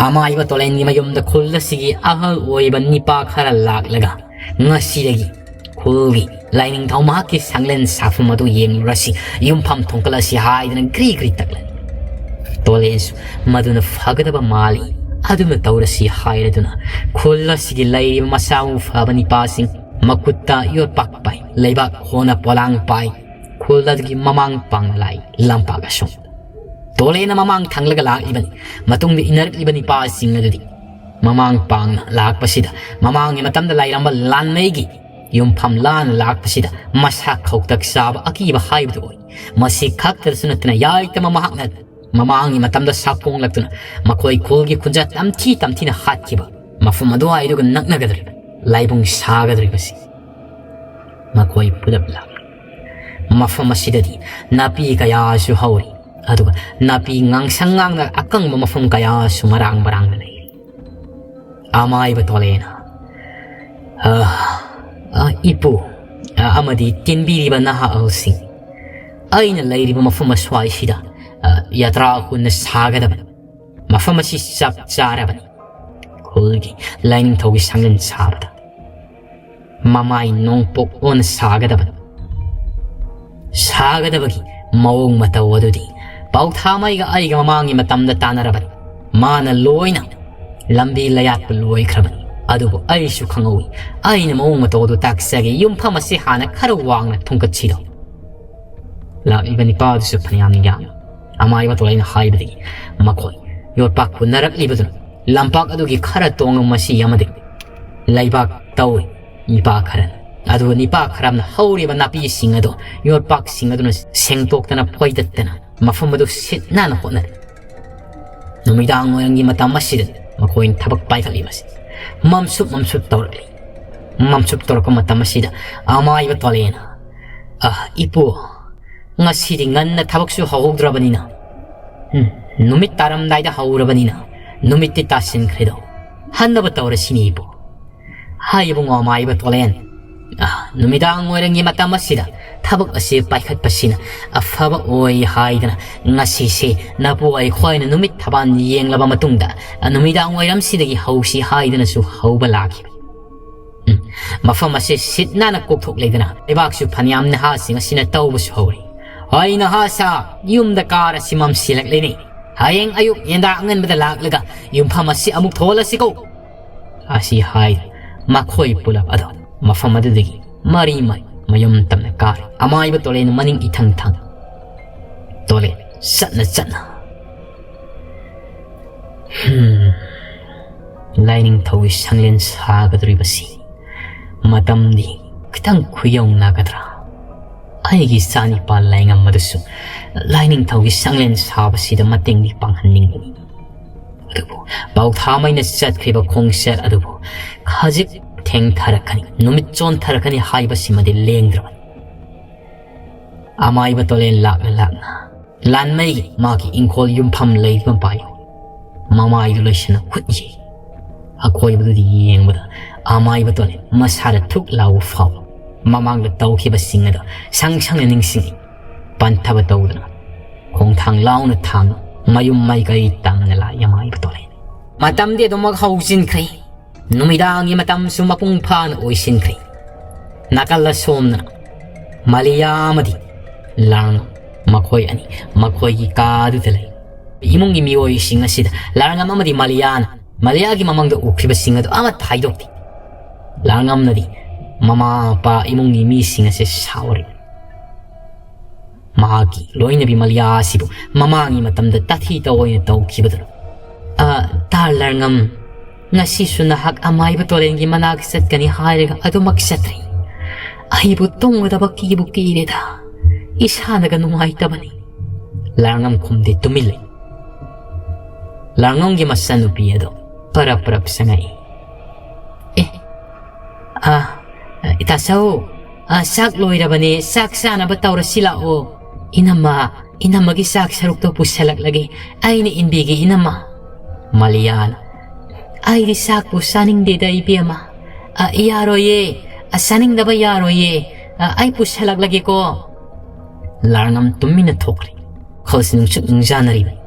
ꯑꯃꯥꯏꯕ ꯇꯣꯂꯦꯟꯒꯤ ꯃꯌꯨꯝꯗ ꯈꯨꯜ ꯑꯁꯤꯒꯤ ꯑꯍꯜ ꯑꯣꯏꯕ ꯅꯤꯄꯥ ꯈꯔ ꯂꯥꯛꯂꯒ ꯉꯁꯤꯗꯒꯤ ꯈꯨꯜꯒꯤ ꯂꯥꯏꯅꯤꯡꯊꯧ ꯃꯍꯥꯛꯀꯤ ꯁꯪꯂꯦꯟ ꯁꯥꯐꯝ ꯑꯗꯨ ꯌꯦꯡꯂꯨꯔꯁꯤ, ꯌꯨꯝꯐꯝ ꯊꯣꯡꯀꯠꯂꯁꯤ ꯍꯥꯏꯗꯨꯅ ꯒ꯭ꯔꯤ ꯒ꯭ꯔꯤ ꯇꯛꯂꯅꯤ꯫ ꯇꯣꯂꯦꯟꯁꯨ ꯃꯗꯨꯅ ꯐꯒꯗꯕ ꯃꯥꯜꯂꯤ, ꯑꯗꯨꯅ ꯇꯧꯔꯁꯤ ꯍꯥꯏꯔꯗꯨꯅ ꯈꯨꯜ ꯑꯁꯤꯒꯤ ꯂꯩꯔꯤꯕ ꯃꯁꯥ ꯃꯎ ꯐꯕ ꯅꯤꯄꯥꯁꯤꯡ ꯃꯈꯨꯠꯇ ꯌꯣꯠꯄꯥꯛ ꯄꯥꯏ, ꯂꯩꯕꯥꯛ ꯍꯣꯟꯅ ꯄꯣꯂꯥꯡ ꯄꯥꯏ, ꯈꯨꯜ ꯑꯗꯨꯒꯤ ꯃꯃꯥꯡ ꯄꯥꯡꯅ ꯂꯥꯛꯏ꯫ ꯂꯝꯄꯥꯛ ꯑꯁꯣꯝ ꯇꯣꯂꯦꯟꯅ ꯃꯃꯥꯡ ꯊꯪꯂꯒ ꯂꯥꯛꯂꯤꯕꯅꯤ꯫ ꯃꯇꯨꯡꯗ ꯏꯟꯅꯔꯛꯂꯤꯕ ꯅꯤꯄꯥꯁꯤꯡ ꯑꯗꯨꯗꯤ ꯃꯃꯥꯡ ꯄꯥꯡꯅ ꯂꯥꯛꯄꯁꯤꯗ ꯃꯃꯥꯡꯒꯤ ꯃꯇꯝꯗ ꯂꯩꯔꯝꯕ ꯂꯥꯟꯃꯩꯒꯤ ꯌꯨꯝꯐꯝ ꯂꯥꯟꯅ ꯂꯥꯛꯄꯁꯤꯗ ꯃꯁꯥ ꯈꯧꯇꯛ ꯆꯥꯕ ꯑꯀꯤꯕ ꯍꯥꯏꯕꯗꯨ ꯑꯣꯏ꯫ ꯃꯁꯤ ꯈꯛꯇꯗꯁꯨ ꯅꯠꯇꯅ ꯌꯥꯏꯇꯃ ꯃꯍꯥꯛꯅ ꯃꯃꯥꯡꯒꯤ ꯃꯇꯝꯗ ꯁꯥꯐꯣꯡꯂꯛꯇꯨꯅ ꯃꯈꯣꯏ ꯈꯨꯜꯒꯤ ꯈꯨꯟꯖꯥ ꯇꯝꯊꯤ ꯇꯝꯊꯤꯅ ꯍꯥꯠꯈꯤꯕ ꯃꯐꯝ ꯑꯗꯨꯋꯥꯏꯗꯨꯒ ꯅꯛꯅꯒꯗꯧꯔꯤꯕ ꯂꯥꯏꯕꯨꯡ ꯁꯥꯒꯗꯧꯔꯤꯕꯁꯤ ꯃꯈꯣꯏ ꯄꯨꯂꯞ ꯂꯥꯛꯂꯤ꯫ ꯃꯐꯝ ꯑꯁꯤꯗꯗꯤ ꯅꯥꯄꯤ ꯀꯌꯥꯁꯨ ꯍꯧꯔꯤ, ꯑꯗꯨꯒ ꯅꯥꯄꯤ ꯉꯥꯡꯁꯪ ꯉꯥꯡꯅ ꯑꯀꯪꯕ ꯃꯐꯝ ꯀꯌꯥꯁꯨ ꯃꯔꯥꯡ ꯃꯔꯥꯡꯅ ꯂꯩꯔꯤ꯫ ꯑꯃꯥꯏꯕ ꯇꯣꯂꯦꯅ, "ꯑ, ꯑ, ꯏꯄꯨ, ꯑ, ꯑꯃꯗꯤ ꯇꯤꯟꯕꯤꯔꯤꯕ ꯅꯍꯥ ꯑꯍꯜꯁꯤꯡ, ꯑꯩꯅ ꯂꯩꯔꯤꯕ ꯃꯐꯝ ꯑꯁ꯭ꯋꯥꯏꯁꯤꯗ, ꯑ, ꯌꯥꯇ꯭ꯔꯥ ꯍꯨꯟꯅ ꯁꯥꯒꯗꯕꯅꯤ꯫ ꯃꯐꯝ ꯑꯁꯤ ꯆꯞ ꯆꯥꯔꯕꯅꯤ꯫ ꯈꯨꯜꯒꯤ ꯂꯥꯏꯅꯤꯡꯊꯧꯒꯤ ꯁꯪꯂꯦꯟ ꯁꯥꯕꯗ ꯃꯃꯥꯏ ꯅꯣꯡꯄꯣꯛ ꯑꯣꯟꯅ ꯁꯥꯒꯗꯕꯅꯤ꯫ ꯁꯥꯒꯗꯕꯒꯤ ꯃꯑꯣꯡ ꯃꯇꯧ ꯑꯗꯨꯗꯤ ꯄꯥꯎꯊꯥꯃꯩꯒ ꯑꯩꯒ ꯃꯃꯥꯡꯒꯤ ꯃꯇꯝꯗ ꯇꯥꯟꯅꯔꯕꯅꯤ꯫ ꯃꯥꯅ ꯂꯣꯏꯅ ꯂꯝꯕꯤ ꯂꯌꯥꯠꯄ ꯂꯣꯏꯈ꯭ꯔꯕꯅꯤ꯫ ꯑꯗꯨꯕꯨ ꯑꯩꯁꯨ ꯈꯪꯍꯧꯏ꯫ ꯑꯩꯅ ꯃꯑꯣꯡ ꯃꯇꯧ ꯑꯗꯨ ꯇꯥꯛꯆꯒꯦ꯫ ꯌꯨꯝꯐꯝ ꯑꯁꯤ ꯍꯥꯟꯅ ꯈꯔ ꯋꯥꯡꯅ ꯊꯨꯡꯒꯠꯁꯤꯔꯣ?" ꯂꯥꯛꯂꯤꯕ ꯅꯤꯄꯥ ꯑꯗꯨꯁꯨ ꯐꯅꯌꯥꯝꯅ ꯌꯥꯝꯃꯤ꯫ ꯑꯃꯥꯏꯕ ꯇꯣꯂꯩꯅ ꯍꯥꯏꯕꯗꯒꯤ ꯃꯈꯣꯏ ꯌꯣꯠꯄꯥꯛ ꯄꯨꯅꯔꯛꯂꯤꯕꯗꯨꯅ ꯂꯝꯄꯥꯛ ꯑꯗꯨꯒꯤ ꯈꯔ ꯇꯣꯡꯂꯨꯝ ꯑꯁꯤ ꯑꯃꯗꯤ ꯂꯩꯕꯥꯛ ꯇꯧꯏ꯫ ꯅꯤꯄꯥ ꯈꯔꯅ, ꯑꯗꯨꯒ ꯅꯤꯄꯥ ꯈꯔ ꯑꯃꯅ ꯍꯧꯔꯤꯕ ꯅꯥꯄꯤꯁꯤꯡ ꯑꯗꯨ ꯌꯣꯠꯄꯥꯛꯁꯤꯡ ꯑꯗꯨꯅ ꯁꯦꯡꯗꯣꯛꯇꯅ ꯐꯣꯏꯗꯠꯇꯅ ꯃꯐꯝ ꯑꯗꯨ ꯁꯤꯠ ꯅꯥꯟꯅ ꯍꯣꯠꯅꯔꯤ꯫ ꯅꯨꯃꯤꯗꯥꯡ ꯋꯥꯏꯔꯝꯒꯤ ꯃꯇꯝ ꯑꯁꯤꯗ ꯃꯈꯣꯏꯅ ꯊꯕꯛ ꯄꯥꯏꯈꯠꯂꯤꯕꯁꯤ꯫ ꯃꯝꯁꯨꯞ ꯃꯝꯁꯨꯞ ꯇꯧꯔꯛꯂꯤ꯫ ꯃꯝꯁꯨꯞ ꯇꯧꯔꯛꯄ ꯃꯇꯝ ꯑꯁꯤꯗ ꯑꯃꯥꯏꯕ ꯇꯣꯂꯦꯅ, "ꯑ, ꯏꯄꯨ, ꯉꯁꯤꯗꯤ ꯉꯟꯅ ꯊꯕꯛꯁꯨ ꯍꯧꯍꯧꯗ꯭ꯔꯕꯅꯤꯅ, ꯎꯝ, ꯅꯨꯃꯤꯠ ꯇꯥꯔꯝꯗꯥꯏꯗ ꯍꯧꯔꯕꯅꯤꯅ ꯅꯨꯃꯤꯠꯇꯤ ꯇꯥꯁꯤꯟꯈ꯭ꯔꯦꯗꯣ꯫ ꯍꯟꯅꯕ ꯇꯧꯔꯁꯤꯅꯦ ꯏꯄꯨ꯫" "ꯍꯥꯏ ꯏꯕꯨꯡꯉꯣ ꯑꯃꯥꯏꯕ ꯇꯣꯂꯦꯟ, ꯑ, ꯅꯨꯃꯤꯗꯥꯡ ꯋꯥꯏꯔꯝꯒꯤ ꯃꯇꯝ ꯑꯁꯤꯗ ꯊꯕꯛ ꯑꯁꯤ ꯄꯥꯏꯈꯠꯄꯁꯤꯅ ꯑꯐꯕ ꯑꯣꯏ ꯍꯥꯏꯗꯅ ꯉꯁꯤꯁꯦ ꯅꯄꯨ ꯑꯩꯈꯣꯏꯅ ꯅꯨꯃꯤꯠ ꯊꯕꯥꯟ ꯌꯦꯡꯂꯕ ꯃꯇꯨꯡꯗ, ꯑ, ꯅꯨꯃꯤꯗꯥꯡ ꯋꯥꯏꯔꯝꯁꯤꯗꯒꯤ ꯍꯧꯁꯤ ꯍꯥꯏꯗꯅꯁꯨ ꯍꯧꯕ ꯂꯥꯛꯈꯤꯕ꯫ ꯎꯝ, ꯃꯐꯝ ꯑꯁꯤ ꯁꯤꯠ ꯅꯥꯟꯅ ꯀꯣꯛꯊꯣꯛꯂꯦꯗꯅ ꯂꯩꯕꯥꯛꯁꯨ ꯐꯅꯌꯥꯝ ꯅꯍꯥꯁꯤꯡ ꯑꯁꯤꯅ ꯇꯧꯕꯁꯨ ꯍꯧꯔꯤ꯫ ꯍꯣꯏ ꯅꯍꯥ ꯁꯥ, ꯌꯨꯝꯗ ꯀꯥꯔꯁꯤ ꯃꯝꯁꯤꯜꯂꯛꯂꯦꯅꯦ꯫ ꯍꯌꯦꯡ ꯑꯌꯨꯛ ꯌꯦꯟꯗꯥ ꯑꯉꯟꯕꯗ ꯂꯥꯛꯂꯒ ꯌꯨꯝꯐꯝ ꯑꯁꯤ ꯑꯃꯨꯛ ꯊꯣꯜꯂꯁꯤꯀꯣ꯫" ꯑꯁꯤ ꯍꯥꯏ ꯃꯈꯣꯏ ꯄꯨꯂꯞ ꯑꯗꯨ ꯃꯐꯝ ꯑꯗꯨꯗꯒꯤ ꯃꯔꯤ ꯃꯩ ꯃꯌꯨꯝ ꯇꯝꯅ ꯀꯥꯔꯦ꯫ ꯑꯃꯥꯏꯕ ꯇꯣꯂꯦꯟ ꯃꯅꯤꯡ ꯏꯊꯪ ꯊꯪ꯫ ꯇꯣꯂꯦꯟ ꯆꯠꯅ ꯆꯠꯅ, "ꯍꯝ, ꯂꯥꯏꯅꯤꯡꯊꯧꯒꯤ ꯁꯪꯂꯦꯟ ꯁꯥꯒꯗꯧꯔꯤꯕꯁꯤ ꯃꯇꯝꯗꯤ ꯈꯤꯇꯪ ꯈꯨꯌꯧꯅꯒꯗ꯭ꯔꯥ? ꯑꯩꯒꯤ ꯏꯆꯥꯅꯤꯄꯥ ꯂꯥꯏꯉꯝ ꯑꯗꯨꯁꯨ ꯂꯥꯏꯅꯤꯡꯊꯧꯒꯤ ꯁꯪꯂꯦꯟ ꯁꯥꯕꯁꯤꯗ ꯃꯇꯦꯡꯗꯤ ꯄꯥꯡꯍꯟꯅꯤꯡꯕꯅꯤ꯫ ꯑꯗꯨꯕꯨ ꯄꯥꯎꯊꯥꯃꯩꯅ ꯆꯠꯈ꯭ꯔꯤꯕ ꯈꯣꯡꯆꯠ ꯑꯗꯨꯕꯨ ꯈꯖꯤꯛ ꯊꯦꯡꯊꯔꯛꯀꯅꯤ, ꯅꯨꯃꯤꯠ ꯆꯣꯟꯊꯔꯛꯀꯅꯤ ꯍꯥꯏꯕꯁꯤꯃꯗꯤ ꯂꯦꯡꯗ꯭ꯔꯕꯅꯤ꯫" ꯑꯃꯥꯏꯕ ꯇꯣꯂꯦꯟ ꯂꯥꯛꯅ ꯂꯥꯛꯅ ꯂꯥꯟꯃꯩꯒꯤ ꯃꯥꯒꯤ ꯏꯪꯈꯣꯜ ꯌꯨꯝꯐꯝ ꯂꯩꯕ ꯃꯄꯥ ꯌꯧꯏ꯫ ꯃꯃꯥꯏꯗꯨ ꯂꯣꯏꯁꯤꯟꯅ ꯈꯨꯠ ꯌꯩ꯫ ꯑꯀꯣꯏꯕꯗꯨꯗ ꯌꯦꯡꯕꯗ ꯑꯃꯥꯏꯕ ꯇꯣꯂꯦ ꯃꯁꯥꯗ ꯊꯨꯛ ꯂꯥꯎꯕ ꯐꯥꯎ꯫ ꯃꯃꯥꯡꯗ ꯇꯧꯈꯤꯕꯁꯤꯡ ꯑꯗꯣ ꯁꯪ ꯁꯪꯅ ꯅꯤꯡꯁꯤꯡꯉꯤ꯫ ꯄꯟꯊꯕ ꯇꯧꯗꯅ ꯈꯣꯡꯊꯥꯡ ꯂꯥꯎꯅ ꯊꯥꯡꯅ ꯃꯌꯨꯝ ꯃꯥꯏꯀꯩ ꯇꯝꯅ ꯂꯥꯛꯏ ꯑꯃꯥꯏꯕ ꯇꯣꯂꯦ꯫ ꯃꯇꯝꯗꯤ ꯑꯗꯨꯃꯛ ꯍꯧꯖꯤꯟꯈ꯭ꯔꯦ꯫ ꯅꯨꯃꯤꯗꯥꯡꯒꯤ ꯃꯇꯝꯁꯨ ꯃꯄꯨꯡ ꯐꯥꯅ ꯑꯣꯏꯁꯤꯟꯈ꯭ꯔꯦ꯫ ꯅꯥꯀꯜꯗ ꯁꯣꯝꯗꯅ ꯃꯥꯂꯤꯌꯥ ꯑꯃꯗꯤ ꯂꯥꯡꯉꯝ, ꯃꯈꯣꯏ ꯑꯅꯤ ꯃꯈꯣꯏꯒꯤ ꯀꯥꯗꯨꯗ ꯂꯩ꯫ ꯏꯃꯨꯡꯒꯤ ꯃꯤꯑꯣꯏꯁꯤꯡ ꯑꯁꯤꯗ ꯂꯥꯡꯉꯝ ꯑꯃꯗꯤ ꯃꯥꯂꯤꯌꯥꯅ ꯃꯥꯂꯤꯌꯥꯒꯤ ꯃꯃꯥꯡꯗ ꯎꯈ꯭ꯔꯤꯕꯁꯤꯡ ꯑꯗꯨ ꯑꯃꯠꯇ ꯍꯥꯏꯗꯣꯛꯇꯦ꯫ ꯂꯥꯡꯉꯝꯅꯗꯤ ꯃꯃꯥ ꯃꯄꯥ ꯏꯃꯨꯡꯒꯤ ꯃꯤꯁꯤꯡ ꯑꯁꯦ ꯁꯥꯎꯔꯤ꯫ ꯃꯍꯥꯛꯀꯤ ꯂꯣꯏꯅꯕꯤ ꯃꯥꯂꯤꯌꯥ ꯑꯁꯤꯕꯨ ꯃꯃꯥꯡꯒꯤ ꯃꯇꯝꯗ ꯇꯥꯊꯤ ꯇꯧꯑꯣꯏꯅ ꯇꯧꯈꯤꯕꯗꯨꯅ, "ꯑ, ꯇꯥ ꯂꯥꯡꯉꯝ, ꯉꯁꯤꯁꯨ ꯅꯍꯥꯛ ꯑꯃꯥꯏꯕ ꯇꯣꯔꯦꯟꯒꯤ ꯃꯅꯥꯛ ꯆꯠꯀꯅꯤ ꯍꯥꯏꯔꯒ ꯑꯗꯨꯃꯛ ꯆꯠꯇ꯭ꯔꯤ꯫ ꯑꯩꯕꯨ ꯇꯨꯝꯒꯗꯕ ꯀꯤꯕꯨ ꯀꯤꯔꯦꯗ꯫ ꯏꯁꯥꯅꯒ ꯅꯨꯡꯉꯥꯏꯇꯕꯅꯤ꯫" ꯂꯥꯡꯉꯝ ꯈꯨꯝꯗꯦ, ꯇꯨꯃꯤꯟ ꯂꯩ꯫ ꯂꯥꯡꯉꯝꯒꯤ ꯃꯆꯟꯅꯨꯄꯤ ꯑꯗꯣ ꯄꯔꯞ ꯄꯔꯞ ꯆꯪꯉꯛꯏ꯫ "ꯑꯦ, ꯑ, ꯏꯇꯥꯆꯧ, ꯑ, ꯆꯥꯛ ꯂꯣꯏꯔꯕꯅꯦ, ꯆꯥꯛ ꯆꯥꯅꯕ ꯇꯧꯔꯁꯤ ꯂꯥꯛꯑꯣ꯫ ꯏꯅꯝꯃ, ꯏꯅꯝꯃꯒꯤ ꯆꯥꯛ ꯁꯔꯨꯛꯇꯣ ꯄꯨꯁꯜꯂꯛꯂꯒꯦ, ꯑꯩꯅ ꯏꯟꯕꯤꯒꯦ ꯏꯅꯝꯃ꯫" ꯃꯥꯂꯤꯌꯥꯅ, "ꯑꯩꯗꯤ ꯆꯥꯛꯄꯨ ꯆꯥꯅꯤꯡꯗꯦꯗ ꯏꯕꯦꯝꯃ꯫ ꯑ, ꯌꯥꯔꯣꯏꯌꯦ, ꯑ, ꯆꯥꯅꯤꯡꯗꯕ ꯌꯥꯔꯣꯏꯌꯦ꯫ ꯑ, ꯑꯩ ꯄꯨꯁꯜꯂꯛꯂꯒꯦꯀꯣ꯫" ꯂꯥꯡꯉꯝ ꯇꯨꯃꯤꯟꯅ ꯊꯣꯛꯈ꯭ꯔꯦ꯫ ꯋꯥꯈꯜꯁꯤ ꯅꯨꯡꯁꯨꯛ ꯅꯨꯡꯖꯥꯅꯔꯤꯕꯅꯤ꯫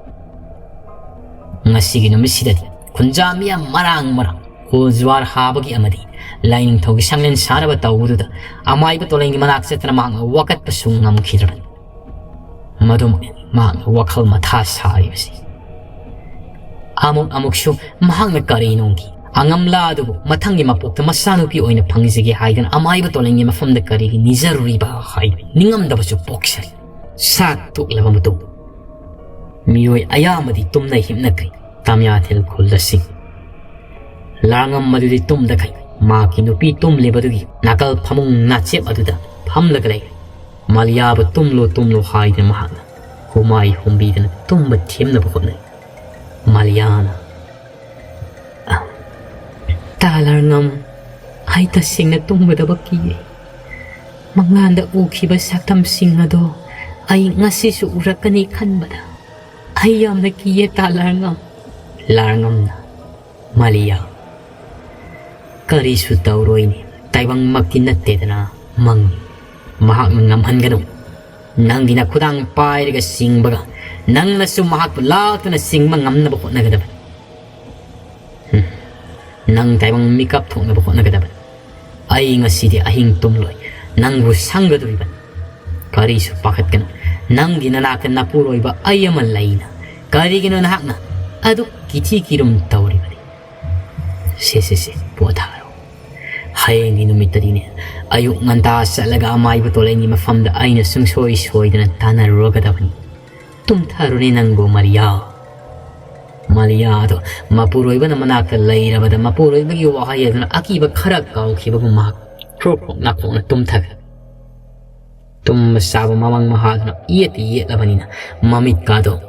ꯉꯁꯤꯒꯤ ꯅꯨꯃꯤꯠꯁꯤꯗꯗꯤ ꯈꯨꯟꯖꯥ ꯃꯤꯌꯥꯝ ꯃꯔꯥꯡ ꯃꯔꯥꯡ ꯈꯣꯜ ꯖꯨꯋꯥꯔ ꯍꯥꯕꯒꯤ ꯑꯃꯗꯤ ꯂꯥꯏꯅꯤꯡꯊꯧꯒꯤ ꯁꯪꯂꯦꯟ ꯁꯥꯅꯕ ꯇꯧꯕꯗꯨꯗ ꯑꯃꯥꯏꯕ ꯇꯣꯂꯦꯟꯒꯤ ꯃꯅꯥꯛ ꯆꯠꯇꯅ ꯃꯍꯥꯛꯅ ꯋꯥꯀꯠꯄꯁꯨ ꯉꯝꯈꯤꯗ꯭ꯔꯕꯅꯤ꯫ ꯃꯗꯨꯃꯛꯅꯤ ꯃꯍꯥꯛꯅ ꯋꯥꯈꯜ ꯃꯊꯥ ꯁꯥꯔꯤꯕꯁꯤ꯫ ꯑꯃꯨꯛ ꯑꯃꯨꯛꯁꯨ ꯃꯍꯥꯛꯅ ꯀꯔꯤꯅꯣꯒꯤ ꯑꯉꯝꯂꯥ ꯑꯗꯨꯕꯨ ꯃꯊꯪꯒꯤ ꯃꯄꯣꯛꯇ ꯃꯆꯥꯅꯨꯄꯤ ꯑꯣꯏꯅ ꯐꯪꯖꯒꯦ ꯍꯥꯏꯗꯨꯅ ꯑꯃꯥꯏꯕ ꯇꯣꯂꯦꯟꯒꯤ ꯃꯐꯝꯗ ꯀꯔꯤꯒꯤ ꯅꯤꯖꯔꯨꯔꯤꯕ ꯍꯥꯏ ꯅꯤꯡꯉꯝꯗꯕꯁꯨ ꯄꯣꯛꯆꯔꯤ꯫ ꯆꯥꯛ ꯇꯣꯛꯂꯕ ꯃꯇꯨꯡ ꯃꯤꯑꯣꯏ ꯑꯌꯥꯝꯕꯗꯤ ꯇꯨꯝꯅ ꯍꯤꯞꯅꯈ꯭ꯔꯦ꯫ ꯇꯥꯃꯤꯌꯥꯊꯦꯜ ꯈꯨꯜ ꯑꯁꯤ ꯂꯥꯡꯉꯝ ꯑꯗꯨꯗꯤ ꯇꯨꯝꯗꯈꯩ ꯃꯍꯥꯛꯀꯤ ꯅꯨꯄꯤ ꯇꯨꯝꯂꯤꯕꯗꯨꯒꯤ ꯅꯥꯀꯜ ꯐꯃꯨꯡ ꯅꯥꯆꯦꯞ ꯑꯗꯨꯗ ꯐꯝꯂꯒ ꯂꯩꯔꯦ꯫ ꯃꯥꯂꯤꯌꯥꯕꯨ ꯇꯨꯝꯂꯣ ꯇꯨꯝꯂꯣ ꯍꯥꯏꯗꯨꯅ ꯃꯍꯥꯛꯅ ꯍꯨꯃꯥꯏ ꯍꯨꯝꯕꯤꯗꯨꯅ ꯇꯨꯝꯕ ꯊꯦꯝꯅꯕ ꯍꯣꯠꯅꯩ꯫ ꯃꯥꯂꯤꯌꯥꯅ, "ꯑ, ꯇꯥ ꯂꯥꯡꯉꯝ, ꯑꯩ ꯇꯁꯦꯡꯅ ꯇꯨꯝꯒꯗꯕ ꯀꯤꯔꯦ꯫ ꯃꯪꯂꯥꯟꯗ ꯎꯈꯤꯕ ꯁꯛꯇꯝꯁꯤꯡ ꯑꯗꯣ ꯑꯩ ꯉꯁꯤꯁꯨ ꯎꯔꯛꯀꯅꯤ ꯈꯟꯕꯗ ꯑꯩ ꯌꯥꯝꯅ ꯀꯤꯌꯦ ꯇꯥ ꯂꯥꯡꯉꯝ꯫" ꯂꯥꯡꯉꯝꯅ, "ꯃꯥꯂꯤꯌꯥ, "ꯀꯔꯤꯁꯨ ꯇꯧꯔꯣꯏꯅꯦ, ꯇꯥꯏꯕꯪꯃꯛꯇꯤ ꯅꯠꯇꯦꯗꯅ, ꯃꯪꯅꯤ꯫ ꯃꯍꯥꯛꯅ ꯉꯝꯍꯟꯒꯅꯨ꯫ ꯅꯪꯒꯤ ꯅꯈꯨꯗꯥꯡ ꯄꯥꯏꯔꯒ ꯆꯤꯡꯕꯒ ꯅꯪꯅꯁꯨ ꯃꯍꯥꯛꯄꯨ ꯂꯥꯛꯇꯨꯅ ꯆꯤꯡꯕ ꯉꯝꯅꯕ ꯍꯣꯠꯅꯒꯗꯕꯅꯤ꯫ ꯍꯨꯝ, ꯅꯪ ꯇꯥꯏꯕꯪ ꯃꯤꯀꯞ ꯊꯣꯛꯅꯕ ꯍꯣꯠꯅꯒꯗꯕꯅꯤ꯫ ꯑꯩ ꯉꯁꯤꯗꯤ ꯑꯍꯤꯡ ꯇꯨꯝꯂꯣꯏ, ꯅꯪꯕꯨ ꯁꯪꯒꯗꯧꯔꯤꯕꯅꯤ꯫ ꯀꯔꯤꯁꯨ ꯄꯥꯈꯠꯀꯅꯨ, ꯅꯪꯒꯤ ꯅꯅꯥꯛꯇ ꯅꯄꯨꯔꯣꯏꯕ ꯑꯩ ꯑꯃ ꯂꯩꯅ꯫ ꯀꯔꯤꯒꯤꯅꯣ ꯅꯍꯥꯛꯅ ꯑꯗꯨꯛ ꯀꯤꯊꯤ ꯀꯤꯔꯨꯝ ꯇꯧꯔꯤꯕꯅꯤ? ꯁꯦ, ꯁꯦ, ꯁꯦ, ꯄꯣꯊꯥꯔꯣ꯫ ꯍꯌꯦꯡꯒꯤ ꯅꯨꯃꯤꯠꯇꯗꯤꯅꯦ, ꯑꯌꯨꯛ ꯉꯟꯇꯥ ꯆꯠꯂꯒ ꯑꯃꯥꯏꯕ ꯇꯣꯂꯩꯒꯤ ꯃꯐꯝꯗ ꯑꯩꯅ ꯁꯨꯡꯁꯣꯏ ꯁꯣꯏꯗꯅ ꯇꯥꯟꯅꯔꯨꯔꯒꯗꯕꯅꯤ꯫ ꯇꯨꯝꯊꯔꯨꯅꯦ ꯅꯪꯕꯨ, ꯃꯔꯤꯌꯥ꯫ ꯃꯔꯤꯌꯥ ꯑꯗꯣ ꯃꯄꯨꯔꯣꯏꯕꯅ ꯃꯅꯥꯛꯇ ꯂꯩꯔꯕꯗ ꯃꯄꯨꯔꯣꯏꯕꯒꯤ ꯋꯥꯍꯩ ꯑꯗꯨꯅ ꯑꯀꯤꯕ ꯈꯔ ꯀꯥꯎꯈꯤꯕꯒꯨꯝ ꯃꯍꯥꯛ ꯈ꯭ꯔꯣꯛ ꯈ꯭ꯔꯣꯛ ꯅꯥꯈꯣꯛꯅ ꯇꯨꯝꯊꯈ꯭ꯔꯦ꯫ ꯇꯨꯝꯕ ꯆꯥꯕ ꯃꯃꯪ ꯃꯍꯥꯗꯨꯅ ꯏꯌꯦꯠꯇ ꯌꯦꯠꯂꯕꯅꯤꯅ ꯃꯃꯤꯠꯀꯥꯗꯣ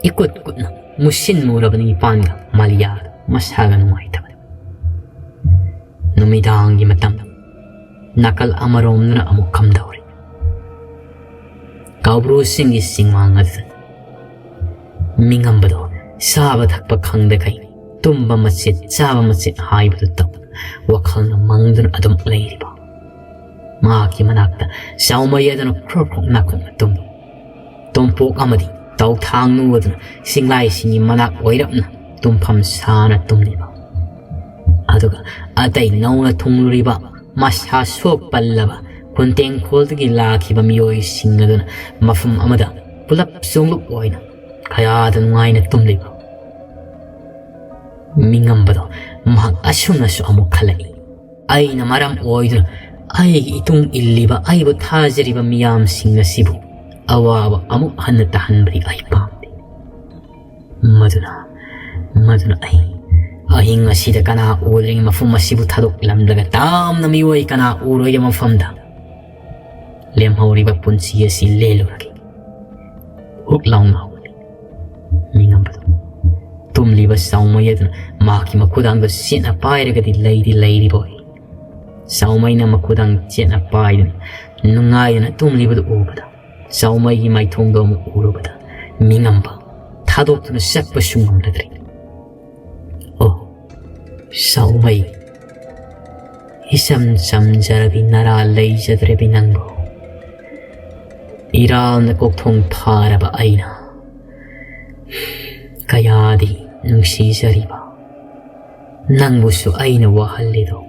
ꯏꯀꯨꯠ ꯀꯨꯠꯅ ꯃꯨꯁꯤꯟ ꯃꯨꯔꯕꯅꯤ꯫ ꯃꯄꯥꯟꯒ ꯃꯥꯂꯤꯌꯥꯗꯣ ꯃꯁꯥꯒ ꯅꯨꯡꯉꯥꯏꯇꯕꯅꯤ꯫ ꯅꯨꯃꯤꯗꯥꯡꯒꯤ ꯃꯇꯝ ꯅꯥꯀꯜ ꯑꯃꯔꯣꯝꯗꯅ ꯑꯃꯨꯛ ꯀꯝꯗꯧꯔꯤ꯫ ꯀꯧꯕ꯭ꯔꯨꯁꯤꯡꯒꯤ ꯆꯤꯡꯃꯥꯡ ꯑꯗꯨꯗ ꯃꯤꯉꯝꯕꯗꯣ ꯆꯥꯕ ꯊꯛꯄ ꯈꯪꯗꯈꯩ ꯇꯨꯝꯕ ꯃꯆꯦꯠ ꯆꯥꯕ ꯃꯆꯦꯠ ꯍꯥꯏꯕꯗꯨ ꯇꯧꯗꯅ ꯋꯥꯈꯜꯅ ꯃꯪꯗꯨꯅ ꯑꯗꯨꯝ ꯂꯩꯔꯤꯕ꯫ ꯃꯍꯥꯛꯀꯤ ꯃꯅꯥꯛꯇ ꯆꯥꯎꯃꯩ ꯑꯗꯨꯅ ꯈ꯭ꯔꯣꯛ ꯈ꯭ꯔꯣꯛ ꯅꯥꯈꯣꯛꯅ ꯇꯨꯝꯃꯤ꯫ ꯇꯣꯝꯄꯣꯛ ꯑꯃꯗꯤ ꯇꯧꯊꯥꯡ ꯅꯨꯕꯗꯨꯅ ꯆꯤꯡꯂꯥꯏꯁꯤꯡꯒꯤ ꯃꯅꯥꯛ ꯑꯣꯏꯔꯞꯅ ꯇꯨꯝꯐꯝ ꯁꯥꯅ ꯇꯨꯝꯂꯤꯕ꯫ ꯑꯗꯨꯒ ꯑꯇꯩ ꯅꯧꯅ ꯊꯨꯡꯂꯨꯔꯤꯕ ꯃꯁꯥ ꯁꯣꯛ ꯄꯜꯂꯕ ꯈꯨꯟꯇꯦꯡꯈꯣꯜꯗꯒꯤ ꯂꯥꯛꯈꯤꯕ ꯃꯤꯑꯣꯏꯁꯤꯡ ꯑꯗꯨꯅ ꯃꯐꯝ ꯑꯃꯗ ꯄꯨꯂꯞ ꯆꯣꯡꯂꯨꯞ ꯑꯣꯏꯅ ꯀꯌꯥꯗ ꯅꯨꯡꯉꯥꯏꯅ ꯇꯨꯝꯂꯤꯕ꯫ ꯃꯤꯉꯝꯕꯗꯣ ꯃꯍꯥꯛ ꯑꯁꯨꯝꯅꯁꯨ ꯑꯃꯨꯛ ꯈꯜꯂꯛꯏ꯫ ꯑꯩꯅ ꯃꯔꯝ ꯑꯣꯏꯗꯨꯅ ꯑꯩꯒꯤ ꯏꯇꯨꯡ ꯏꯜꯂꯤꯕ, ꯑꯩꯕꯨ ꯊꯥꯖꯔꯤꯕ ꯃꯤꯌꯥꯝꯁꯤꯡ ꯑꯁꯤꯕꯨ ꯑꯋꯥꯕ ꯑꯃꯨꯛ ꯍꯟꯅ ꯇꯥꯍꯟꯕꯗꯤ ꯑꯩ ꯄꯥꯝꯗꯦ꯫ ꯃꯗꯨꯅ, ꯃꯗꯨꯅ ꯑꯩ ꯑꯍꯤꯡ ꯑꯁꯤꯗ ꯀꯅꯥ ꯎꯗ꯭ꯔꯤꯉꯩ ꯃꯐꯝ ꯑꯁꯤꯕꯨ ꯊꯥꯗꯣꯛꯂꯝꯂꯒ ꯇꯥꯝꯅ ꯃꯤꯑꯣꯏ ꯀꯅꯥ ꯎꯔꯣꯏꯒꯤ ꯃꯐꯝꯗ ꯂꯦꯝꯍꯧꯔꯤꯕ ꯄꯨꯟꯁꯤ ꯑꯁꯤ ꯂꯦꯜꯂꯨꯔꯒꯦ꯫ ꯍꯨꯛ ꯂꯥꯎꯅ ꯍꯧꯒꯠꯂꯤ꯫ ꯃꯤꯉꯝꯕꯗꯣ ꯇꯨꯝꯂꯤꯕ ꯆꯥꯎꯃꯩ ꯑꯗꯨꯅ ꯃꯍꯥꯛꯀꯤ ꯃꯈꯨꯗꯥꯡꯗ ꯆꯦꯠꯅ ꯄꯥꯏꯔꯒꯗꯤ ꯂꯩꯗꯤ ꯂꯩꯔꯤꯕ ꯑꯣꯏ꯫ ꯆꯥꯎꯃꯩꯅ ꯃꯈꯨꯗꯥꯡ ꯆꯦꯠꯅ ꯄꯥꯏꯗꯨꯅ ꯅꯨꯡꯉꯥꯏꯗꯨꯅ ꯇꯨꯝꯂꯤꯕꯗꯨ ꯎꯕꯗ, ꯆꯥꯎꯃꯩꯒꯤ ꯃꯥꯏꯊꯣꯡꯗꯣ ꯑꯃꯨꯛ ꯎꯔꯨꯕꯗ ꯃꯤꯉꯝꯕ ꯊꯥꯗꯣꯛꯇꯨꯅ ꯆꯠꯄꯁꯨ ꯉꯝꯂꯗ꯭ꯔꯦ꯫ ꯑꯣ, ꯆꯥꯎꯃꯩ, ꯏꯆꯝ ꯆꯝꯖꯔꯕꯤ ꯅꯔꯥ ꯂꯩꯖꯗ꯭ꯔꯕꯤ ꯅꯪꯕꯨ ꯏꯔꯥꯜꯅ ꯀꯣꯛꯊꯣꯡ ꯐꯥꯔꯕ ꯑꯩꯅ ꯀꯌꯥꯗꯤ ꯅꯨꯡꯁꯤꯖꯔꯤꯕ ꯅꯪꯕꯨꯁꯨ ꯑꯩꯅ ꯋꯥꯍꯜꯂꯤꯗꯣ꯫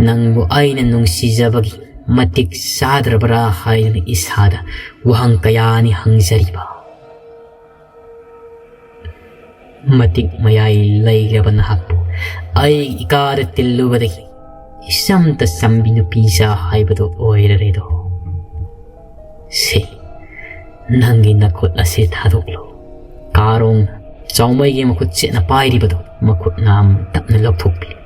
ꯅꯪꯕꯨ ꯑꯩꯅ ꯅꯨꯡꯁꯤꯖꯕꯒꯤ ꯃꯇꯤꯛ ꯆꯥꯗ꯭ꯔꯕ꯭ꯔꯥ ꯍꯥꯏꯗꯨꯅ ꯏꯁꯥꯗ ꯋꯥꯍꯪ ꯀꯌꯥꯅꯤ ꯍꯪꯖꯔꯤꯕ꯫ ꯃꯇꯤꯛ ꯃꯌꯥꯏ ꯂꯩꯈ꯭ꯔꯕ ꯅꯍꯥꯛꯄꯨ ꯑꯩ ꯏꯀꯥꯗ ꯇꯤꯜꯂꯨꯕꯗꯒꯤ ꯏꯆꯝꯇ ꯆꯝꯕꯤ ꯅꯨꯄꯤꯆꯥ ꯍꯥꯏꯕꯗꯨ ꯑꯣꯏꯔꯔꯦꯗꯣ꯫ ꯁꯤ, ꯅꯪꯒꯤ ꯅꯈꯨꯠ ꯑꯁꯤ ꯊꯥꯗꯣꯛꯂꯨ꯫ ꯀꯥꯔꯣꯡꯅ ꯆꯥꯎꯃꯩꯒꯤ ꯃꯈꯨꯠ ꯆꯦꯠꯅ ꯄꯥꯏꯔꯤꯕꯗꯨ ꯃꯈꯨꯠ ꯅꯥꯝ ꯇꯞꯅ ꯂꯧꯊꯣꯛꯄꯤꯌꯨ꯫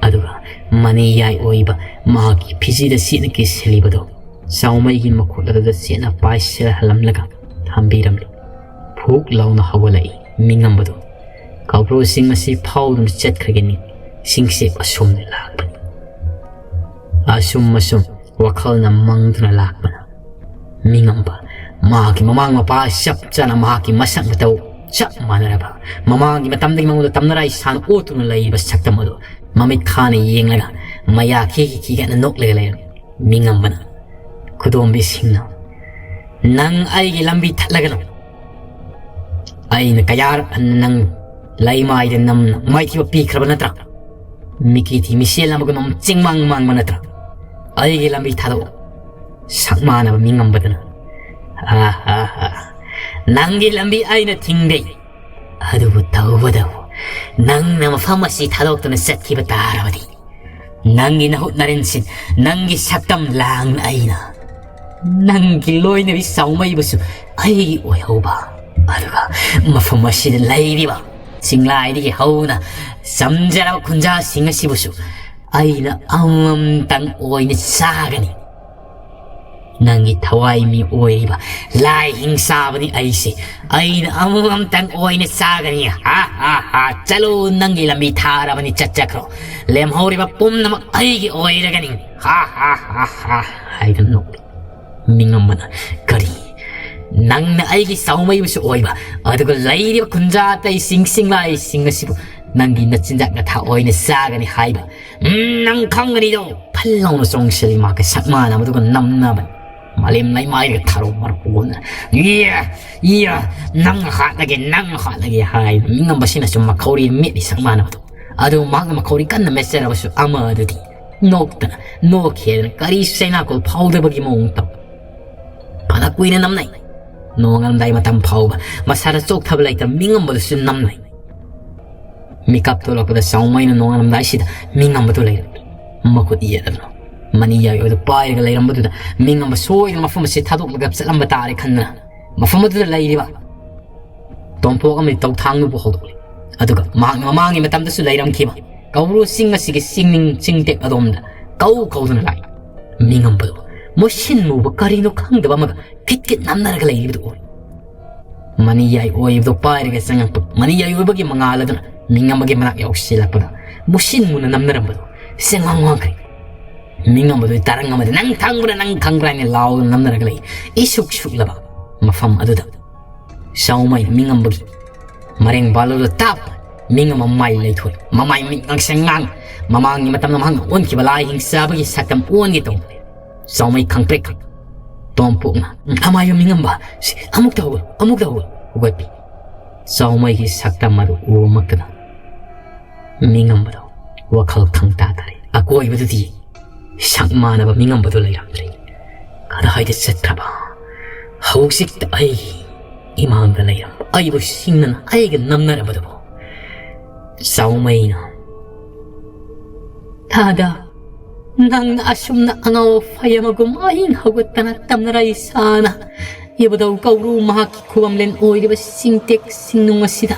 ꯑꯗꯨꯒ ꯃꯅꯤꯌꯥꯏ ꯑꯣꯏꯕ ꯃꯍꯥꯛꯀꯤ ꯐꯤꯖꯤꯗ ꯆꯦꯠꯅ ꯀꯤꯁꯤꯜꯂꯤꯕꯗꯨ ꯆꯥꯎꯃꯩꯒꯤ ꯃꯈꯨꯠ ꯑꯗꯨꯗ ꯆꯦꯠꯅ ꯄꯥꯏꯁꯤꯜꯍꯜꯂꯝꯂꯒ ꯊꯝꯕꯤꯔꯝꯂꯤ꯫ ꯐꯨꯛ ꯂꯥꯎꯅ ꯍꯧꯒꯠꯂꯛꯏ ꯃꯤꯉꯝꯕꯗꯨ꯫ ꯀꯧꯕ꯭ꯔꯨ ꯆꯤꯡ ꯑꯁꯤ ꯐꯥꯎꯗꯨꯅ ꯆꯠꯈ꯭ꯔꯒꯅꯤ꯫ ꯆꯤꯡꯁꯦ ꯑꯁꯣꯝꯗ ꯂꯥꯛꯄꯅꯤ꯫ ꯑꯁꯨꯝ ꯑꯁꯨꯝ ꯋꯥꯈꯜꯅ ꯃꯪꯗꯨꯅ ꯂꯥꯛꯄꯅ ꯃꯤꯉꯝꯕ ꯃꯍꯥꯛꯀꯤ ꯃꯃꯥꯡ ꯃꯄꯥ ꯆꯞ ꯆꯥꯅ ꯃꯍꯥꯛꯀꯤ ꯃꯁꯛ ꯃꯇꯧ ꯆꯞ ꯃꯥꯟꯅꯔꯕ, ꯃꯃꯥꯡꯒꯤ ꯃꯇꯝꯗꯒꯤ ꯃꯉꯣꯟꯗ ꯇꯝꯅꯔꯥꯏ ꯁꯥꯅ ꯑꯣꯠꯇꯨꯅ ꯂꯩꯔꯤꯕ ꯁꯛꯇꯝ ꯑꯗꯨ ꯃꯃꯤꯠ ꯈꯥꯅ ꯌꯦꯡꯂꯒ ꯃꯌꯥ ꯈꯤꯈꯤ ꯈꯤꯒꯠꯅ ꯅꯣꯛꯂꯒ ꯂꯩꯔꯝꯃꯤ꯫ ꯃꯤꯉꯝꯕꯅ ꯈꯨꯗꯣꯝꯕꯤꯁꯤꯡꯅ, "ꯅꯪ ꯑꯩꯒꯤ ꯂꯝꯕꯤ ꯊꯠꯂꯒꯅꯨ꯫ ꯑꯩꯅ ꯀꯌꯥꯔꯛ ꯍꯟꯅ ꯅꯪ ꯂꯩꯃꯥꯏꯗ ꯅꯝꯅ ꯃꯥꯏꯊꯤꯕ ꯄꯤꯈ꯭ꯔꯕ ꯅꯠꯇ꯭ꯔꯥ? ꯃꯤꯀꯤ ꯊꯤ ꯃꯤꯁꯦꯜ ꯑꯃꯒꯨꯝ ꯆꯤꯡꯃꯥꯡ ꯃꯥꯡꯕ ꯅꯠꯇ꯭ꯔꯥ? ꯑꯩꯒꯤ ꯂꯝꯕꯤ ꯊꯥꯗꯣꯛꯑꯣ꯫" ꯁꯛ ꯃꯥꯟꯅꯕ ꯃꯤꯉꯝꯕꯗꯅ, "ꯍꯥ, ꯍꯥ, ꯍꯥ꯫ ꯅꯪꯒꯤ ꯂꯝꯕꯤ ꯑꯩꯅ ꯊꯤꯡꯗꯦ꯫ ꯑꯗꯨꯕꯨ ꯇꯧꯕꯗꯕꯨ ꯅꯪꯅ ꯃꯐꯝ ꯑꯁꯤ ꯊꯥꯗꯣꯛꯇꯨꯅ ꯆꯠꯈꯤꯕ ꯇꯥꯔꯕꯗꯤ, ꯅꯪꯒꯤ ꯅꯍꯨꯠ ꯅꯔꯤꯟꯁꯤꯟ, ꯅꯪꯒꯤ ꯁꯛꯇꯝ ꯂꯥꯡꯅ ꯑꯩꯅ ꯅꯪꯒꯤ ꯂꯣꯏꯅꯕꯤ ꯆꯥꯎꯃꯩꯕꯨꯁꯨ ꯑꯩꯒꯤ ꯑꯣꯏꯍꯧꯕ, ꯑꯗꯨꯒ ꯃꯐꯝ ꯑꯁꯤꯗ ꯂꯩꯔꯤꯕ ꯆꯤꯡꯂꯥꯏꯗꯒꯤ ꯍꯧꯅ ꯆꯝꯖꯔꯕ ꯈꯨꯟꯖꯥꯁꯤꯡ ꯑꯁꯤꯕꯨꯁꯨ ꯑꯩꯅ ꯑꯃꯃꯝꯇꯪ ꯑꯣꯏꯅ ꯆꯥꯒꯅꯤ꯫ ꯅꯪꯒꯤ ꯊꯋꯥꯏ ꯃꯤ ꯑꯣꯏꯔꯤꯕ ꯂꯥꯏ ꯍꯤꯡꯆꯥꯕꯅꯤ ꯑꯩꯁꯦ꯫ ꯑꯩꯅ ꯑꯃꯃꯝꯇꯪ ꯑꯣꯏꯅ ꯆꯥꯒꯅꯤ꯫ ꯍꯥ, ꯍꯥ, ꯍꯥ꯫ ꯆꯠꯂꯣ, ꯅꯪꯒꯤ ꯂꯝꯕꯤ ꯊꯥꯔꯕꯅꯤ, ꯆꯠꯆꯈ꯭ꯔꯣ꯫ ꯂꯦꯝꯍꯧꯔꯤꯕ ꯄꯨꯝꯅꯃꯛ ꯑꯩꯒꯤ ꯑꯣꯏꯔꯒꯅꯤ꯫ ꯍꯥ, ꯍꯥ, ꯍꯥ, ꯍꯥ꯫ ꯍꯥꯏꯗꯨꯅ ꯅꯣꯛꯂꯤ꯫ ꯃꯤꯉꯝꯕꯅ, "ꯀꯔꯤ? ꯅꯪꯅ ꯑꯩꯒꯤ ꯆꯥꯎꯃꯩꯕꯨꯁꯨ ꯑꯣꯏꯕ, ꯑꯗꯨꯒ ꯂꯩꯔꯤꯕ ꯈꯨꯟꯖꯥ ꯑꯇꯩꯁꯤꯡ, ꯆꯤꯡꯂꯥꯏꯁꯤꯡ ꯑꯁꯤꯕꯨ ꯅꯪꯒꯤ ꯅꯆꯤꯟꯖꯥꯛ ꯅꯊꯥ ꯑꯣꯏꯅ ꯆꯥꯒꯅꯤ ꯍꯥꯏꯕ꯫ ꯎꯝ, ꯅꯪ ꯈꯪꯒꯅꯤꯗꯣ꯫ ꯐꯜ ꯂꯥꯎꯅ ꯆꯣꯡꯁꯤꯜꯂꯤ ꯃꯍꯥꯛꯀꯤ ꯁꯛ ꯃꯥꯟꯅꯕꯗꯨꯒ ꯅꯝꯅꯕꯅꯤ꯫ ꯃꯥꯂꯦꯝ ꯂꯩꯃꯥꯏꯗ ꯊꯥꯔꯣ ꯃꯔꯛ ꯑꯣꯟꯅ꯫ ꯏꯌꯥ! ꯏꯌꯥ! ꯅꯪ ꯍꯥꯠꯂꯒꯦ, ꯅꯪ ꯍꯥꯠꯂꯒꯦ ꯍꯥꯏ ꯃꯤꯉꯝꯕꯁꯤꯅꯁꯨ ꯃꯈꯧꯔꯤ ꯃꯦꯠꯂꯤ ꯁꯛ ꯃꯥꯟꯅꯕꯗꯣ꯫ ꯑꯗꯨ ꯃꯍꯥꯛꯅ ꯃꯈꯧꯔꯤ ꯀꯟꯅ ꯃꯦꯠꯆꯔꯕꯁꯨ ꯑꯃ ꯑꯗꯨꯗꯤ ꯅꯣꯛꯇꯅ ꯅꯣꯛꯈꯤꯗꯅ ꯀꯔꯤꯁꯨ ꯆꯩꯅꯥꯀꯣꯜ ꯐꯥꯎꯗꯕꯒꯤ ꯃꯑꯣꯡ ꯇꯧ꯫ ꯐꯅ ꯀꯨꯏꯅ ꯅꯝꯅꯩ꯫ ꯅꯣꯡꯉꯥꯜꯂꯝꯗꯥꯏ ꯃꯇꯝ ꯐꯥꯎꯕ ꯃꯁꯥꯗ ꯆꯣꯛꯊꯕ ꯂꯩꯇꯕ ꯃꯤꯉꯝꯕꯗꯨꯁꯨ ꯅꯝꯅꯩ꯫ ꯃꯤꯀꯞ ꯊꯣꯛꯂꯛꯄꯗ ꯆꯥꯎꯃꯩꯅ ꯅꯣꯡꯉꯥꯜꯂꯝꯗꯥꯏꯁꯤꯗ ꯃꯤꯉꯝꯕꯗꯨ ꯂꯩꯔꯝꯗ꯭ꯔꯦ꯫ ꯃꯈꯨꯠ ꯌꯦꯠ ꯑꯗꯨꯅ ꯃꯅꯤ ꯌꯥꯏ ꯑꯣꯏꯗꯨ ꯄꯥꯏꯔꯒ ꯂꯩꯔꯝꯕꯗꯨꯗ ꯃꯤꯉꯝꯕ ꯁꯣꯏꯗꯅ ꯃꯐꯝ ꯑꯁꯤ ꯊꯥꯗꯣꯛꯂꯒ ꯆꯠꯂꯝꯕ ꯇꯥꯔꯦ ꯈꯟꯗꯅ ꯃꯐꯝ ꯑꯗꯨꯗ ꯂꯩꯔꯤꯕ ꯇꯣꯝꯄꯣꯛ ꯑꯃꯗꯤ ꯇꯧꯊꯥꯡꯅꯕꯨ ꯍꯧꯗꯣꯛꯂꯤ꯫ ꯑꯗꯨꯒ ꯃꯍꯥꯛꯅ ꯃꯃꯥꯡꯒꯤ ꯃꯇꯝꯗꯁꯨ ꯂꯩꯔꯝꯈꯤꯕ ꯀꯧꯕ꯭ꯔꯨ ꯆꯤꯡ ꯑꯁꯤꯒꯤ ꯆꯤꯡꯅꯤꯡ ꯆꯤꯡꯇꯦꯛ ꯑꯗꯣꯝꯗ ꯀꯧ ꯀꯧꯗꯨꯅ ꯂꯥꯛꯏ꯫ ꯃꯤꯉꯝꯕꯗꯨ ꯃꯨꯁꯤꯟ ꯃꯨꯕ ꯀꯔꯤꯅꯣ ꯈꯪꯗꯕ ꯑꯃꯒ ꯀꯤꯠ ꯀꯤꯠ ꯅꯝꯅꯔꯒ ꯂꯩꯔꯤꯕꯗꯨ ꯎꯔꯤ꯫ ꯃꯅꯤ ꯌꯥꯏ ꯑꯣꯏꯕꯗꯨ ꯄꯥꯏꯔꯒ ꯆꯪꯉꯛꯄ ꯃꯅꯤ ꯌꯥꯏ ꯑꯣꯏꯕꯒꯤ ꯃꯉꯥꯜ ꯑꯗꯨꯅ ꯃꯤꯉꯝꯕꯒꯤ ꯃꯅꯥꯛ ꯌꯧꯁꯤꯜꯂꯛꯄꯗ ꯃꯨꯁꯤꯟ ꯃꯨꯅ ꯅꯝꯅꯔꯝꯕꯗꯨ ꯆꯦꯡꯉꯥꯡ ꯋꯥꯡꯈ꯭ꯔꯦ꯫ ꯃꯤꯉꯝꯕꯗꯨ ꯇꯥꯔꯪ ꯑꯃꯗ "ꯅꯪ ꯈꯪꯕ꯭ꯔꯥ, ꯅꯪ ꯈꯪꯕ꯭ꯔꯥ" ꯍꯥꯏꯅ ꯂꯥꯎꯗꯨꯅ ꯅꯝꯅꯔꯒ ꯂꯩ꯫ ꯏꯁꯨꯛ ꯁꯨꯛꯂꯕ ꯃꯐꯝ ꯑꯗꯨꯗ ꯆꯥꯎꯃꯩꯅ ꯃꯤꯉꯝꯕꯒꯤ ꯃꯔꯦꯡ ꯕꯥꯂꯣꯗ ꯇꯥꯞ ꯃꯤꯉꯝꯕ ꯃꯃꯥꯏ ꯂꯩꯊꯣꯛꯏ꯫ ꯃꯃꯥꯏ ꯃꯤꯠ ꯉꯥꯡꯁꯪ ꯉꯥꯡ꯫ ꯃꯃꯥꯡꯒꯤ ꯃꯇꯝꯗ ꯃꯍꯥꯛꯅ ꯑꯣꯟꯈꯤꯕ ꯂꯥꯏ ꯍꯤꯡꯆꯥꯕꯒꯤ ꯁꯛꯇꯝ ꯑꯣꯟꯒꯦ ꯇꯧꯕꯅꯤ꯫ ꯆꯥꯎꯃꯩ ꯈꯪꯄ꯭ꯔꯦꯛ ꯈꯪ꯫ ꯇꯣꯝꯄꯣꯛꯅ "ꯑꯃꯥꯏꯕ ꯃꯤꯉꯝꯕ, ꯁꯤ, ꯑꯃꯨꯛꯇ ꯍꯧꯒꯠ, ꯑꯃꯨꯛꯇ ꯍꯧꯒꯠ", ꯍꯧꯒꯠꯄꯤ꯫ ꯆꯥꯎꯃꯩꯒꯤ ꯁꯛꯇꯝ ꯑꯗꯨ ꯎꯕꯃꯛꯇꯗ ꯃꯤꯉꯝꯕꯗꯣ ꯋꯥꯈꯜ ꯈꯪꯇꯥ ꯇꯥꯔꯦ꯫ ꯑꯀꯣꯏꯕꯗꯨꯗꯤ ꯁꯛ ꯃꯥꯟꯅꯕ ꯃꯤꯉꯝꯕꯗꯣ ꯂꯩꯔꯝꯗ꯭ꯔꯦ꯫ ꯀꯗꯥꯏꯗ ꯆꯠꯈ꯭ꯔꯕ? ꯍꯧꯖꯤꯛꯇ ꯑꯩꯒꯤ ꯏꯃꯥꯡꯗ ꯂꯩꯔꯝꯕ ꯑꯩꯕꯨ ꯁꯤꯡꯅꯅ ꯑꯩꯒ ꯅꯝꯅꯔꯕꯗꯨꯕꯨ? ꯆꯥꯎꯃꯩꯅ, "ꯊꯥꯗ, ꯅꯪꯅ ꯑꯁꯨꯝꯅ ꯑꯉꯥꯎ ꯑꯐꯩ ꯑꯃꯒꯨꯝ ꯑꯍꯤꯡ ꯍꯧꯒꯠꯇꯅ ꯇꯝꯅꯔꯩ ꯁꯥꯅ ꯏꯕꯨꯙꯧ ꯀꯧꯕ꯭ꯔꯨ ꯃꯍꯥꯛꯀꯤ ꯈꯨꯕꯝꯂꯦꯟ ꯑꯣꯏꯔꯤꯕ ꯆꯤꯡꯇꯦꯛ ꯆꯤꯡꯅꯨꯡ ꯑꯁꯤꯗ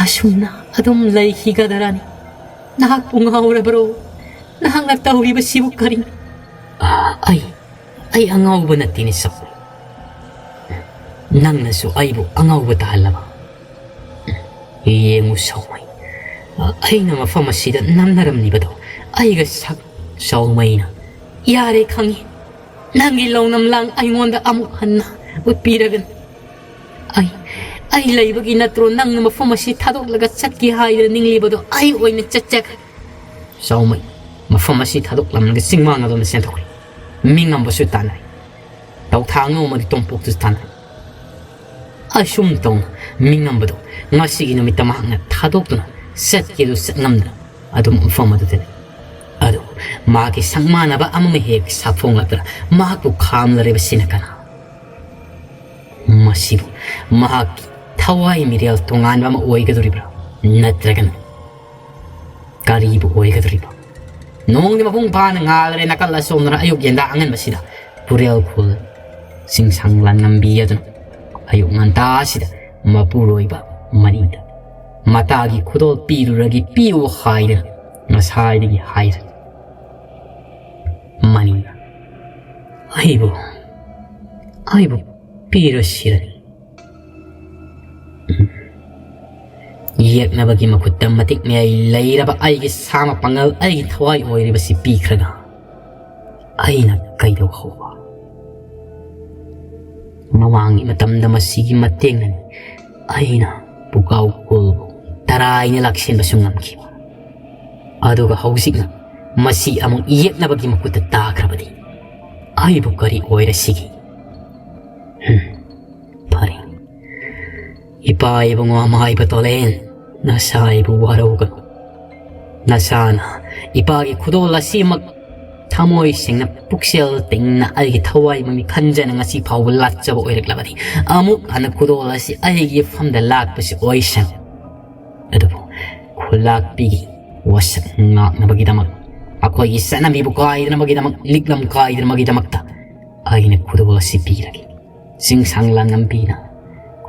ꯑꯁꯨꯝꯅ ꯑꯗꯨꯝ ꯂꯩꯈꯤꯒꯗꯔꯅꯤ? ꯅꯍꯥꯛꯄꯨ ꯉꯥꯎꯔꯕ꯭ꯔꯣ? ꯅꯍꯥꯛꯅ ꯇꯧꯔꯤꯕꯁꯤꯕꯨ ꯀꯔꯤꯅꯣ?" "ꯑꯩ, ꯑꯩ ꯑꯉꯥꯎꯕ ꯅꯠꯇꯦꯅꯦ ꯁꯛ꯫ ꯅꯪꯅꯁꯨ ꯑꯩꯕꯨ ꯑꯉꯥꯎꯕ ꯇꯥꯍꯜꯂꯕ? ꯌꯦꯡꯉꯨ ꯁꯥꯎꯃꯩ, ꯑꯩꯅ ꯃꯐꯝ ꯑꯁꯤꯗ ꯅꯝꯅꯔꯝꯂꯤꯕꯗꯣ ꯑꯩꯒ ꯁꯛ" ꯁꯥꯎꯃꯩꯅ, "ꯌꯥꯔꯦ, ꯈꯪꯉꯤ꯫ ꯅꯪꯒꯤ ꯂꯧꯅꯝ ꯂꯥꯡ ꯑꯩꯉꯣꯟꯗ ꯑꯃꯨꯛ ꯍꯟꯅ ꯎꯠꯄꯤꯔꯒꯅꯨ꯫ ꯑꯩ, ꯑꯩ ꯂꯩꯕꯒꯤ ꯅꯠꯇ꯭ꯔꯣ ꯅꯪꯅ ꯃꯐꯝ ꯑꯁꯤ ꯊꯥꯗꯣꯛꯂꯒ ꯆꯠꯀꯦ ꯍꯥꯏꯗꯅ ꯅꯤꯡꯂꯤꯕꯗꯣ? ꯑꯩ ꯑꯣꯏꯅ ꯆꯠꯆꯈ꯭ꯔꯦ꯫ ꯆꯥꯎꯃꯩ ꯃꯐꯝ ꯑꯁꯤ ꯊꯥꯗꯣꯛꯂꯝꯂꯒ ꯆꯤꯡꯃꯥꯡ ꯑꯗꯣꯝꯗ ꯆꯦꯟꯊꯣꯛꯈ꯭ꯔꯦ꯫ ꯃꯤꯉꯝꯕꯁꯨ ꯇꯥꯟꯅꯔꯦ꯫ ꯇꯧꯊꯥ ꯉꯧ ꯑꯃꯗꯤ ꯇꯣꯝꯄꯣꯛꯇꯨꯁꯨ ꯇꯥꯟꯅꯔꯦ꯫ ꯑꯁꯨꯝ ꯇꯧꯅ ꯃꯤꯉꯝꯕꯗꯣ ꯉꯁꯤꯒꯤ ꯅꯨꯃꯤꯠꯇ ꯃꯍꯥꯛꯅ ꯊꯥꯗꯣꯛꯇꯨꯅ ꯆꯠꯀꯦꯗꯨ ꯆꯠꯉꯝꯗꯅ ꯑꯗꯨꯝ ꯃꯐꯝ ꯑꯗꯨꯗ ꯂꯩ꯫ ꯑꯗꯨ ꯃꯍꯥꯛꯀꯤ ꯁꯛꯃꯥꯟꯅꯕ ꯑꯃꯃ ꯍꯦꯛ ꯁꯥꯐꯣꯡꯂꯛꯇꯅ ꯃꯍꯥꯛꯄꯨ ꯈꯥꯝꯂꯔꯤꯕꯁꯤꯅ ꯀꯅꯥ? ꯃꯁꯤꯕꯨ ꯃꯍꯥꯛꯀꯤ ꯊꯋꯥꯏ ꯃꯤꯔꯦꯜ ꯇꯣꯉꯥꯟꯕ ꯑꯃ ꯑꯣꯏꯒꯗꯧꯔꯤꯕ꯭ꯔꯥ? ꯅꯠꯇ꯭ꯔꯒꯅ ꯀꯔꯤꯕꯨ ꯑꯣꯏꯒꯗꯧꯔꯤꯕ? ꯅꯣꯡꯗꯤ ꯃꯄꯨꯡ ꯐꯥꯅ ꯉꯥꯜꯂꯔꯦ꯫ ꯅꯥꯀꯜ ꯑꯁꯣꯝꯗꯅ ꯑꯌꯨꯛ ꯌꯦꯟꯗꯥ ꯑꯉꯟꯕꯁꯤꯗ ꯄꯨꯔꯦꯜ ꯈꯨꯜ ꯆꯤꯡꯁꯥꯡ ꯂꯥꯟꯉꯝꯕꯤ ꯑꯗꯨꯅ ꯑꯌꯨꯛ ꯉꯟꯇꯥꯁꯤꯗ ꯃꯄꯨꯔꯣꯏꯕ ꯃꯅꯤꯗ ꯃꯇꯥꯒꯤ ꯈꯨꯗꯣꯜ ꯄꯤꯔꯨꯔꯒꯦ, ꯄꯤꯌꯨ ꯍꯥꯏꯗꯅ ꯉꯁꯥꯏꯗꯒꯤ ꯍꯥꯏꯔꯦ꯫ ꯃꯅꯤꯅ ꯑꯩꯕꯨ, ꯑꯩꯕꯨ ꯄꯤꯔꯁꯤꯔꯅꯤ꯫ ꯌꯦꯛꯅꯕꯒꯤ ꯃꯈꯨꯠꯇ ꯃꯇꯤꯛ ꯃꯌꯥꯏ ꯂꯩꯔꯕ ꯑꯩꯒꯤ ꯁꯥ ꯃꯄꯥꯡꯒꯜ, ꯑꯩꯒꯤ ꯊꯋꯥꯏ ꯑꯣꯏꯔꯤꯕꯁꯤ ꯄꯤꯈ꯭ꯔꯒ ꯑꯩꯅ ꯀꯩꯗꯧꯍꯧꯕ? ꯃꯃꯥꯡꯒꯤ ꯃꯇꯝꯗ ꯃꯁꯤꯒꯤ ꯃꯇꯦꯡꯅꯅꯤ ꯑꯩꯅ ꯄꯨꯀꯥꯎ ꯀꯨꯜꯕꯨ ꯇꯔꯥꯏꯅ ꯂꯥꯛꯁꯤꯟꯕꯁꯨ ꯉꯝꯈꯤꯕ꯫ ꯑꯗꯨꯒ ꯍꯧꯖꯤꯛꯅ ꯃꯁꯤ ꯑꯃꯨꯛ ꯌꯦꯛꯅꯕꯒꯤ ꯃꯈꯨꯠꯇ ꯇꯥꯈ꯭ꯔꯕꯗꯤ ꯑꯩꯕꯨ ꯀꯔꯤ ꯑꯣꯏꯔꯁꯤꯒꯦ? ꯍꯨꯝ, ꯐꯔꯦ꯫ ꯏꯄꯥ ꯏꯕꯨꯡꯉꯣ ꯑꯃꯥꯏꯕ ꯇꯣꯂꯦꯟ, ꯅꯁꯥ ꯏꯕꯨ ꯋꯥꯔꯧꯒꯅꯨ꯫ ꯅꯁꯥꯅ ꯏꯄꯥꯒꯤ ꯈꯨꯗꯣꯜ ꯑꯁꯤꯃꯛ ꯊꯃꯣꯏ ꯁꯦꯡꯅ, ꯄꯨꯛꯆꯦꯜ ꯇꯤꯡꯅ, ꯑꯩꯒꯤ ꯊꯋꯥꯏ ꯃꯃꯤ ꯈꯟꯖꯅ ꯉꯁꯤ ꯐꯥꯎꯕ ꯂꯥꯠꯆꯕ ꯑꯣꯏꯔꯛꯂꯕꯗꯤ, ꯑꯃꯨꯛ ꯍꯟꯅ ꯈꯨꯗꯣꯜ ꯑꯁꯤ ꯑꯩꯒꯤ ꯏꯐꯝꯗ ꯂꯥꯛꯄꯁꯤ ꯑꯣꯏꯁꯅꯨ꯫ ꯑꯗꯨꯕꯨ ꯈꯨꯂꯥꯛꯄꯤꯒꯤ ꯋꯥꯁꯛ ꯉꯥꯛꯅꯕꯒꯤꯗꯃꯛ, ꯑꯩꯈꯣꯏꯒꯤ ꯆꯠꯅꯕꯤꯕꯨ ꯀꯥꯏꯗꯅꯕꯒꯤꯗꯃꯛ, ꯂꯤꯛꯂꯝ ꯀꯥꯏꯗꯅꯕꯒꯤꯗꯃꯛꯇ ꯑꯩꯅ ꯈꯨꯗꯣꯜ ꯑꯁꯤ ꯄꯤꯔꯒꯦ꯫ ꯆꯤꯡꯁꯥꯡ ꯂꯥꯡꯉꯝꯕꯤꯅ,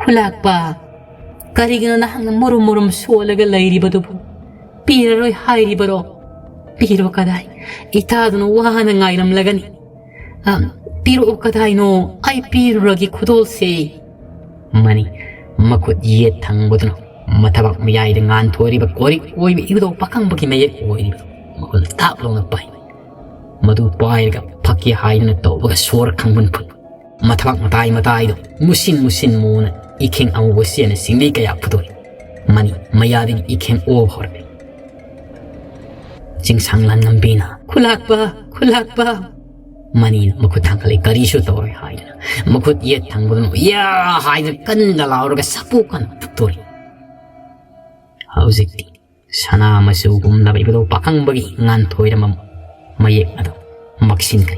"ꯈꯨꯂꯥꯛꯄ, ꯀꯔꯤꯒꯤꯅꯣ ꯅꯍꯥꯛꯅ ꯃꯨꯔꯨꯝ ꯃꯨꯔꯨꯝ ꯁꯣꯜꯂꯒ ꯂꯩꯔꯤꯕꯗꯨꯕꯨ? ꯄꯤꯔꯔꯣꯏ ꯍꯥꯏꯔꯤꯕꯔꯣ? ꯄꯤꯔꯣ ꯀꯗꯥꯏ? ꯏꯇꯥꯗꯨꯅ ꯋꯥꯅ ꯉꯥꯏꯔꯝꯂꯒꯅꯤ꯫ ꯑ, ꯄꯤꯔꯛꯑꯣ ꯀꯗꯥꯏꯅꯣ? ꯑꯩ ꯄꯤꯔꯨꯔꯒꯦ ꯈꯨꯗꯣꯜꯁꯦ꯫" ꯃꯅꯤ ꯃꯈꯨꯠ ꯌꯦꯠ ꯊꯪꯕꯗꯨꯅ ꯃꯊꯕꯥꯛ ꯃꯌꯥꯏꯗ ꯉꯥꯟꯊꯣꯏꯔꯤꯕ ꯀꯣꯔꯤꯛ ꯑꯣꯏꯕ ꯏꯕꯨꯙꯧ ꯄꯥꯈꯪꯕꯒꯤ ꯃꯌꯦꯛ ꯑꯣꯏꯔꯤꯕꯗꯨ ꯃꯈꯨꯠꯅ ꯇꯥꯞ ꯂꯥꯎꯅ ꯄꯥꯏ꯫ ꯃꯗꯨ ꯄꯥꯏꯔꯒ ꯐꯛꯀꯦ ꯍꯥꯏꯗꯨꯅ ꯇꯧꯕꯒ ꯁꯣꯔ ꯈꯪꯕꯟ ꯐꯨꯠ꯫ ꯃꯊꯕꯥꯛ ꯃꯇꯥꯏ ꯃꯇꯥꯏꯗꯨ ꯃꯨꯁꯤꯟ ꯃꯨꯁꯤꯟ ꯃꯨꯅ ꯏꯈꯦꯡ ꯑꯃꯨꯕ ꯆꯦꯟꯅ ꯁꯤꯡꯂꯤ ꯀꯌꯥ ꯐꯨꯗꯣꯔꯛꯏ꯫ ꯃꯅꯤ ꯃꯌꯥꯗꯒꯤ ꯏꯈꯦꯡ ꯑꯣꯕ ꯍꯧꯔꯛꯏ꯫ ꯆꯤꯡꯁꯥꯡ ꯂꯥꯟꯉꯝꯕꯤꯅ, "ꯈꯨꯂꯥꯛꯄ, ꯈꯨꯂꯥꯛꯄ!" ꯃꯅꯤꯅ ꯃꯈꯨꯠ ꯊꯥꯡꯒꯠꯂꯦ, ꯀꯔꯤꯁꯨ ꯇꯧꯔꯣꯏ ꯍꯥꯏꯗꯨꯅ꯫ ꯃꯈꯨꯠ ꯌꯦꯠ ꯊꯪꯕꯗꯨꯅ "ꯌꯥ!" ꯍꯥꯏꯗꯨꯅ ꯀꯟꯅ ꯂꯥꯎꯔꯒ ꯁꯥꯄꯨ ꯀꯟꯅ ꯐꯨꯛꯇꯣꯔꯤ꯫ ꯍꯧꯖꯤꯛꯇꯤ ꯁꯅꯥ ꯃꯆꯨꯒꯨꯝꯂꯕ ꯏꯕꯨꯙꯧ ꯄꯥꯈꯪꯕꯒꯤ ꯉꯥꯟꯊꯣꯏꯔꯝꯕ ꯃꯌꯦꯛ ꯑꯗꯨ ꯃꯛꯁꯤꯟꯈ꯭ꯔꯦ꯫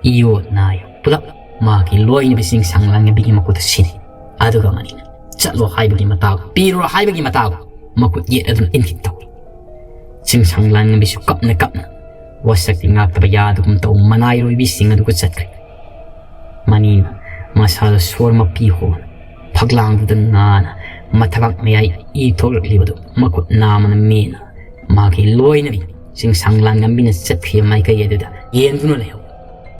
ꯏꯌꯣ ꯅꯥꯏ ꯄꯨꯂꯞ ꯃꯍꯥꯛꯀꯤ ꯂꯣꯏꯅꯕꯤ ꯆꯤꯡꯁꯥꯡ ꯂꯥꯟꯉꯝꯕꯤꯒꯤ ꯃꯈꯨꯠꯇ ꯁꯤꯔꯦ꯫ ꯑꯗꯨꯒ ꯃꯅꯤꯅ "ꯆꯠꯂꯣ" ꯍꯥꯏꯕꯒꯤ ꯃꯇꯥꯒꯨꯝ, "ꯄꯤꯔꯨꯔꯣ" ꯍꯥꯏꯕꯒꯤ ꯃꯇꯥꯒꯨꯝ ꯃꯈꯨꯠ ꯌꯦꯠ ꯑꯗꯨꯅ ꯏꯟꯈꯤ ꯇꯧꯏ꯫ ꯆꯤꯡꯁꯥꯡ ꯂꯥꯟꯉꯝꯕꯤꯁꯨ ꯀꯞꯅ ꯀꯞꯅ ꯋꯥꯁꯛꯇꯤ ꯉꯥꯛꯇꯕ ꯌꯥꯗꯒꯨꯝ ꯇꯧ ꯃꯅꯥꯏꯔꯣꯏꯕꯤꯁꯤꯡ ꯑꯗꯨꯒ ꯆꯠꯈ꯭ꯔꯦ꯫ ꯃꯅꯤꯅ ꯃꯁꯥꯗ ꯁꯣꯔ ꯃꯄꯤ ꯍꯣꯅ ꯐꯛꯂꯥꯡꯗꯨꯗ ꯉꯥꯅ ꯃꯊꯕꯥꯛ ꯃꯌꯥꯏ ꯏ ꯊꯣꯛꯂꯛꯂꯤꯕꯗꯨ ꯃꯈꯨꯠ ꯅꯥꯝꯃꯅ ꯃꯦꯅ ꯃꯥꯒꯤ ꯂꯣꯏꯅꯕꯤ ꯆꯤꯡꯁꯥꯡ ꯂꯥꯟꯉꯝꯕꯤꯅ ꯆꯠꯈꯤꯕ ꯃꯥꯏꯀꯩ ꯑꯗꯨꯗ ꯌꯦꯡꯗꯨꯅ ꯂꯩꯍꯧꯏ꯫